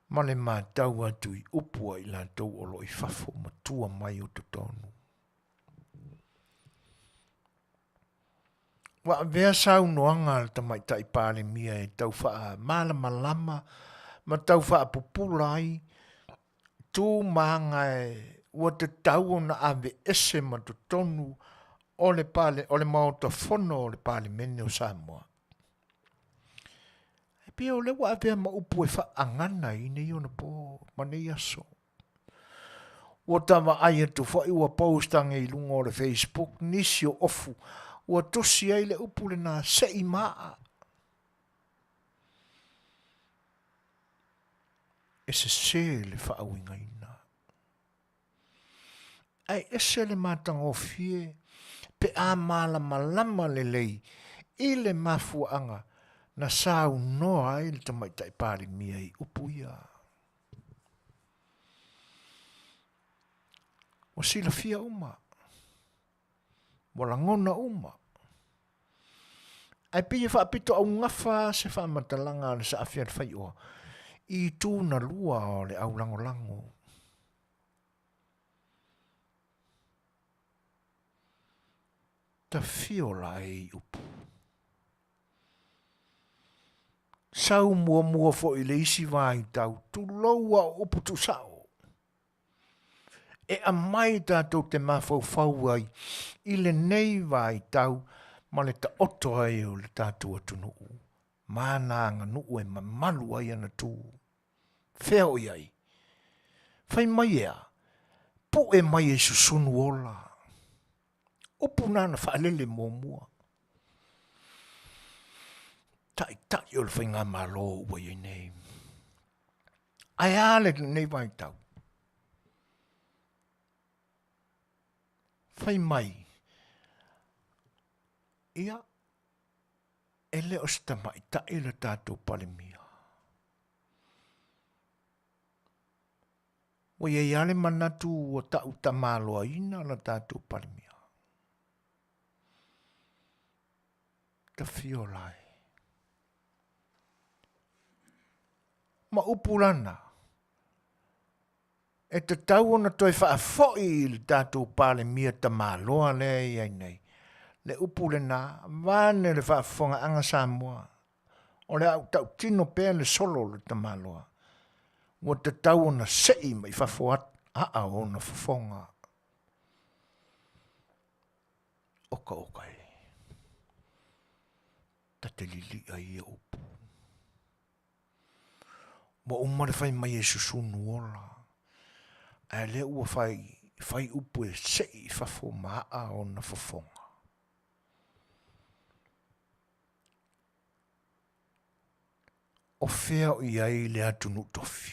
ma le matau atu i upu a i latou o lo o i fafo ma tua mai o totonu. Ua avea saunoaga a le Tamaitai Palemia e tau faamalamalama ma tau faapupula ai tu ma aga ua tatau ona aveese ma totonu o le pale, o le Maota Fono o le Palemene o Samoa. E pei o lea ua avea ma upu e faaagana i nei ona po ma nei aso. Ua ta vaai atu foi ua post ane i luga o le Facebook nisi o ofu ua tusi ai le upu lena se'i maa. E sese le faauigaina. Ae ese le matagofie pe a malamalama lelei i le mafuaaga na saunoa ai le Tamaitai Palemia i upu ia. Ua silafia uma. Ua lagona uma. Ae pei e faapito augafa se faamatalaga a le saafi a le faioa i itu na lua o le aulagolago. Tafio la e i upu. Sau muamua foi i le isi vaitau, tulou a o upu tuusao. E aumai tatou te mafaufau ai i lenei vaitau ma le taoto ai o le tatou atunuu ma ana aganuu e mamalu ai ana tu. Fea o i ai? Fai mai e a? Pue mai e susunu ola. Upu na na faalele muamua. Taitai o le faigamalo ua i ai nei. Ae a lenei vaitau? Fai mai, ia, e le o se tamaitai le tatou Palemia. Ua i ai lava le manatu ua tau tamaloaina le tatou Palemia. Tafiola e. Ma upu lana, e tatau ona toe faafoi i le tatou Palemia tamaloa lea e i ai nei. Le upu lena, vaeane le faafofogaaga Samoa, o le a ou tautino pea le solo o le tamaloa, ua tatau ona sei mai fafo aa o ona fofoga. Oka oka e, ta te lilia ia upu. Ua uma le fai mai e susunu ola, ae lea ua fai, fai upu e sei i fafo ma aa ona fofoga. O fea o i ai le atunuu tofi?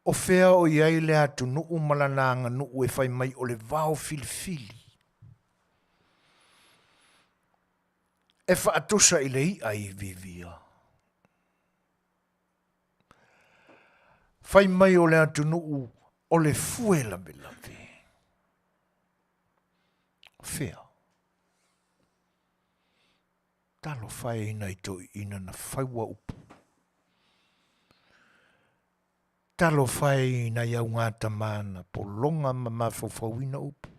O fea o i ai le atunuu ma lana aganuu e fai mai o le vao filifili? E faatusa i le i'a i vivia. Fai mai o le atunuu o le fue lavelave. Fea? Talofa e i nai toeaiina na faua upu. Talofa e i nai augatama na pologa ma mafaufauina upu.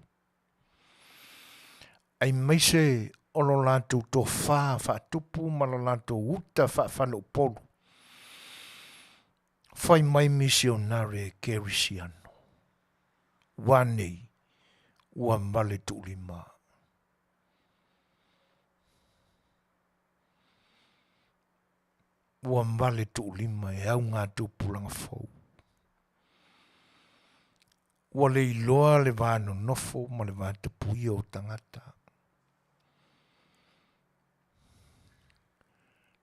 Aemaise o lo latou tofa faatupu ma lo latou uta faafaleupolu. Fai mai misionare kerisiano. Ua nei, ua vale tuulima. Ua vale tuulima e au ngā tupulaga fou. Ua le iloa le va nonofo ma le va tapuia o tagata.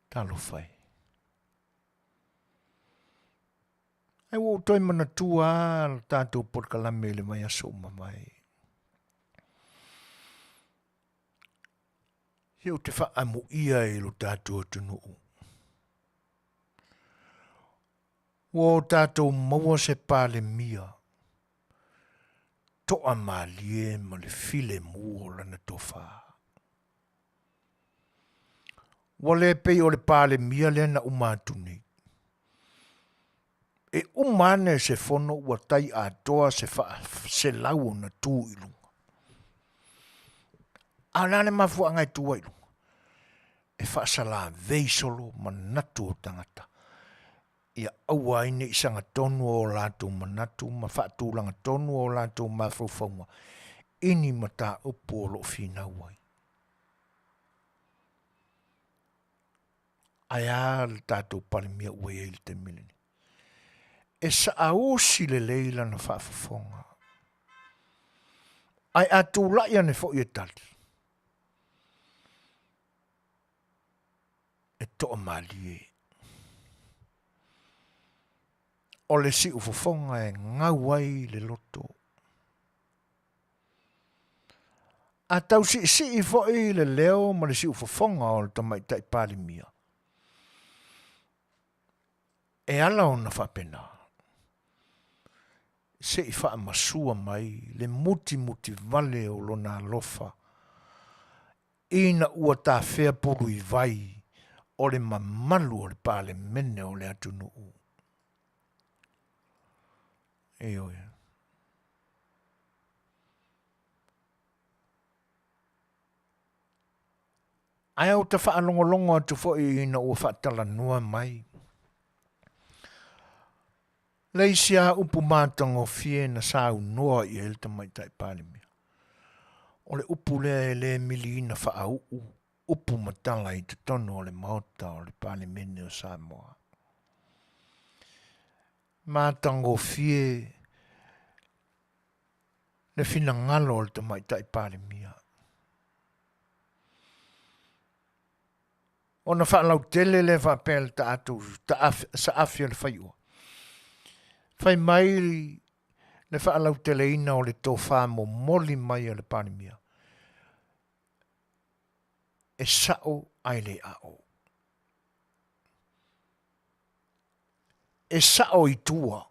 Talofa e. Ae ua ou toe manatua lava le tatou polokalame i le vaiaso ua mavae. Se ou te faaamuia i lo tatou atunuu. Ua o tatou maua se Palemia toamalie ma le filemu o lana tofa. Ua le pei o le Palemia lea na uma atu nei. E uma ane se fono ua tai atoa se faaselau ona tu i luga. A o le a le mafuaaga e tu ai i luga? E faasalavei solo manatu o tagata ia aua ai ne i sagatonu o latou manatu ma faatulaga tonu o latou mafaufauga i ni mataupu o lo o finau ai. Ae a le tatou Palemia ua i ai i le taimi lenei? E saausi lelei lana faafofoga. Ae a tulai ane foi e tali, e toamalie. O le siufofoga e gau ai le loto. A tau siisii foi le leo ma le siufofoga o le Tamaitai Palemia, e ala ona faapena, se i faamasua mai le mutimuti vale o lona alofa ina ua tafea pulu i vai o le mamalu o le Palemene o le atunuu. Ioe. Ae ou te faalogologo atu foi ina ua faatalanoa mai le isi a upu matagofie na saunoa i ai le Tamaitai Palemia. O le upu lea e le miliina faauu upu ma tala i totonu o le Maota o le Palemene o Samoa. Matagofie le finagalo o le Tamaitai Palemia. Ona faalautele lea faapea le taatou saafi o le faiua. Fai mai le faalauteleina o le tofa momoli mai a le Palemia, e sa'o ae le a'o. E sa'o i tua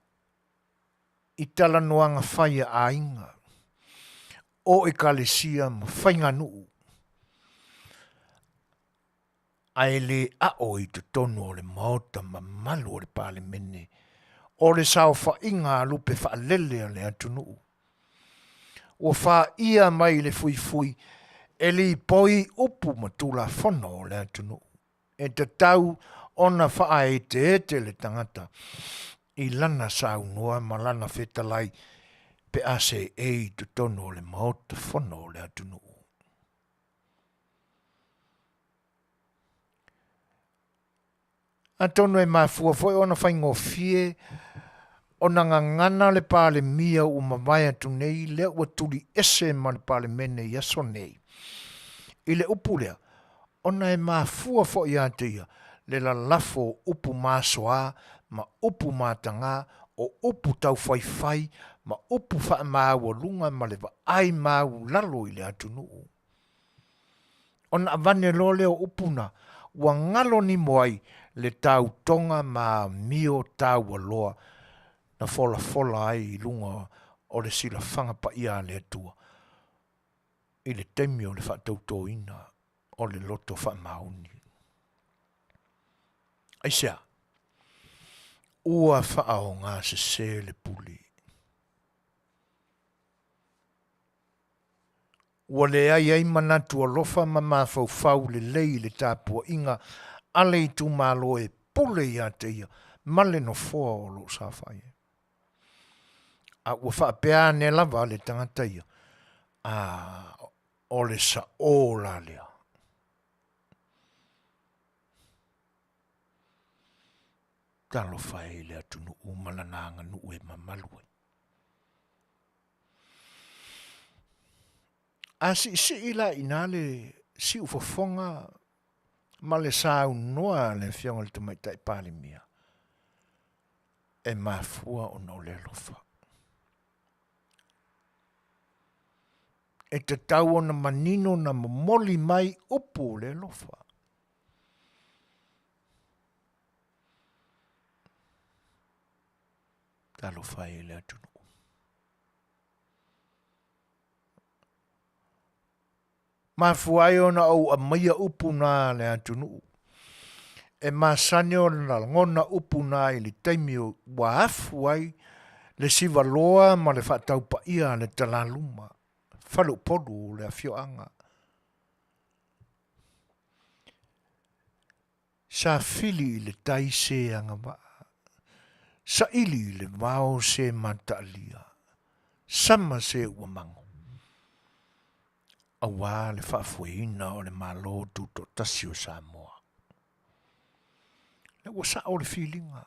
i talanoaga fai a aiga, o ekalesia ma faiganuu, ae le a'o i totonu o le Maota mamalu o le Palemene o le saofaiga a lupe faalele a le atunuu. Ua faia mai le fuifui e lipoi upu ma tulafono o le atunuu. E tatau ona faaeteete le tagata i lana saunoa ma lana fetalai pe a seei i totonu o le Maota Fono o le atunuu. Atonu e mafua foi ona faigofie ona gagana le Palemia ua mavae atu nei lea ua tuli ese ma le Palemene i aso nei. I le upu lea, ona e mafua foi ia te ia le lalafo o upu masoa ma upu matagā, o upu taufaifai ma upu faamaualuga ma le vaai maulalo i le atunuu. Ona avane loa lea o upu na ua galo nimo ai le tautoga ma amio taualoa na folafola ai i luga o le silafaga paia a le Atua i le taimi o le faatautoina o le loto faamaoni. Aisea? Ua faaaoga sese le pule. Ua leai ai manatu alofa ma mafaufau lelei i le tapuaiga a le itumalo e pule ia te ia ma le nofoa o lo o saofai ai. A ua faapea ane lava le tagata ia, a, o le saʻō la lea. Talofa e i le atunuu ma lana aganuu e mamalu ai. A siisii la i ina le siufofoga ma le saunoa a le Afioga i le Tamaitai Palemia, e mafua ona o le alofa. E tatau ona manino na momoli mai upu o le alofa. Talofa e i le atunuu. Mafua ai ona ou aumaia upu na a le atunuu. E masani ona lagona upu na i le taimi ua afu ai le sivaloa ma le faataupaia a le talaluma, faleupolu o le afioaga. Sa fili i le tai se agavaa, saili i le vao se mataalia, sama se ua mago, aua le faafoeina o le Malo Tutoatasi o Samoa. Lea ua sao le filiga,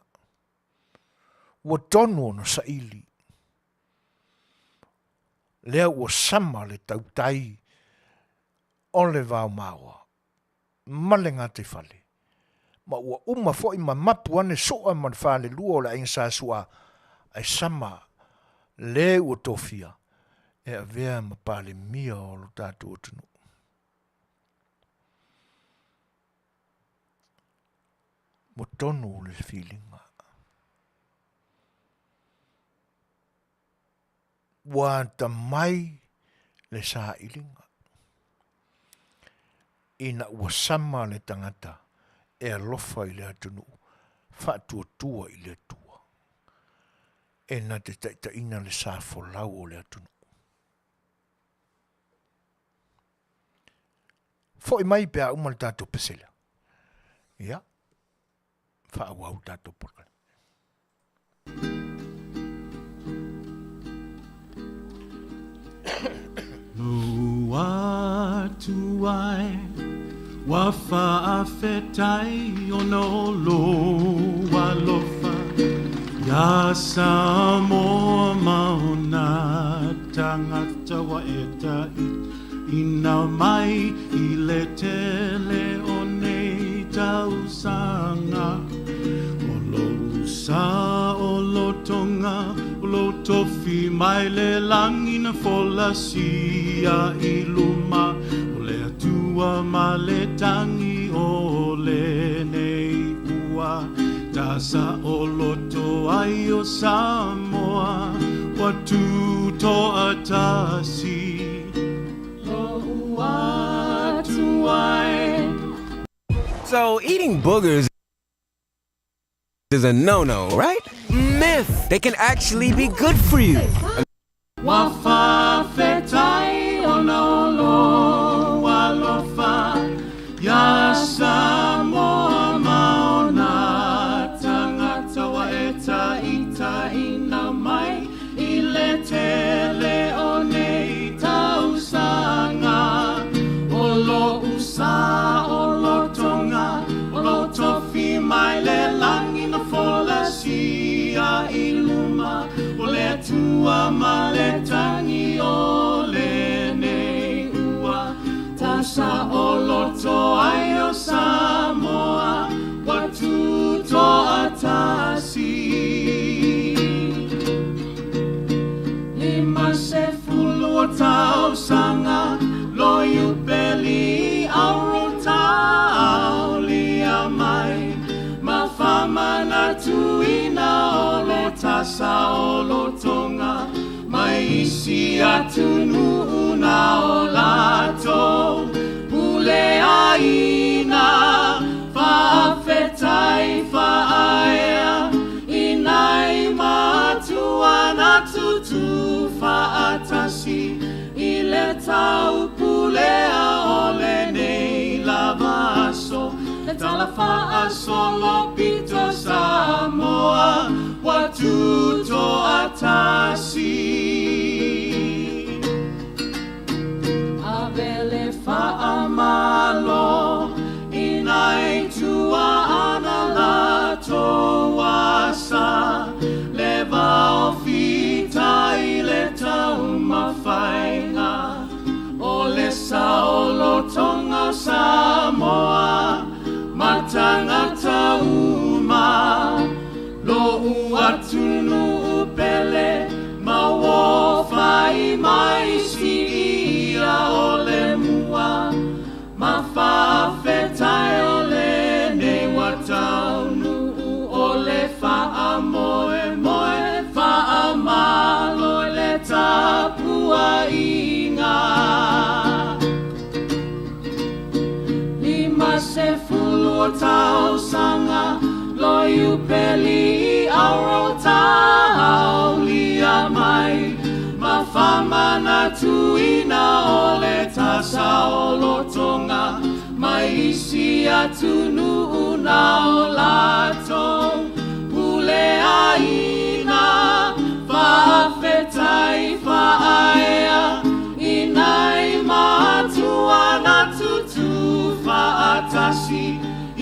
ua tonu ona saili, lea ua sama le tautai o le vaomaoa. ma le gataifale, ma ua uma foi ma mapu ane soa ma le falelua o le aiga Sa Su'a, ae sama le ua tofia e avea ma Palemia o lo tatou atunuu. Ua tonu le filiga. Ua atamai le sailiga ina ua sama le tagata e alofa i le atunuu faatuatua i le Atua e na te taitaiina le sa folau o le atunuu. Foi mai pe a uma le tatou pesela. Ia, faaauau le tatou polokalame. Atu ai ua faafetai ona o lou alofa iā Samoa ma ona tagata ua e taitaina mai i le tele o nei. tonga o lo tofi mai le lagi na folasia i luma o le Atua ma le tagi o lenei ua tasa o loto ai o Samoa ua tutoatasi lo'u atu ai. So, eating boogers is a no no, right? Myth! They can actually be good for you. Ua faafetai ona o lou alofa iā Samoa ma ona tagata ua e taitaiina mai i le tele o nei tausaga o lo'u saolotoga o lou tofi mai le lagi na folasia i luma o le Atua ma le tagi o lenei ua tasaoloto ai o Samoa ua tutoatasi. 50 o tausaga lo iupeli auro taulia mai ma faamanatuina o le tasaolotoga mai isi atunuu na o latou puleaina faafetai faaea i nai matua na tutu faatasi i le taupulea o lenei lava aso le tala faasolopito Samoa ua tutoatasi. Ave le faamalo i nai tuaana latou asa le vaofitai le taumafaiga o le saolotoga o Samoa ma tagata uma lo'u atunuu pele ma ua fai mai siia o le mua ma faafetai o lenei ua taunuu o le faamoemoe faamalo i le tapuaiga. 50 o tausaga lo iupeli auro taulia mai ma faamanatuina o le tasaolotoga mai isi atunuu na o latou puleaina faafetai faaea i nai matua na tutu faatasi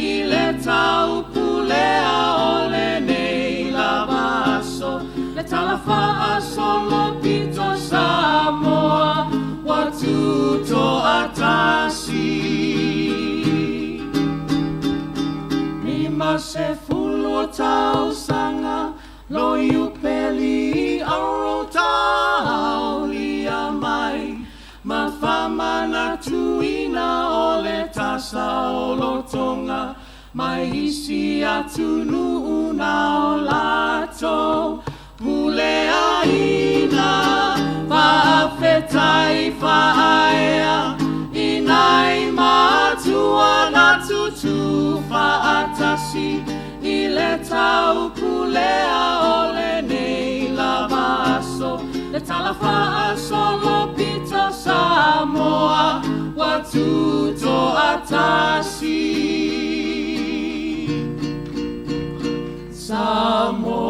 i le taupulea o lenei lava aso le tala faasolopito Samoa ua tutoatasi. 50 o tausaga lo iupeli auro taulia mai ma faamanatuina o le tasaolotoga mai isi atunuu na o latou puleaina faafetai faaea i nai matua na tutu faatasi i le taupulea o lenei lava aso le tala faasolopito Samoa ua tutoatasi.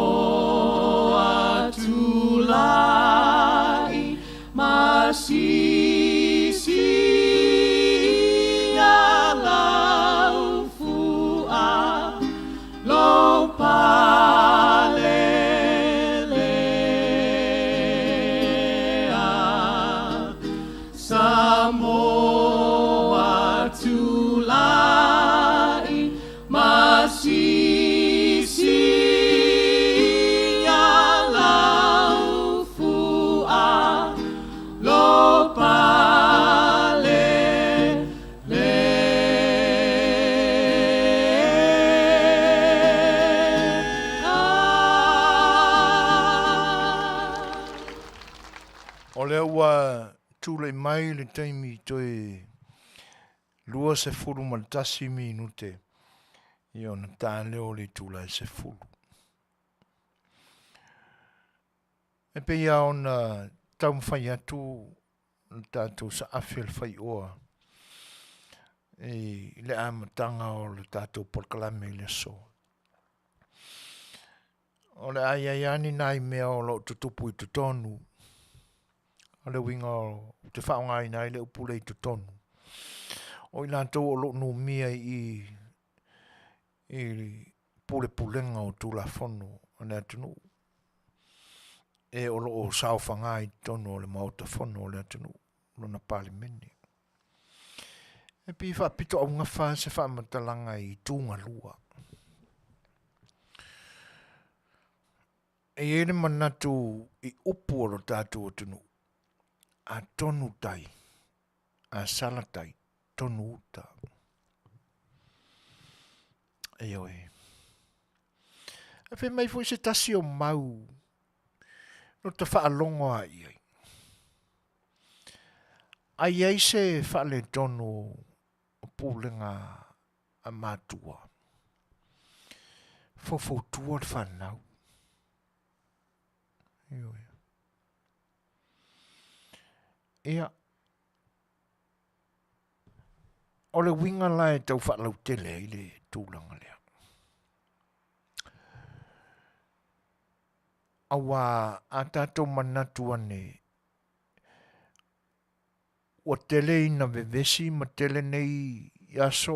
Samoa tulai masisi alaufua lo palelea. Samoa tulai Ua tulai mai le taimi toe 21 minute ia ona ta lea o le itula e 10. E pei lava ona taumafai atu le tatou saafi o le faioa i le amataga o le tatou polokalame i le aso. O le a i ai lava ni nai mea o lo o tutupu i totonu, o le uiga ou te faaaogaina ai le upu lea i totonu, o i latou o lo o numia i i pulepulega o Tulafono a le atunuu, e o lo o saofaga i totonu o le Maota Fono o le atunuu, lona Palemene. E pei e faapitoaugafa se faamatalaga i itugalua. E i ai le manatu i upu o lo tatou atunuu, a tonu tai, a sala tai, tonu uta. Ioe. Ae fai mai foi se tasi o mau no ta faalogo a i ai. A i ai se faaletonu o pulega a matua, faufautua le fanau. Ioe. Ia, o le uiga la e tau faalautele ai le tulaga lea. Auā a tatou manatu ane ua tele ina vevesi ma tele nei aso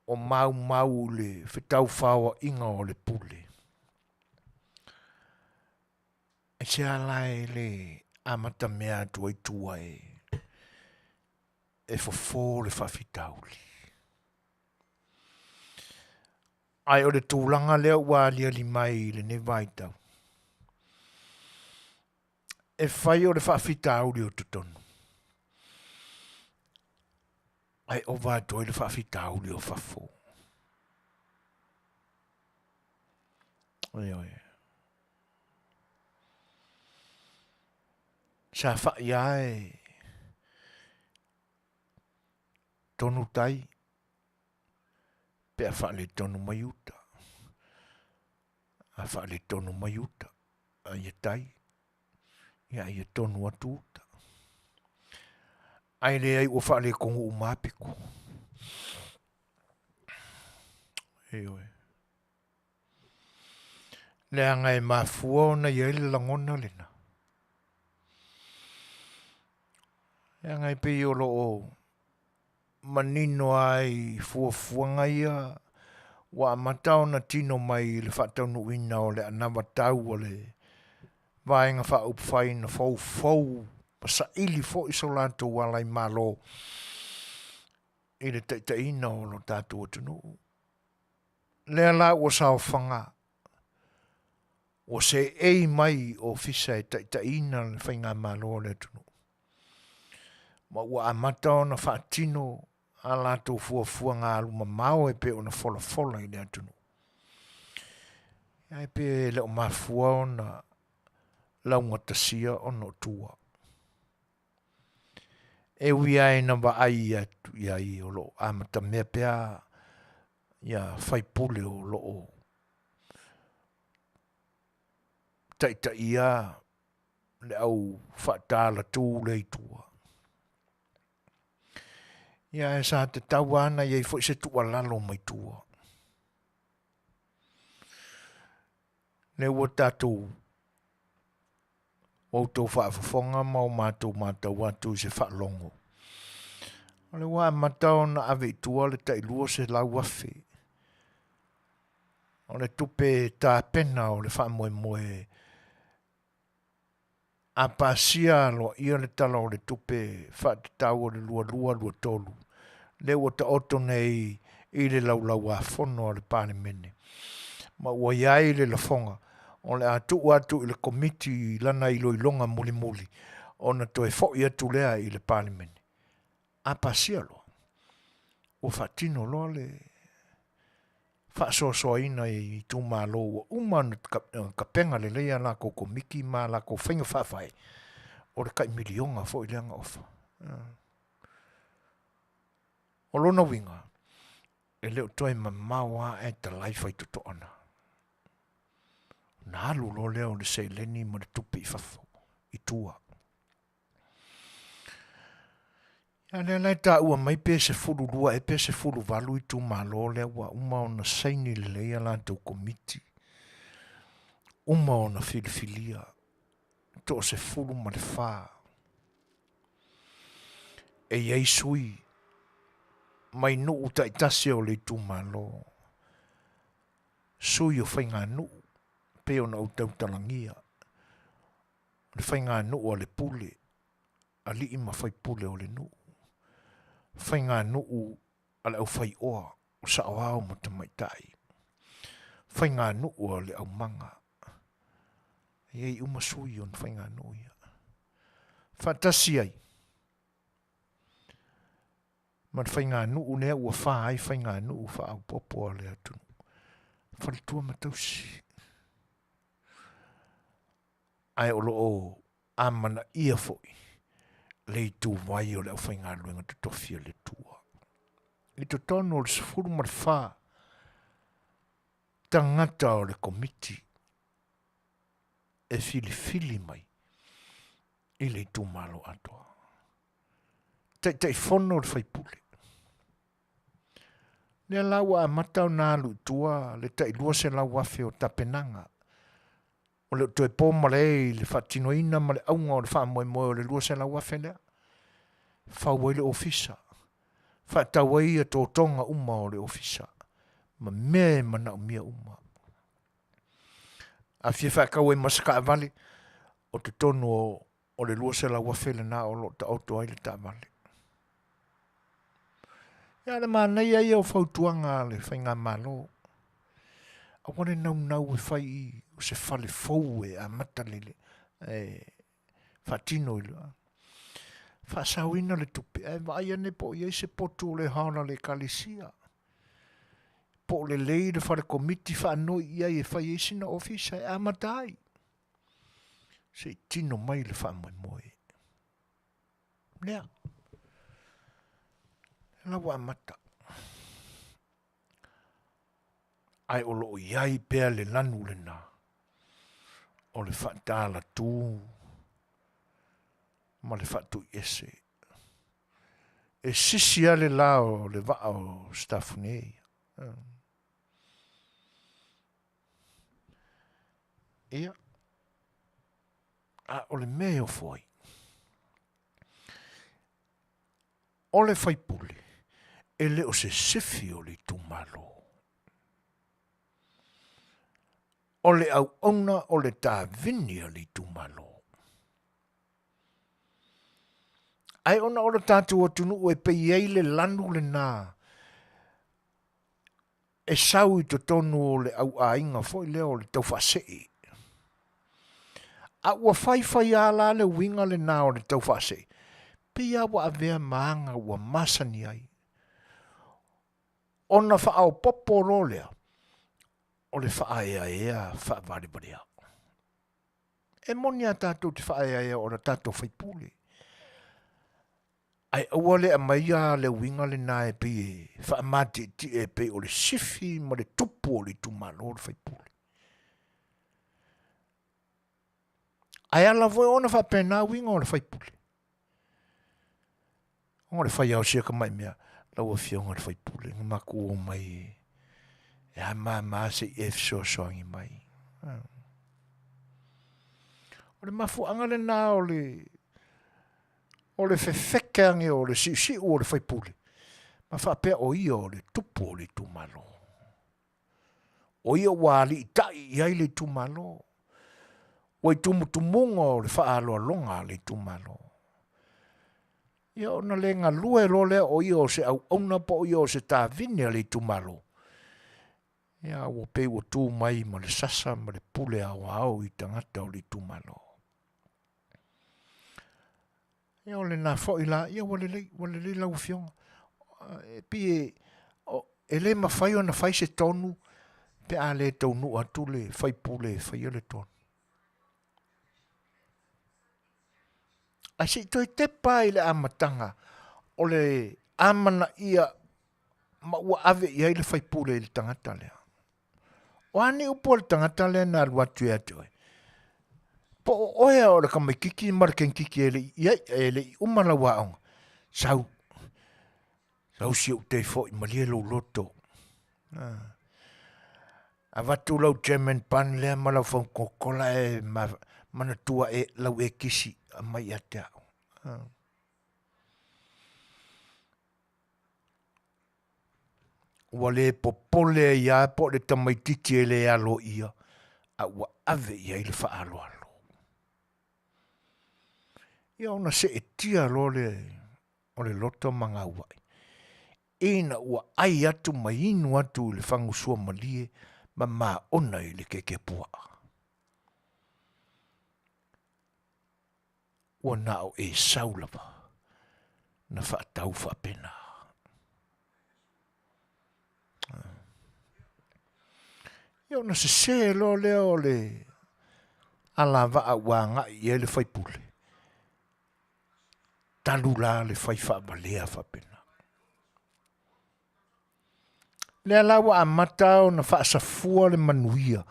o maumau i le fetaufaoaiga o le pule. Aisea la e le amatamea atu ai tua e fofo le faafitauli? Ae o le tulaga lea ua aliali mai i lenei vaitau, e fai o le faafitauli o totonu, ae ova atu ai le faafitauli o fafo. Ioe. Sa fai lava e tonu tai pe a faaletonu mai uta. A faaletonu mai uta, a ia tai, ia a ia tonu atu uta. Ae leai ua faaletonu uma lava pito. Ioe. Leaga e mafua ona i ai le lagona lena. Leaga e pei o lo o manino lava i fuafuaga ia ua amata ona tino mai i le faataunuuina o le anavatau a le Vaega Faaupufai na foufou ma saili foi so latou alaimalo i le taitaiina o lo tatou atunuu. Lea la ua saofaga, ua seei mai i ofisa e taitaiina le faigamalo a le atunuu, ma ua amata ona faatino a latou fuafuaga alumamao e pei ona folafola i le atunuu. Ae pe le o mafua ona laugatasia ona o tua. E ui lava ina vaai atu i ai o lo o amatamea pea ia faipule o lo o taitaia le au faatalatu lea i tua. Ia ae sa tatau lava ona i ai foi se tuualalo mai tua. Lea ua tatou ua outou faafofoga ma o matou matau atu i se faalogo. O lea ua amata ona ave i tua le tai 200,000 o le tupe tapena o le faamoemoe A pasia aloaia le Tala o le Tupe Faatatau o le 2023, lea ua taoto nei i le Laulau-a-Fono a le Palemene, ma ua i ai le lafoga o le a tuu atu i le Komiti i lana iloiloga mulimuli ona toe foi atu lea i le Palemene. A pasia loa, ua faatino loa le faasoasoaina i itumalo ua uma ona tapena lelei a latou komiti ma a latou faiga faavae. O le tai miliona foi lea na ofa. O lona uiga, e le o toe mamao lava ae talai faitotoa na. Ona alu loa lea o le seleni ma le tupe i fafo, i tua. A lea la e taua mai pe 12 ea pe 18 itumalo lea ua uma ona saini lelei a latou komiti, uma ona filifilia 14 e i ai sui mai nuu taitasi o le itumalo, sui o faiganuu pei ona ou tautalagia, o le faiganuu a le pule, alii ma faipule o le nuu, faiganuu a le aufaioa o saoao ma tamaitai, faiganuu a le aumaga, e i ai uma sui o faiganuu ia. Faatasi ai ma le faiganuu lea ua fa ai faiganuu faaopoopo a le atunuu, faletua ma tausi. Ae o lo o amanaia foi le ituvai o le aufaigaluega totofi a le Atua. I totonu o le 14 tagata o le komiti e filifili mai i le itumalo atoa. Taitaifono le faipule. Lea la ua amata ona alu i tua le tai 200,000 o tapenaga. O le o toe po malae i le faatinoina ma le auga o le faamoemoe o le 200,000 lea. Fau ai le ofisa. Faatau ai ia totoga uma o le ofisa ma mea e manaomia uma. A fia faatau ai ma se taavale, o totonu o le 200,000 lena o lo o taoto ai le taavale. Ia, le manaia ia o fautuaga a le faigamalo. Aua le naunau e fai i o se fale fou e amata le, e faatino i le faasaoina le tupe, ae vaai ane po o i ai se potu o le haola a le Ekalesia, po o lelei le fale komiti faanoi i ai e fai ai sina ofisa e amata ai, se i tino mai le faamoemoe. Lea, la ua amata. Ae o lo o i ai pea le lanu lena o le faatalatū ma le faatuiese. E sisi lava le la o le vaa o Sitafune ia. Ia, a o le mea e ofo ai, o le faipule e le o se sifi o le itumalo. O le auauna o le tavini a le itumalo. Ae ona o le tatou atunuu e pei ai le lanu lena e sau i totonu o le auaiga foi lea o le taufaasee. A ua faifai lava la le uiga lena o le taufaasee, pei lava ua avea ma aga ua masani ai. Ona faaopoopo loa lea o le faaeaea faavalevalea. E moni a tatou te faaeaea o le tatou faipule, Ae aua le aumaia le uiga lena e pei e faamatietie e pei o le sifi ma le tupu o le itumalo le faipule. Ae ala foi ona faapena uiga o le faipule. Ona o le fai lava o sia tamai mea, lau afioga i le faipule, na matou omai e a mama se i e fesoasoani mai. O le mafuaaga lena o le o le fefeke ane o le siusiu o le faipule, ma faapea o ia o le tupu o le itumalo. O ia ua aliitai i ai le itumalo, ua i tumutumuga o le faaaloaloga a le itumalo. Ia ona le galue loa lea o ia o se auauna po o ia o se tavine a le itumalo, ia ua pei ua tu mai ma le sasa ma le pule aoao i tagata o le itumalo. Ia o lena foi la, ia ua lelei, ua lelei lau Afioga. E pei e, e le mafai ona fai se tonu pe a le taunuu atu le faipule e faia le tonu. Ae se i toe tepa i le amataga o le amanaia ma ua ave i ai le faipule i le tagata lea. O a ni upu a le tagata lea na alu atu ia te oe? Po o oe o le tamaititi ma le kenkiki e le i ai, e le i uma lau aoga. Sau, sau si ou te foi malie lou loto. Ah. Avatu lau German bun lea ma lau fono Coca-Cola e manatua e lau e kisi aumai ia te au. Ah. Ua le popole ai lava po o le tamaitiiti e le aloaia, a ua ave i ai le faaaloalo. Ia ona seetia loa lea o le loto ma gauai, ina ua ai atu ma inu atu i le fagu suamalie ma maona i le kekepuaa. Ua na o Esau lava na faatau faapena. Ia ona sese loa lea o le alavaa ua agai i ai le faipule, talu la le fai faavalea faapena. Lea la ua amata ona faasafua le manuia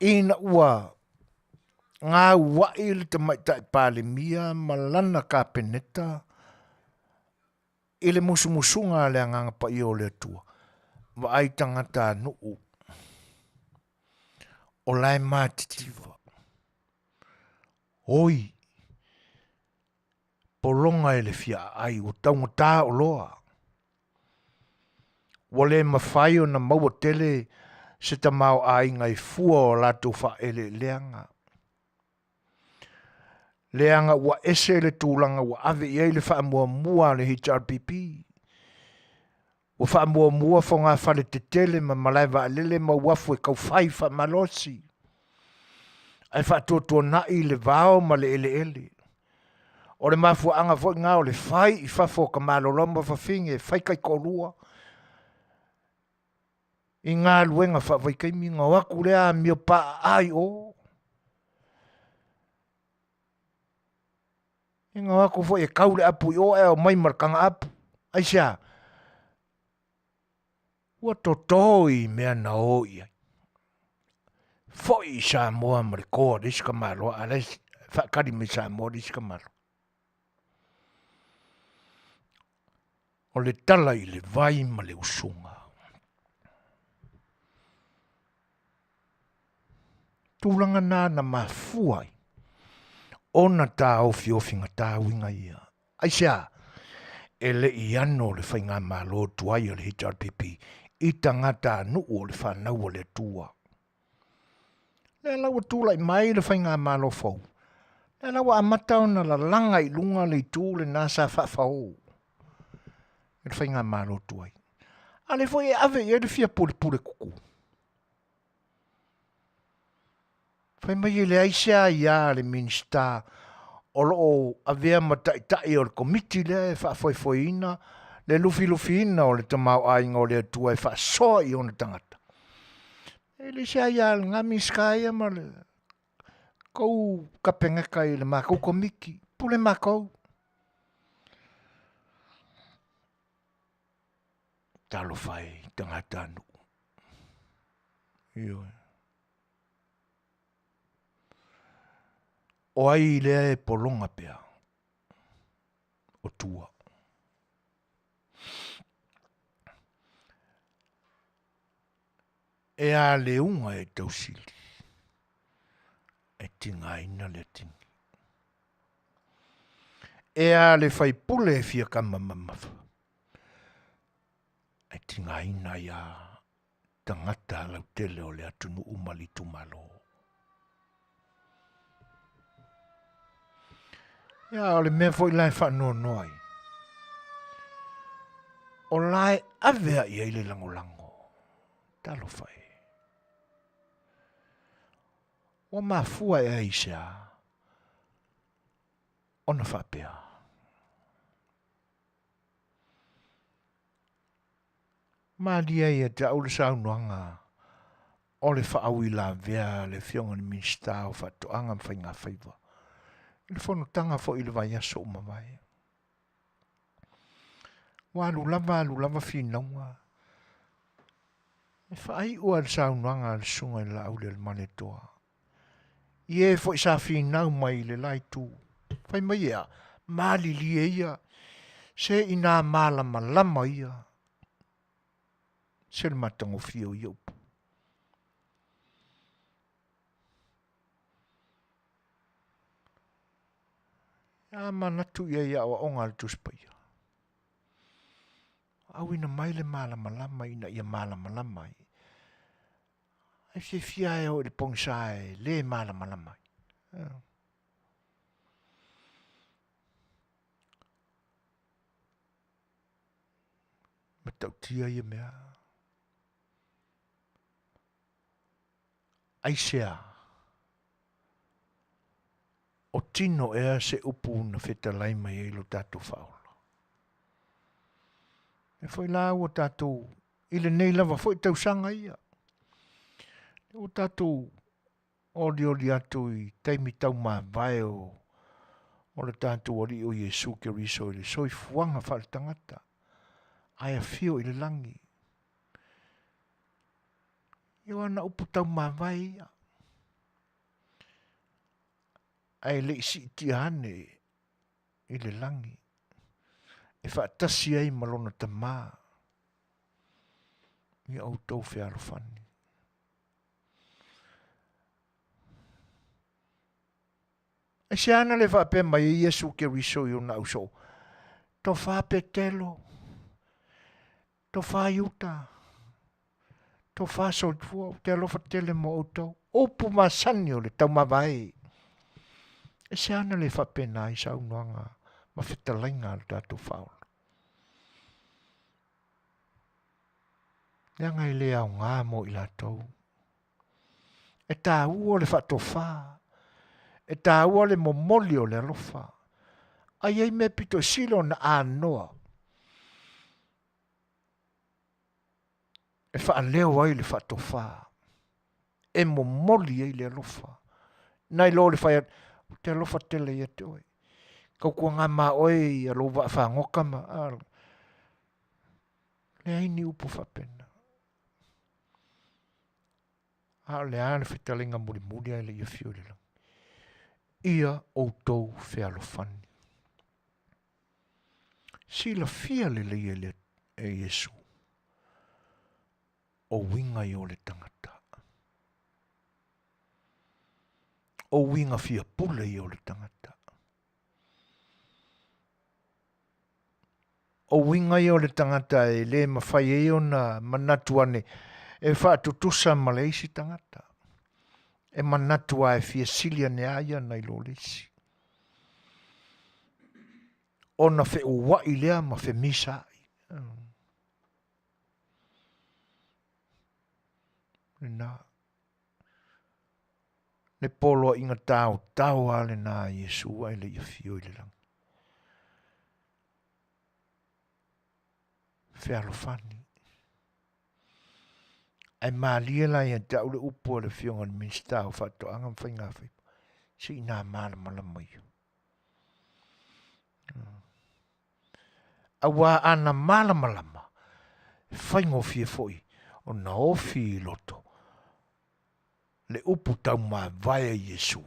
ina ua gaua'i le Tamaitai Palemia ma lana Kapeneta i le musumusuga a le Agaga Paia o le Atua, vaai tagata a nuu o la e matitiva. Oi, pologa e le fia aai, ua taugata oloa. Ua le mafai ona maua tele se tamaoaiga i fua o latou faaeleeleaga. Leaga ua ese le tulaga ua ave i ai le faamuamua a le HRPP. Ua faamuamua fogafale tetele ma malae vaalele ma uafu e taufai faamalosi, ae faatuatuanai le vao ma le eleele. O le mafuaaga foi lena o le fai i fafo o tamalolo ma fafine e fai taitoalua i galuega faavaitaimi ona o atu lea amio paaa i o. Ina o atu foi e tau le apu i o ae omai ma le taga apu. Aisea? Ua toto i mea na o i ai. Foi i Samoa ma le to a le isi tamaloa, a o la e faatali mai Samoa le isi tamaloa. O le tala i le vai ma le usuga. Tulaga na na mafua ai ona taofiofigata uiga ia. Aisea? E le i ano le faigamalo tuai a le HRPP i tagata nuu o le fanau a le Atua. Lea la ua tulai mai le faigamalo fou, lea la ua amata ona lalaga i luga le itu lena sa faafao i le faigamalo tuai. A lea foi e ave i ai le fia pulepule kuku. Fai mai e leai se aia a le Minisita o lo o avea ma taitai o le Komiti lea e faafoefoeina le lufilufiina o le tamaoaiga o le Atua e faasoa i ona tagata. E leai se aia a lena Minisita ia ma le kou Kapeneta i le matou Komiti. Pule matou. Talofa e i tagatanuu. Ioe. O ai lea e pologa pea? O tua. E a le uga e tausili, e tigaina le atini. E a le faipule e fia kama mamafa, e tigaina ai a tagata lautele o le atunuu ma le itumalo. Ia, o le mea foi la e faanoanoa ai, o la e ave a i ai le lagolago. Talofa e. Ua mafua ea i se a ona faapea. Malie ia te au le saunoaga o le faauilavea a le Afioga i le Minisita o Faatoaga ma Faigafaiva. I le fonotaga foi i le vaiaso ua mavae. Ua alu lava alu lava finauga. E faaiu lava i le saunoaga a le Susuga i le Laaulialemalietoa. I e foi sa finau mai i le la itu. Fai mai ea, malilie ia, se ina malamalama ia, se le matagofie o ia upu. A manatu i ai i aoaoga a le Tusi Paia. Auina mai le malamalama ina ia malamalama ai. Ai fiafia e o i le pogisa e le malamalama ai. Matautia ia mea. Aisea? O tino ea se upu na fetalai mai ai lo tatou Faaola? E foi la ua tatou i lenei lava foi tausaga ia, ua tatou olioli atu i taimi taumavae o, o le tatou Alii o Iesu Keriso i le soifuaga faaletagata, ae afio i le lagi. Ia o ana upu taumavae ia. Ae le i siitia ane i le lagi e faatasi ai ma lona Tama ia outou fealofani. Aisea na le faapea mai ai Iesu Keriso i ona ausoo, Tofa Petelo, Tofa Iuta, tofa soifua, ou te alofa tele mo outou. Upu masani o le taumavae. E se ana le faapena ai saunoaga ma fetalaiga a le tatou Faaola. Leaga e le aoga mo i latou. E taua le faatofa, e taua le momoli o le alofa. Ai ai mea pito sili ona anoa e faaleo ai le faatofa, e momoli ai le alofa. Nai lo le fai atu, ou te alofa tele ia te oe. Tautuana ma oe ia lou vaa fagota ma... Leai ni upu faapena. A o le a le fetalaiga mulimuli ae le i afio i le lagi? Ia outou fealofani. Silafia lelei e le e Iesu o uiga ia o le tagata. O uiga fia pule ia o le tagata. O uiga ia o le tagata e le mafai ai ona manatu ane e faatutusa ma le isi tagata. E manatu lava e fia sili ane a ia nai lo le isi. Ona feua'i lea ma femisa'i. Lena. Le poloaiga taotao lava lena a Iesu ae le i afio i le lagi. Fealofani. Ae malie la ia te au le upu a le Afioga i le Minisita o Faatoaga ma Faigafaiva, se ina malamalama ia. Auā ana malamalama, e faigofie foi ona ofi i loto le upu taumavae a Iesu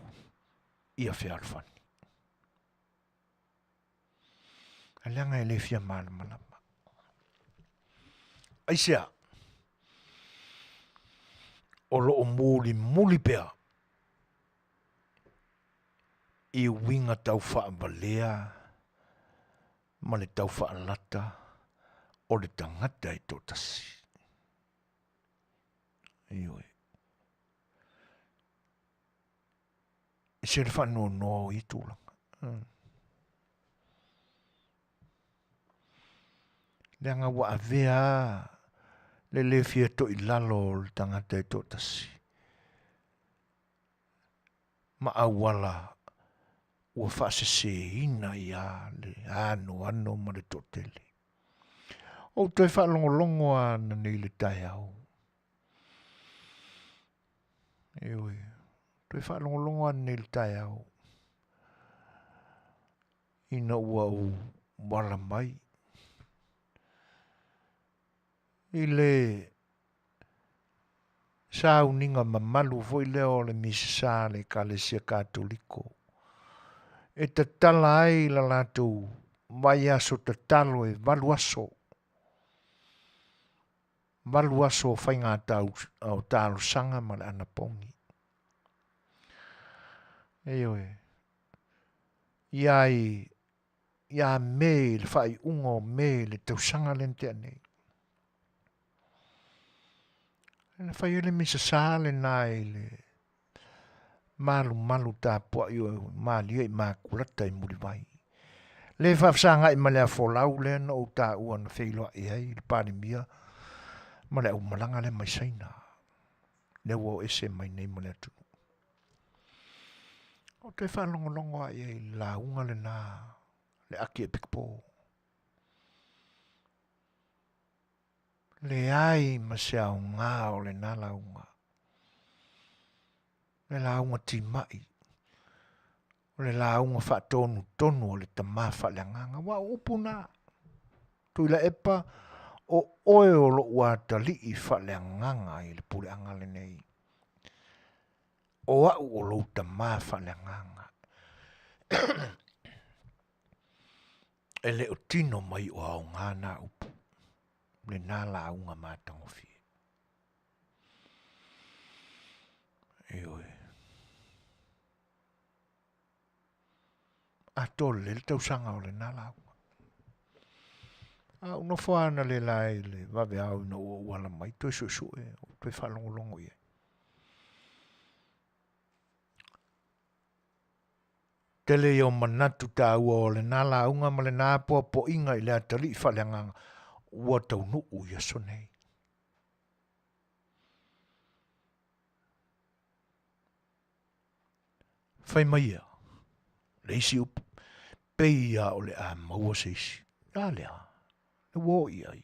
ia fealofani. Ae leaga e le fia malamalama. Aisea? O lo o mulimuli pea i uiga tau faavalea ma le tau faalata o le tagata e toatasi. Ioe. E se le faanoanoa o ia tulaga. Leaga ua avea le le fia toilalo o le tagata e toatasi ma auala ua faaseseina ai lava le anoano ma le toatele. Ou toe faalogologo lava ananei i le taeao. Ioe, toe faalogologo ananei i le taeao. Ina ua ou wala mai i le sauniga mamalu foi lea o le Misasa a le Ekalesia Katoliko e tatala ai la latou vaiaso tatalo e valu aso, valu aso o faiga o talosaga ma le anapogi. Ioe, ia i ia Me i le faaiuga o Me i le tausaga lea na tea nei. Na fai ai le misa sa lena i le malumalu tapuai o Malia Imakulata i Mulivai. Le faafesagai ma le afolau lea na ou taua na feiloai ai le Palemia ma le aumalaga lea mai Saina. Lea ua o ese mai nei ma le atunuu. Ou toe faalogologo lava i ai i le lauga lena le Akiepikopo. Leai ma se aoga o lena lauga. Le lauga timai, o le lauga faatonutonu a le tama faaleagaga. Aua o upu na, Tuilaepa, o oe o lou atalii faaleagaga i le puleaga lenei. O au o lou tama faaleagaga. E le o tino mai o aoga na upu, lena lauga matagofie. Ioe. Atoa lelei le tausaga o lena lauga. A ou nofo lava analeila i le vaveao ina ua ou ala mai, toe suesue, ou toe faalogologo i ai. Tele ia o manatu taua o lena lauga ma lena apoapoaiga i le atalii faaleagaga ua taunuu i aso nei. Fai mai ia le isi upu, pei lava o le a maua se isi. A lea, le ua oo i ai.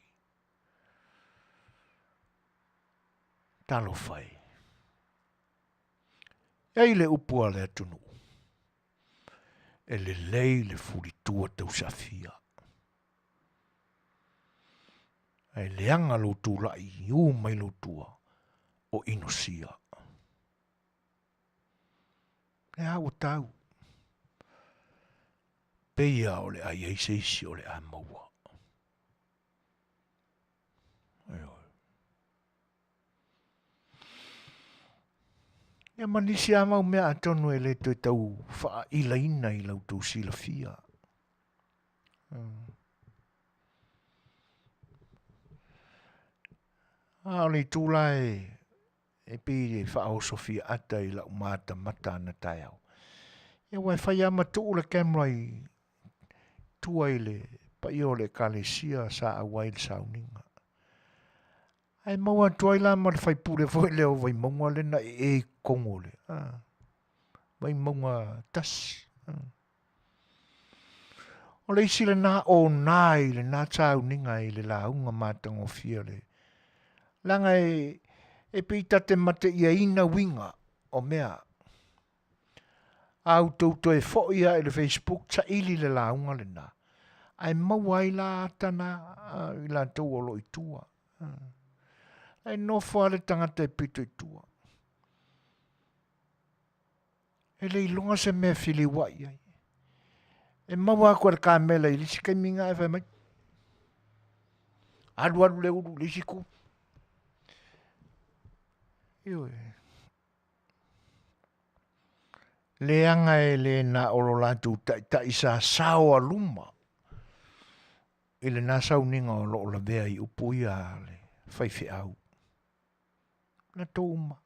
Talofa e. E ai le upu a le atunuu, e lelei le fulitua tausafia. Ae leaga lou tulai i u mai lou tua o inosia. Lea ua tau. Pei lava o le a i ai se isi o le a maua. Ioe. Ia ma nisi lava mau mea atonu e le toe tau faailaina i la outou silafia. A o le itu la e e pei e faaoso fiaata i lau matamata anataeao. Ia aua e fai lava ma tuu le camera i tua i le paia o le Ekalesia sa auai i le sauniga. Ae maua atu ai la ma le faipule foi lea o Vaimauga lea na ee i totonu o le Vaimauga 1. O le isi lena ona i lena sauniga i le lauga matagofie o le leaga e, e pei ta te mateiaina uiga o mea. A outou toe foi lava i le Facebook saili le lauga lena, ae maua ai la ata na i latou o lo o i tua. Ae nofo lava le tagata e pito i tua. E le iloga se mea e feliuai ai. E maua atu e le kamela i le isi taimi na e fai mai. Alu alu le ulu i le isi itu. Ioe. Leaga e le na o lo latou taitai sa sao a luma i lena sauniga o lo o lavea i upu ia a le faifeau. Latou uma.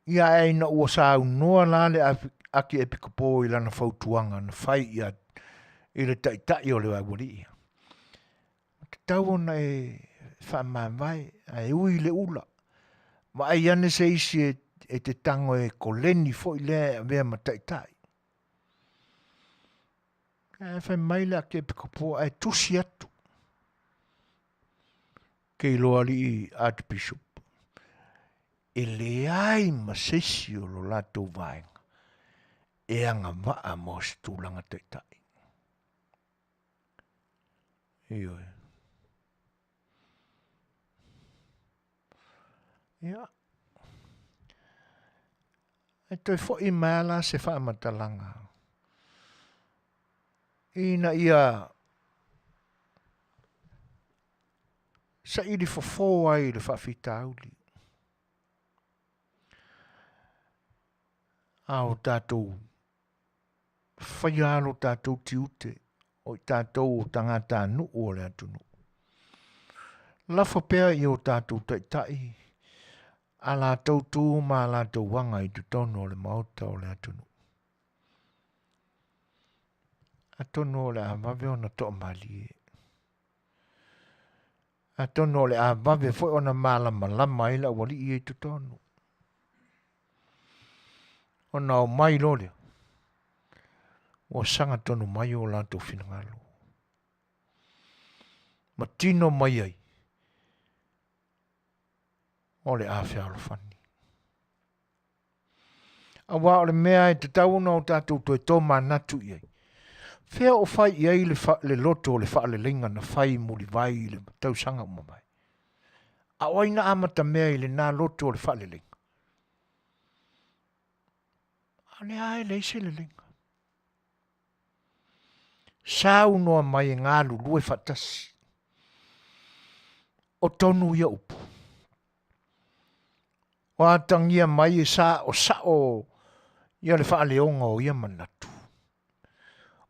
Ia ae ina ua saunoa la le Akiepikopo i lana fautuaga na fai ia i le taitai o le aualii, ua tatau ona e faamavae, ae ui i le ula, vaai ane se isi e te tago e koleni foi lea e avea ma taitai. Ae fai mai le Akiepikopo ae tusi atu ke iloa alii Archbishop, e leai ma se isi o lo latou vaega. E agavaa mo se tulaga taitai. Ioe. Ia. E toe foi mai lava la se faamatalaga ina ia saili fofo ai le faafitauli. A o tatou faia lo tatou tiute o i tatou o tagatanuu o le atunuu. Lafo pea i o tatou taitai a latou tu ma a latou aga i totonu o le maota o le atunuu. Atonu o le a vave ona toamalie. Atonu o le a vave foi ona malamalama ai le aualii ia i totonu. Ona omai loa lea, ua saga tonu mai o latou finagalo. Ma tino mai ai o le a fealofani. Aua o le mea e tatau ona o tatou toe tomanatu i ai, fea o fai i ai le, fa, le loto o le faaleleiga na fai mulivai i le tausaga ua mavae? A o ai na amatamea i lena loto o le faaleleiga? A o lea lava e leai se leleiga. Saunoa mai e galulue faatasi. O tonu ia upu. O atagia mai e sa o sao ia le faaleoga o ia manatu.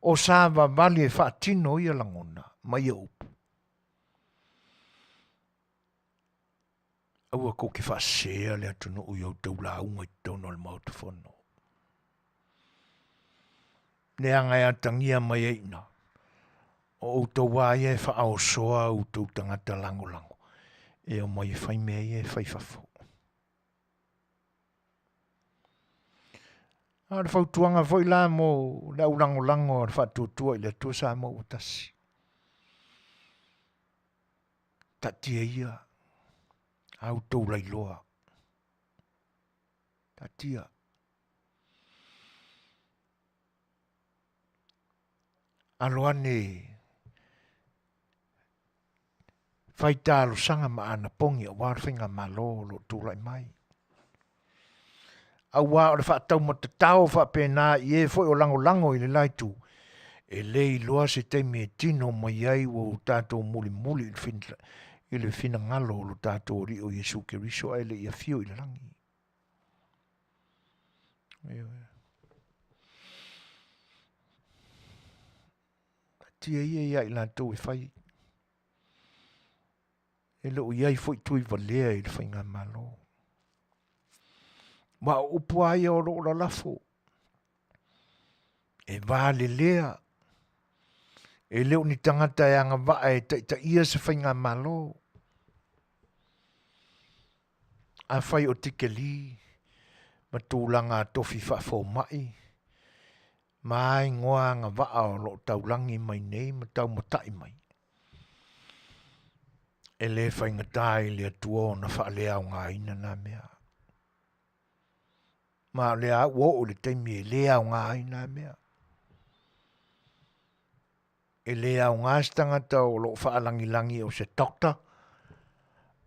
O savavali e faatino ia lagona ma ia upu. Aua kou te faasesea le atunuu i outou lauga i totonu o le Maota Fono. Leaga e atagia mai ai ina, o outou a ia e faaosoa outou tagata lagolago e omai e fai mea ia e fai fafo. A o le fautuaga foi la mo le au lagolago a le Faatuatua i le Atua Samoa ua tasi. Taatia ia a outou lailoa. Taatia. Alo ane fai talosaga ma anapogi aua le faigamalo o lo o tulai mai. Aua o le faataumatatao faapena i e foi o lagolago i le la itu, e le iloa se taimi e tino mai ai ua o tatou mulimuli i le finagalo o lo tatou Alii o Iesu Keriso ae le i afio i le lagi. Ioe. Taatia ia ia i latou e fai. E le o i ai foi Tuivalea i le Faigamalo. Ma o upu lava ia o lo o lalafo, e valelea, e le o ni tagata e agavaa e taitaia se Faigamalo. Afai o tikeli ma tulaga tofi faafomai ma igoa agavaa o lo o taulagi mai nei ma taumatai mai, e le faigata i le Atua ona faaleaogaina na mea. Ma o lea ua oo i le taimi e le aoga ai na mea. E le aoga se tagata o lo o faalagilagi o se doctor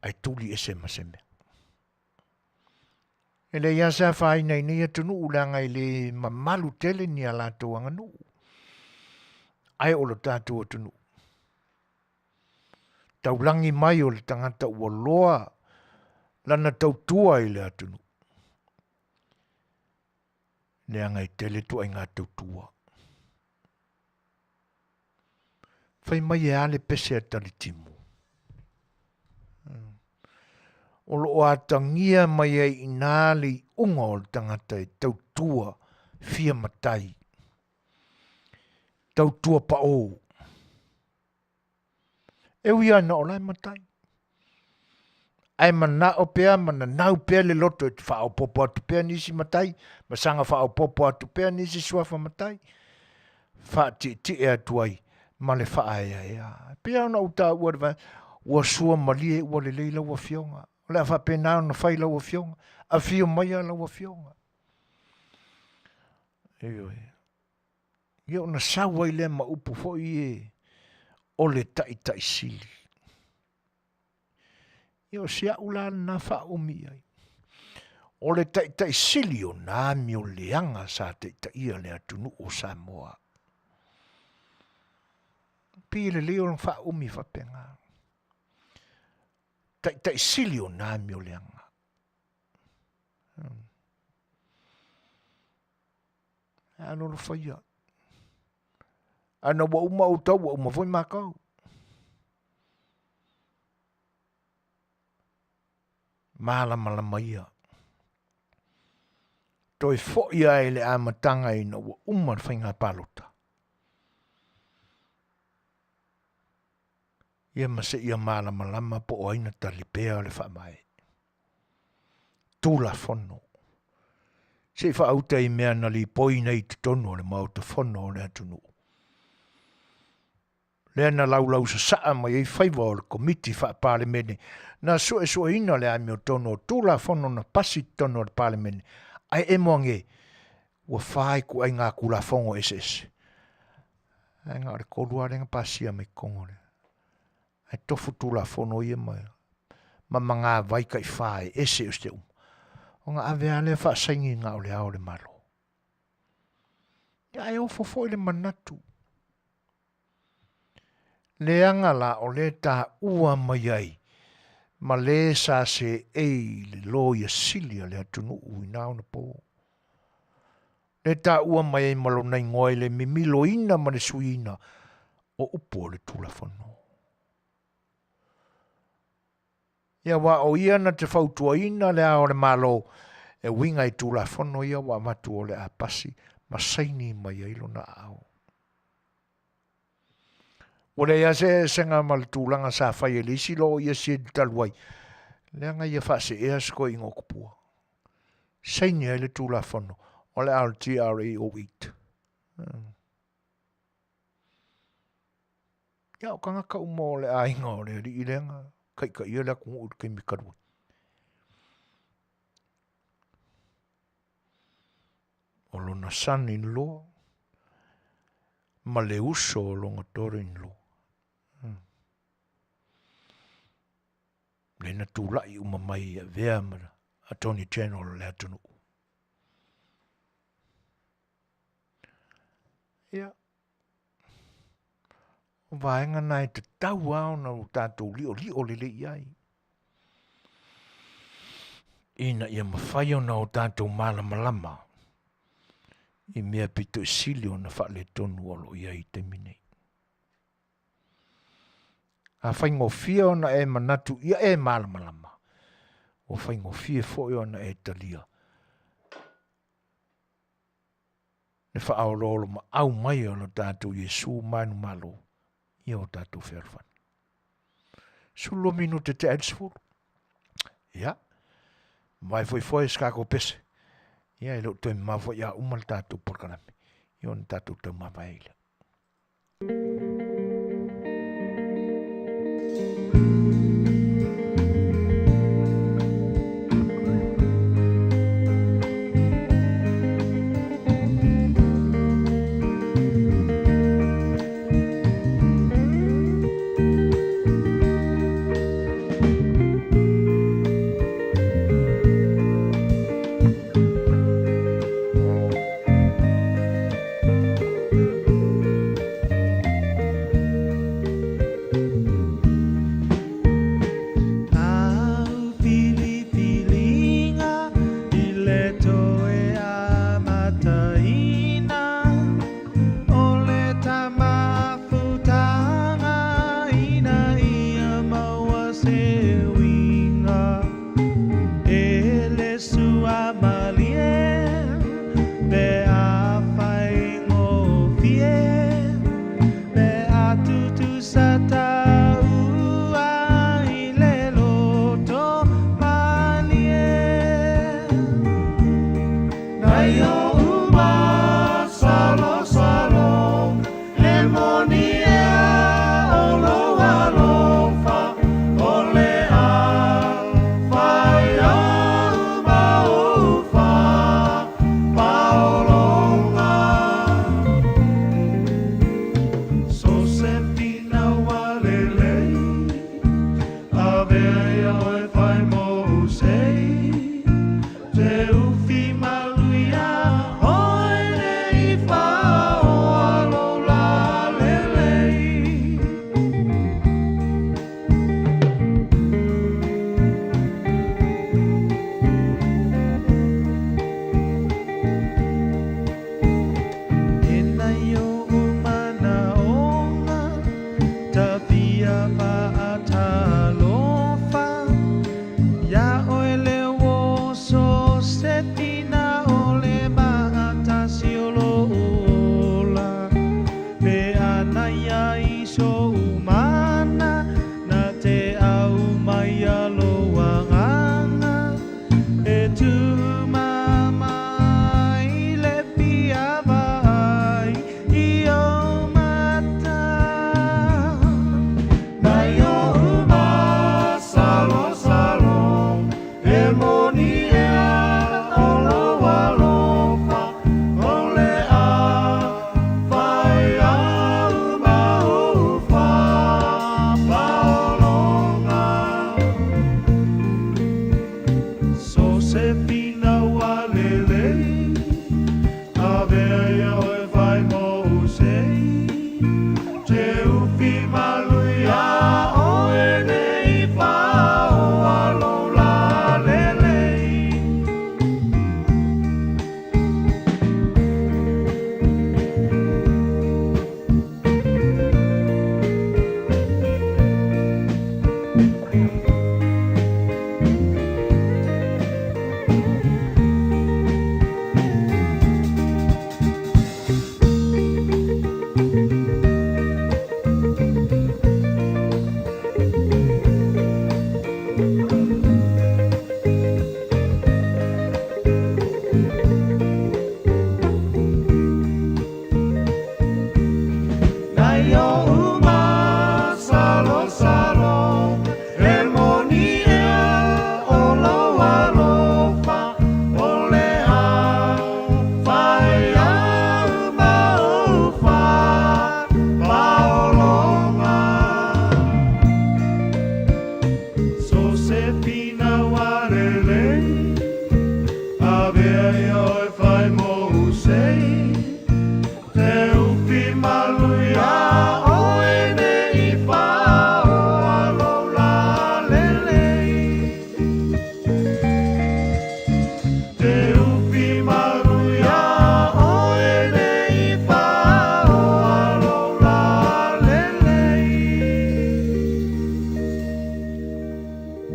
ae tuli ese ma se mea. E leai lava se afaina i nei atunuu leaga e le mamalu tele ni a latou aganuu. Ae o lo tatou atunuu, taulagi mai o le tagata ua loa lana tautua i le atunuu, leaga e tele ituaiga tautua. Fai mai e a le pese a Talitimu? O lo o atagia mai ai i ina le iuga o le tagata e tautua fia matai, tautua paʻō. E ui lava ina o la e matai, ae manao pea ma nanau pea le loto e faaopoopo atu pea nisi matai ma saga faaopoopo atu pea nisi suafa matai, faatietie atu ai ma le faaeaea. E pei lava ona ou taua i le vaega, ua sua malie ua lelei lau Afioga, o le a faapena ona fai lau Afioga, afio maia lau Afioga. Ioe. Ia ona sau ai lea ma upu foi e o le taitai sili. Ia o si au la lena faaumi i ai. O le taitai sili o na amio leaga sa taitaia le atunuu o Samoa. Pei e lelei ona faaumi faapena. Taitai sili o na amio leaga. Alolofaia. Ana ua uma outou, ua uma foi matou. Malamalama ia. Toe foi lava i le amataga ina ua uma le faiga palota. Ia ma seia malamalama po o ai na tali pea le faavae. Tulafono. Se i faauta i mea na lipoi nei i totonu o le Maota Fono o le atunuu. Lea na laulausasaa mai ai faiva o le Komiti Faa-Palemene na suesueina le amiotonu o Tulafono na pasi i totonu o le Palemene, ae emo age ua fa ituaiga Tulafono eseese. Ae na o le tolu lava lea na pasia mai totonu o le ae tofu Tulafono ia ma ma magavai taifa e ese ese uma, ona ave lava lea faasaini na o le Ao o le Malo. Ia ae ofo foi le manatu. Leaga la o lea e taua mai ai ma le sa seei i le Loia Sili a le atunuu i na ona po. Lea e taua mai ai ma lona igoa i le mimiloina ma le suiina o upu o le Tulafono. Ia aua o ia na te fautuaina le Ao o le Malo e uiga i Tulafono ia ua avatu o le a pasi ma saini mai ai lona aao. Ua leai lava se eseesega ma le tulaga sa fai e le isi loia sili talu ai, leaga ia faaseea si toeaina o Tupua. Saini ai le Tulafono o le a o le GRA 08. Ia o tagata uma o le aiga o le alii lea na taitaia le atunuu i le taimi talu ai. O lona son in law ma le uso o lona daughter in law. Lea na tulai uma mai e avea ma Attorney General o le atunuu. Ia, o vaega na e tatau lava ona o tatou liolio lelei i ai. Ina ia mafai ona o tatou malamalama i mea pito i sili ona faaletonu o lo o i ai i taimi nei. A faigofie ona e manatu ia e malamalama, ua faigofie foi ona e talia le faaoloolomaau mai o lo tatou Iesu manumalo ia o tatou fealofani. 12 minute tea ai le 10. Ia, vae foi foi se tatou pese. Ia, e le o toe mamao foi a uma le tatou polokalame. Ia ona tatou taumavae ai lea.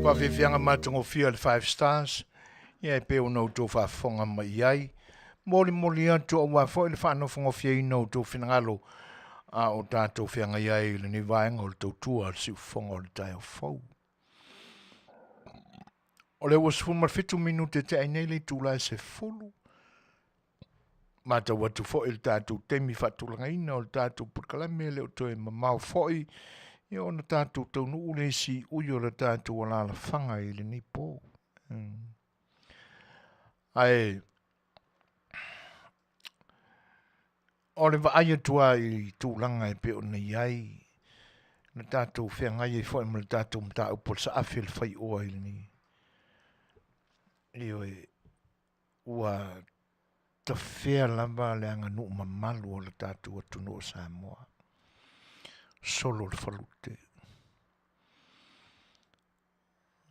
Faafiafiaga matagofie a le Five Stars, ia e pei ona outou faafofoga mai i ai. Molimoli atu aua foi le faanofogofieina o outou finagalo a o tatou feagai ai i lenei vaega o le tautua a le siufofoga o le taeao fou. O lea ua 17 minute te ai nei le itula e 10. Matau atu foi i le tatou taimi faatulagaina o le tatou polokalame e le o toe mamao foi ia ona tatou taunuu le isi ui o le tatou alalafaga i lenei po. Ae o le vaai atu lava i tulaga e pei ona i ai le tatou feagai ai foi ma le tatou mataupu o le saafi o le faioa i lenei. Ioe, ua tafea lava le aganuu mamalu o le tatou atunuu o Samoa. Solo le falute.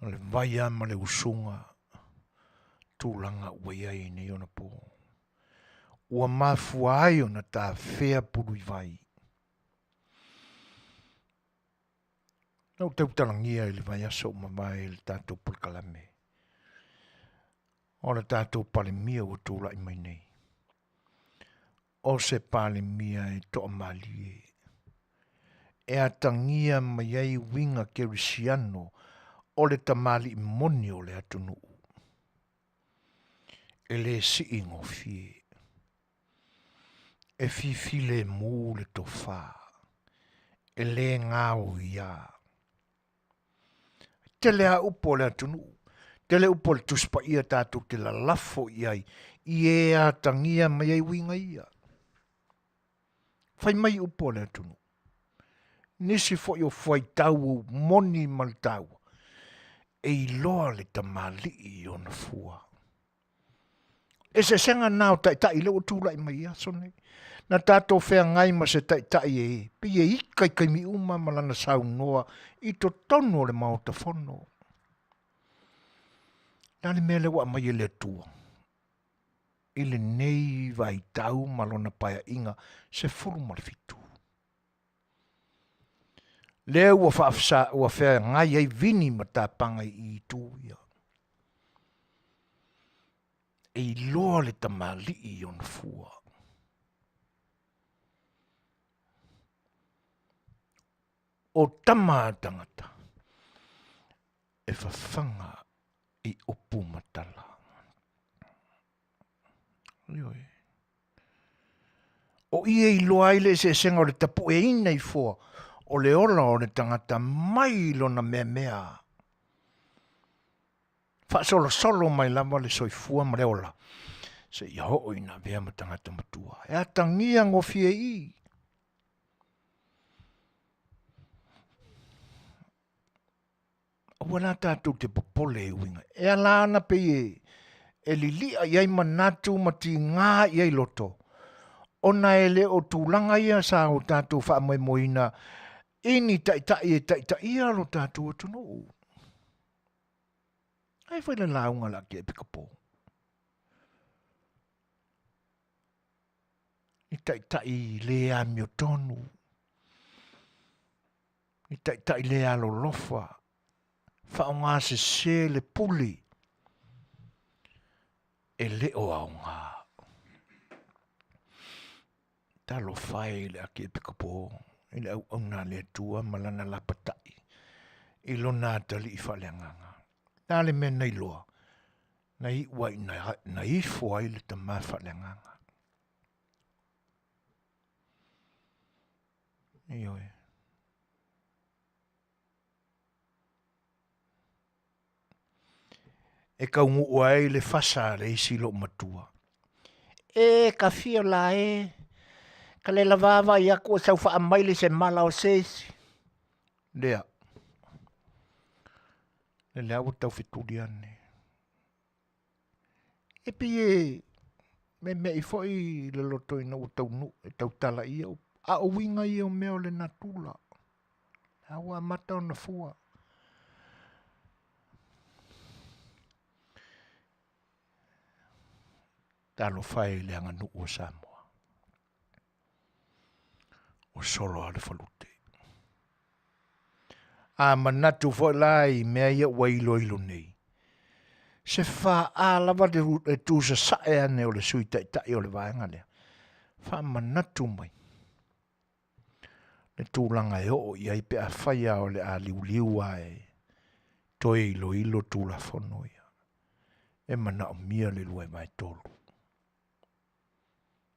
O le vai lava ma le usuga tulaga ua i ai nei ona po. Ua mafua ai ona tafea pulu i vai. Na ou tautalagia i le vaiaso ua mavae i le tatou polokalame o le tatou Palemia ua tulai mai nei. O se Palemia e toamalie, e atagia mai ai uiga kerisiano o le tamalii moni o le atunuu. E le sii gofie. E fifilemu le tofa, e le gaoia. Tele lava upu a le atunuu, tele upu a le Tusi Paia tatou te lalafo i ai i e atagia mai ai uiga ia. Fai mai upu a le atunuu. Nisi foi o fuaitau moni ma le taua, e iloa le tamalii i ona fua. Eseesega na o taitai lea ua tulai mai i aso nei. Na tatou feagai ma se taitai e pei e ika i taimi uma ma lana saunoa i totonu o le Maota Fono. Le a le mea lea ua aumai e le Atua i lenei vaitau ma lona paeaiga 17? Lea ua faafesa, ua feagai ai vini ma tapaga i itu ia. E iloa le tamalii i ona fua. O tama a tangata e fafaga i upu ma tala. Ioe. O i e iloa ai le eseesega o le tapueina i fua o le ola o le tagata mai lona meamea faasolosolo mai lava le soifua ma le ola seia oo ina avea ma tagata matua. E atagia gofie i i. Aua la tatou te popole i uiga. E ala ana pei e, e lilia i ai manatu ma tigā i ai loto, ona e le o tulaga ia sa o tatou faamoemoeina i ni taitai e taitaia lo tatou atunuu. Ai foi le lauga a le Akiepikopo. Ni taitai le amiotonu, ni taitai le alolofa, faaaoga sese le pule e le o aoga. Talofa e i le Akiepikopo i le auauna a le Atua ma lana lapatai i lona atalii faaleagaga. Le a le mea na iloa? Na iu ai na ifo ai le tama faaleagaga. Ioe. E kauguu ai le fasa a le isi loomatua. E ka fia la e, ka le lavaavai aku o sau faamaile se mala o se isi. Lea. Le lea ua tau fetuli ane. E pei e memeʻi foi le loto ina ua taunuu e tautala i ia upu, a o uiga ia o mea o le natura. A ua amata ona fua. Talofa e i le aganuu o Samoa. Ua solo lava le falute. A manatu foi la i mea ia ua iloilo nei, se faa lava le tu sasae ane o le Sui Taitai o le Vaega lea, faamanatu mai le tulaga e oo i ai pe afai lava o le a liuliu lava e toe iloilo Tulafono ia, e manaomia le 2/3.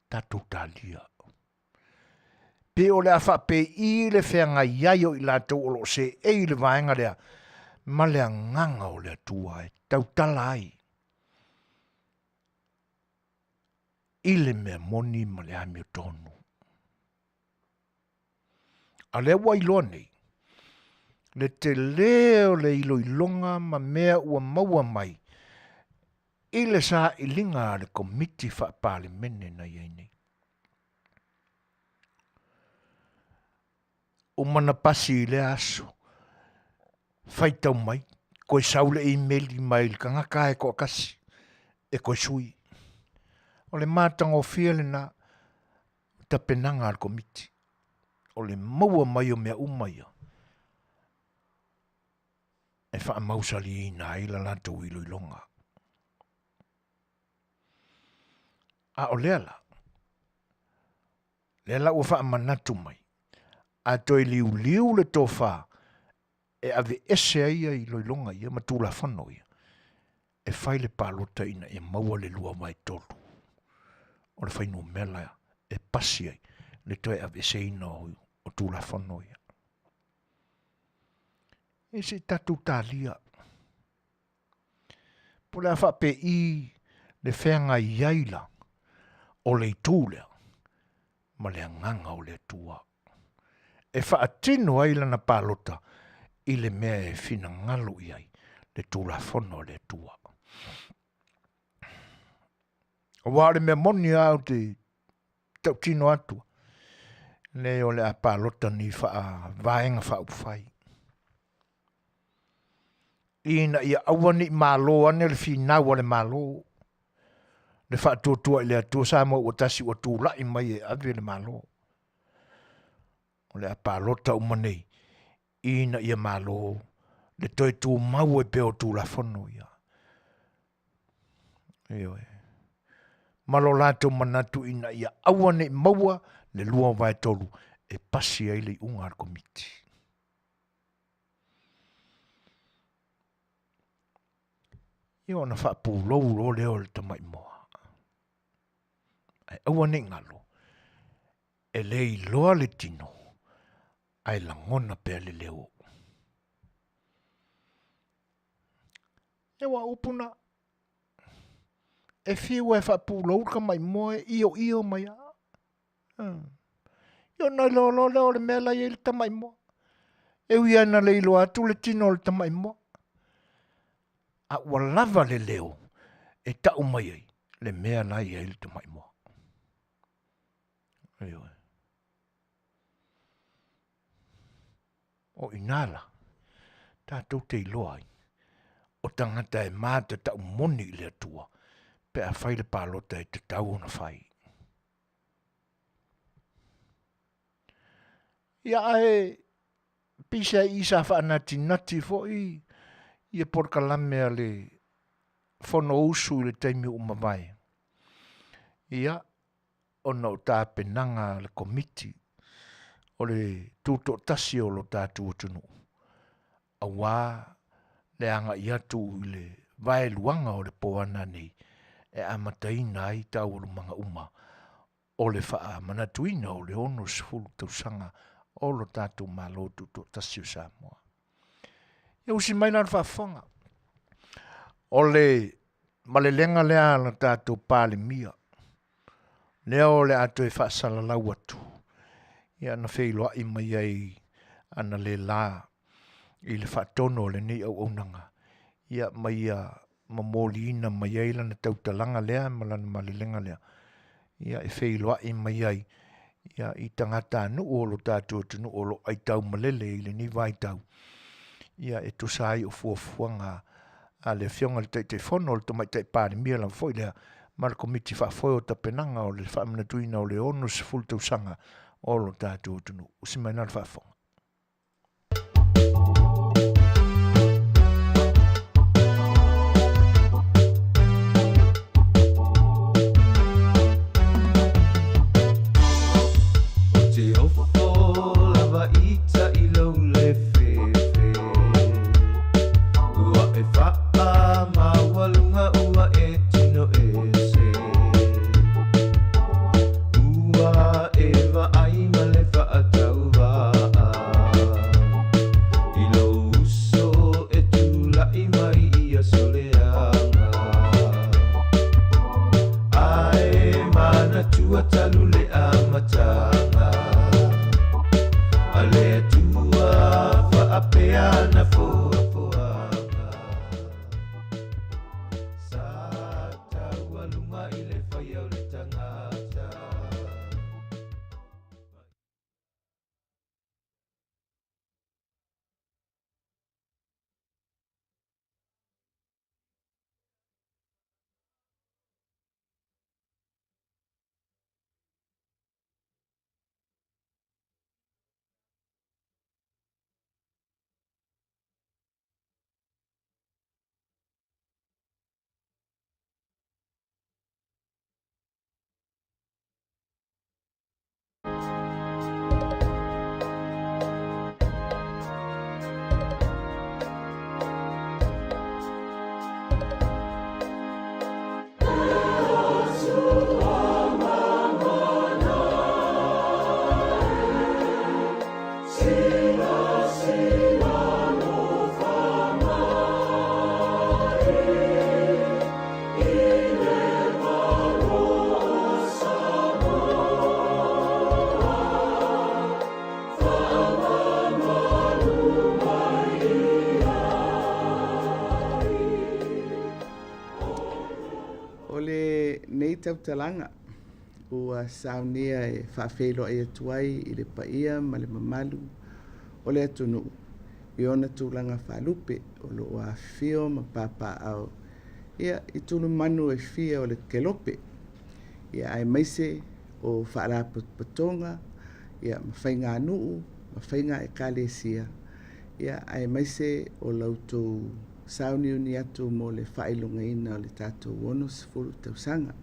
Tatou talia. Pe o le a faapei le feagai ai o i latou o lo o seei i le vaega lea ma le agaga o le Atua e tautala ai i le mea moni ma le amiotonu. A lea ua iloa nei, le tele o le iloiloga ma mea ua maua mai i le sailiga a le Komiti Faa-Palemene na i ai nei. Uma na pasi i lea aso, faitau mai, koe sau le imeli mai le tagata e toatasi e koe sui. O le matagofie lena tapenaga a le Komiti, o le maua mai o mea uma ia e faamausaliina ai la latou iloiloga. A o lea la, lea la ua faamanatu mai, a toe liuliu le tofa e aveese ai ia iloiloga ia ma Tulafono ia, e fai le palota ina ia maua le 2/3 o le fuainumera e pasi ai le toe aveeseina o Tulafono ia. E se i tatou talia. Po o le a faapei le feagai ai la o le itu lea ma le agaga o le Atua e faatino ai lana palota i le mea e finagalo i ai le Tulafono a le Atua. Aua o le mea moni lava ou te tautino atu, leai o le a palota ni vaega faaupufai. Ina ia aua ne i malo ane le finau a le Malo, le faatuatua i le Atua Samoa ua tasi ua tulai mai e ave le Malo. O le a palota uma nei ina ia malo le toe tumau ai pea o Tulafono ia. Ioe. Ma lo latou manatu ina ia aua ne i maua le 2/3 e pasi ai le iuga a le Komiti. Ia ona faapulou loa lea o le tamaimoa. Ae aua ne i galo, e le iloa le tino, ae lagona pea le leo. Ia ua upu na, e fiu e faapulou le tamaimoa e ioio mai lava. Ia ona iloa loa lea o le mea la e i ai le tamaimoa. E ui lava ina le iloa atu le tino o le tamaimoa, a ua lava le leo e tau mai ai le mea la e i ai le tamaimoa. Ioe. O i ina la, tatou te iloa ai, o tagata e matatau moni i le Atua pe a fai le palota e tatau ona fai. Ia ae pisa i sa faanatinati foi ia polokalame a le Fonousu i le taimi ua mavae. Ia, ona o tapenaga a le Komiti o le Tutoatasi o lo tatou atunuu, aua le agai atu i le vaeluaga o le po a nanei e amataina ai taualumaga uma o le faamanatuina o le 60 tausaga o lo tatou Malo Tutoatasi o Samoa. Ia usi mai la le faafofoga. O le malelega lea a la tatou Palemia, lea o le a toe faasalalau atu, ia na feiloai mai ai analeila i le faatonu o lenei auaunaga, ia ma ia momoliina mai ai lana tautalaga lea ma lana malelega lea, ia e feiloai mai ai ia i tagatanuu o lo tatou atunuu o lo o aitau malele i lenei vaitau, ia e tusa ai o fuafuaga a le Afioga i le Taitaifono, o le Tamaitai Palemia lava foi lea, ma le Komiti Faafoe o Tapenaga o le Faamanatuina o le 60 tausaga o lo tatou atunuu. Usi mai la le faafofoga. Faapea na foafoaga Sa taualuga i le faia o le tagata. O lenei tautalaga ua saunia e faafeiloai atu ai i le paia ma le mamalu o le atunuu i ona tulaga faalupe o lo o afifio ma papaaao ia, i tulumanu e fia o le kelope, ia, aemaise o faalapotopotoga ia, ma faiganuu ma faiga ekalesia, ia, aemaise o la outou sauniuni atu mo le faailogaina o le tatou 60 tausaga.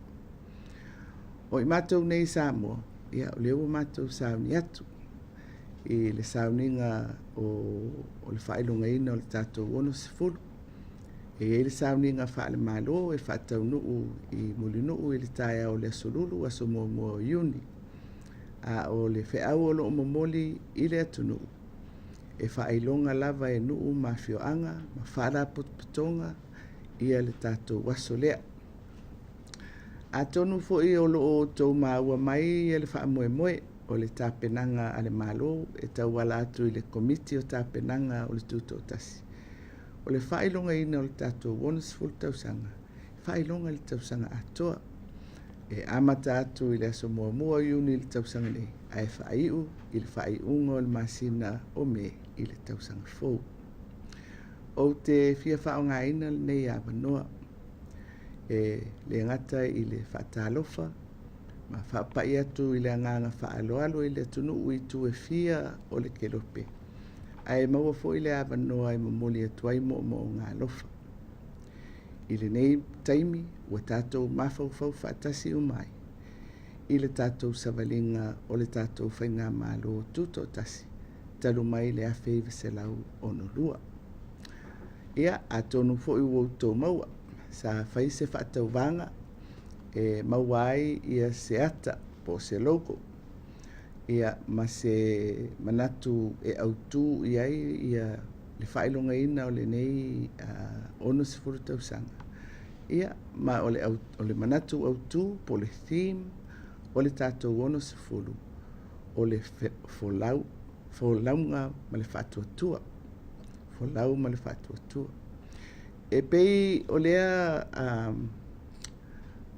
O i matou nei i Samoa, ia, o lea ua matou sauni atu i le sauniga o, o le faailogaina o le tatou 60. E i ai le sauniga faale-Malo e faataunuu i Mulinuu i le taeao o le Aso Lulu, aso muamua o Iuni. A o le feau o lo o momoli i le atunuu, e faailoga lava e nuu ma afioaga ma faalapotopotoga ia le tatou aso lea. Atonu foi o lo o outou maua mai le faamoemoe o le tapenaga a le Malo e tauala atu i le Komiti o Tapenaga o le Tutoatasi, o le faailogaina o le tatou 60 tausaga, e faailoga i le tausaga atoa. E amata atu i le aso muamua o Iuni i le tausaga nei, ae faaiu i le faaiuga o le masina o Me i le tausaga fou. Ou te fia faaaogaina lenei avanoa e le gata i le faatalofa ma faapai atu i le agaga faaaloalo i le atunuu i itu e fia o le kelope, ae maua foi le avanoa e momoli atu ai moomooga alofa. I lenei taimi, ua tatou mafaufau faatasi uma ai i le tatou savaliga o le tatou Faigamalo Tutoatasi talu mai le 1962. Ia, atonu foi ua outou maua, sa fai se faatauvaga e maua ai ia se ata po o se logo ia ma se manatu e autu i ai ia le faailogaina o lenei 60 tausaga. Ia, ma o le, au, o le manatu autu po o le theme o le tatou 60, o le folau, folauga ma le faatuatua. Folau ma le faatuatua. E pei o lea, um,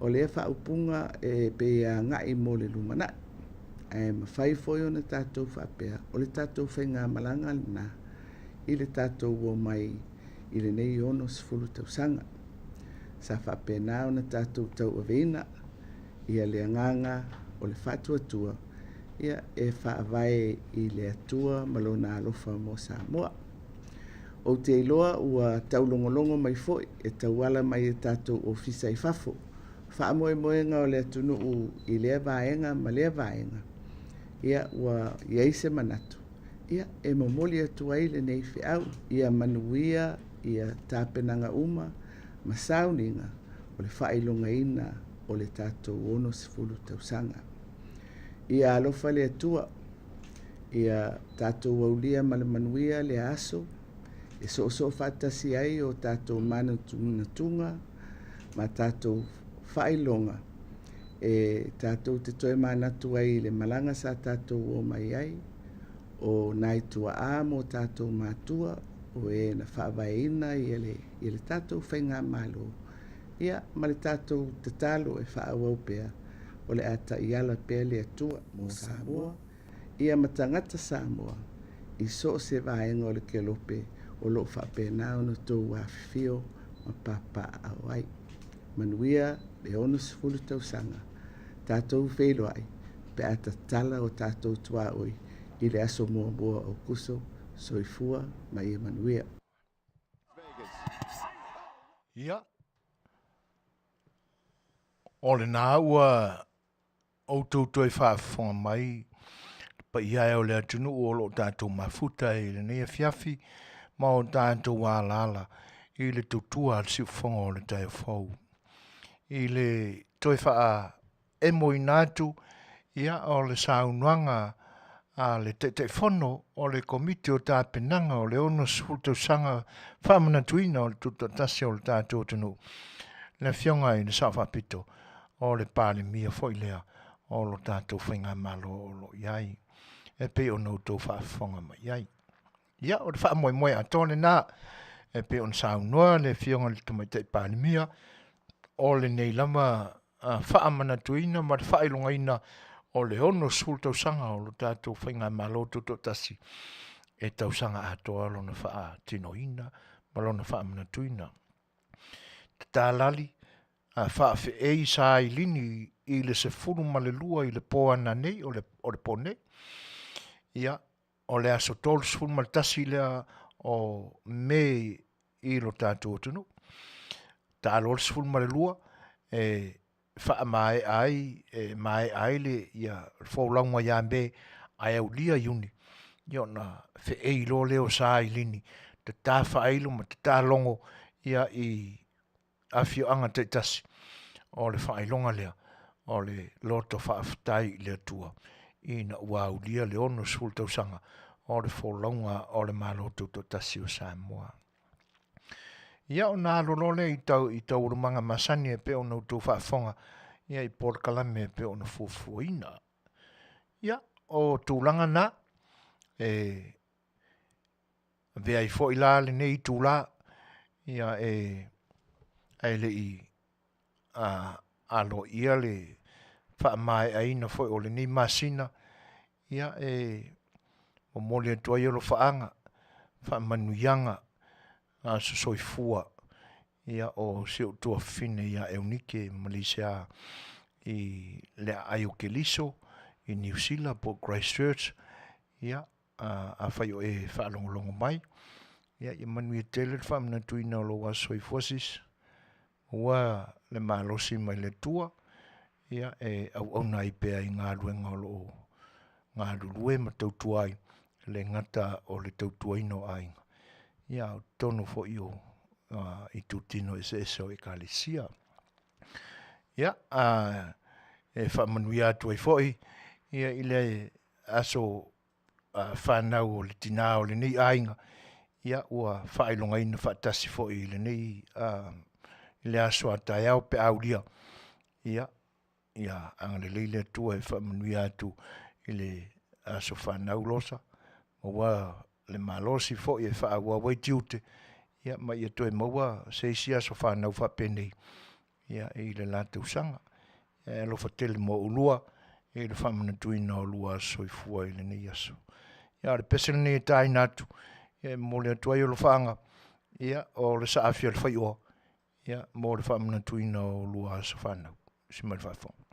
o lea faaupuga e pei e agai mo le lumanai, ae mafai foi ona tatou faapea, o le tatou faigamalaga lena i le tatou omai i lenei 60 tausaga. Sa faapena ona tatou tauaveina ia le agaga o le faatuatua ia e faavae i le Atua ma Lona alofa mo Samoa. Ou te iloa ua taulogologo mai foi e tauala mai i tatou ofisa i fafo faamoemoega o le atunuu i lea vaega ma lea vaega, ia ua i ai se manatu ia e momoli atu ai lenei feau ia manuia ia tapenaga uma ma sauniga o le faailogaina o le tatou 60 tausaga. Ia alofa le Atua ia tatou aulia ma le manuia lea aso e soosoo faatasi ai o tatou manatunatuga ma tatou faailoga e tatou te toe manatu ai i le malaga sa tatou o mai ai. O nai tua'a ma o tatou matua o e na faavaeina ia le, ia le tatou faigamalo, ia ma le tatou tatalo e faaauau pea, o le a taiala pea le Atua mo Samoa, ia ma tagata Samoa i so o se vaega o le kelope o lo o faapena ona outou afifio ma papaaao ai. Manuia le 60 tausaga tatou feiloai pe a tatala o tatou tuaoi i le aso muamua o Aokuso. Soifua ma ia manuia. Ia, o lena ua outou toe faafofoga mai le paia e o le atunuu o lo o tatou mafuta i lenei afiafi ma o tatou alaala i le tautua a le siufofoga o le taeao fou. I le toe faaemoina atu ia o le saunoaga a le Taitaifono o le Komiti o Tapenaga o le 60 Tausaga Faamanatuina o le Tutoatasi o le tatou atunuu, le Afioga i le Sao Faapito o le Palemia foi lea o lo tatou Faigamalo o lo o i ai, e pei ona outou faafofoga mai i ai. Ia, o le faamoemoe atoa lena, e pei ona saunoa le Afioga i le Tamaitai Palemia, o lenei lava faamanatuina ma le faailogaina o le 60 tausaga o lo tatou Faigamalo Tutoatasi, e tausaga atoa lona faatinoina ma lona faamanatuina. Tatalali a faafeei sailini i le 12 i le po ananei, o le po nei. Ia, o le aso 31 lea o Me i lo tatou atunuu. Talo le 12 e faamaea ai, e maea ai le ia folauga ia Me ae aulia Iuni, ia ona feei loa lea o sailini, tata faailo ma tata logo ia i afioaga taitasi o le faailoga lea o le loto faafetai i le Atua ina ua aulia le 60 tausaga o le folauga o le Malo Tutoatasi o Samoa. Ia ona alu loa lea i tau i taualumaga masani e pei ona outou faafofoga ia i polokalame e pei ona fuafuaina. Ia, o tulaga na e avea ai foi la lenei itula ia e ae le i aloaia le faamaeaina foi o lenei masina ia e momoli atu ai alofaaga, faamanuiaga, aso soifua ia o si ou tuafafine ia Eunike Maleisia i le aai o Keliso i Niu Sila po o Christchurch ia afai o e faalogologo mai ia ia manuia tele le faamanatuina o lou aso soifua sisi ua le malosi mai le Atua ia e auauna ai pea i galuega o lo o galulue ma tautua ai, e le gata o le tautuaina o aiga, ia a o totonu foi o itutino eseese o Ekalesia. Ia, a, e faamanuia atu ai foi ia i le aso fanau o le tinā o lenei aiga, ia ua faailogaina faatasi foi i lenei i le aso a taeao pe a aulia, ia, ia agalelei le Atua e faamanuia atu i le aso fanau Losa, maua le malosi foi e faaauau ai tiute, ia ma ia toe maua se isi aso fanau faapenei ia i le la tausaga. E alofa tele mo oulua i le faamanatuina o lua aso soifua i lenei aso. Ia, o le pese lenei e taina atu, ia e momoli atu ai alofaaga, ia, o le saafi a le faioa, ia, mo le faamanatuina o lua aso fanau. Si mai le faafofoga.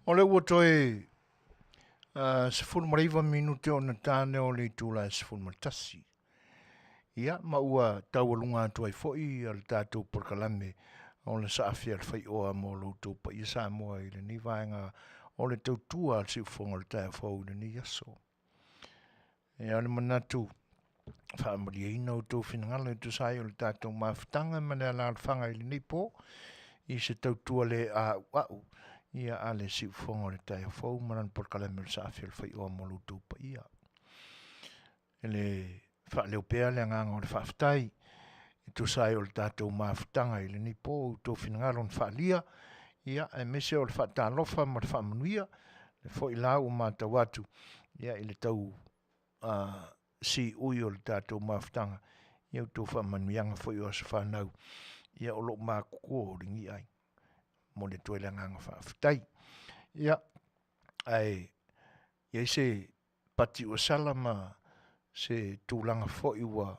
O lea ua toe 19 minute ona tane o le itula e 11. Ia, ma ua taualuga atu ai foi le tatou polokalame o le saafi a le faioa mo lo outou paia Samoa i lenei vaega o le tautua a le siufofoga o le taeao fou i lenei aso. Ia, o le manatu faamalieina outou finagalo e tusa ai o le tatou mafutaga ma le alaalafaga i lenei po i se tautua le a'ua'u ia a le siufofoga o le taeao fou ma lana polokalame o le saafi o le faioa mo lo outou paia. E le faaleo pea le agaga o le faafetai e tusa ai o le tatou mafutaga i lenei po, outou finagalo na faaalia, ia, aemaise o le faatalofa ma le faamanuia, le foi la ua matau atu, ia, i le tau siui o le tatou mafutaga, ia outou faamanuiaga foi o aso fanau, ia o lo o matutua o ligi ai. Momoli atu ai le agaga faafetai. Ia, ae i ai se pati ua sala ma se tulaga foi ua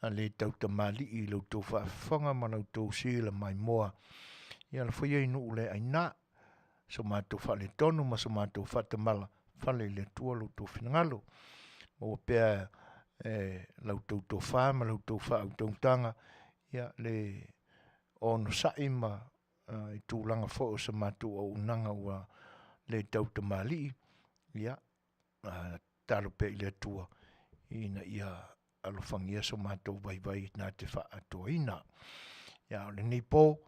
le tautamalii i la outou faafofoga ma la outou sila maimoa, ia lafo ia i nuu le aina so matou faaletonu ma so matou faatamala, fale i le Atua lo outou finagalo. Maua pea e la outou tofa ma la outou faautautaga ia le onosai ma i tulaga foi o se matou auaunaga ua le tautamalii, ia, tatalo pea i le Atua ina ia alofagia so matou vaivai na te faaatoaina. Ia, a o lenei po,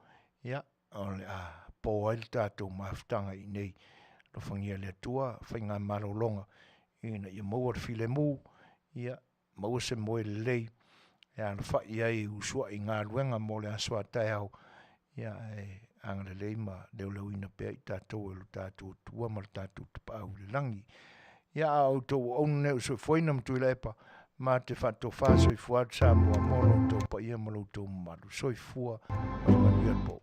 ia, o le a po ai le tatou mafutaga i inei. Alofagia e le Atua faigamalologa ina ia maua le filemu, ia, maua se moe lelei e alafai ai e usuai i galuega mo le aso a taeao, ia ae agalelei ma leoleoina pea i tatou e lo tatou Atua ma le tatou Tapaau i le Lagi. Ia a o outou auauna nei o Soifuaina ma Tuilaepa, ma te faatofa soifua atu Samoa mo lo outou paia ma lo outou mamalu. Soifua ma ia manuia le po.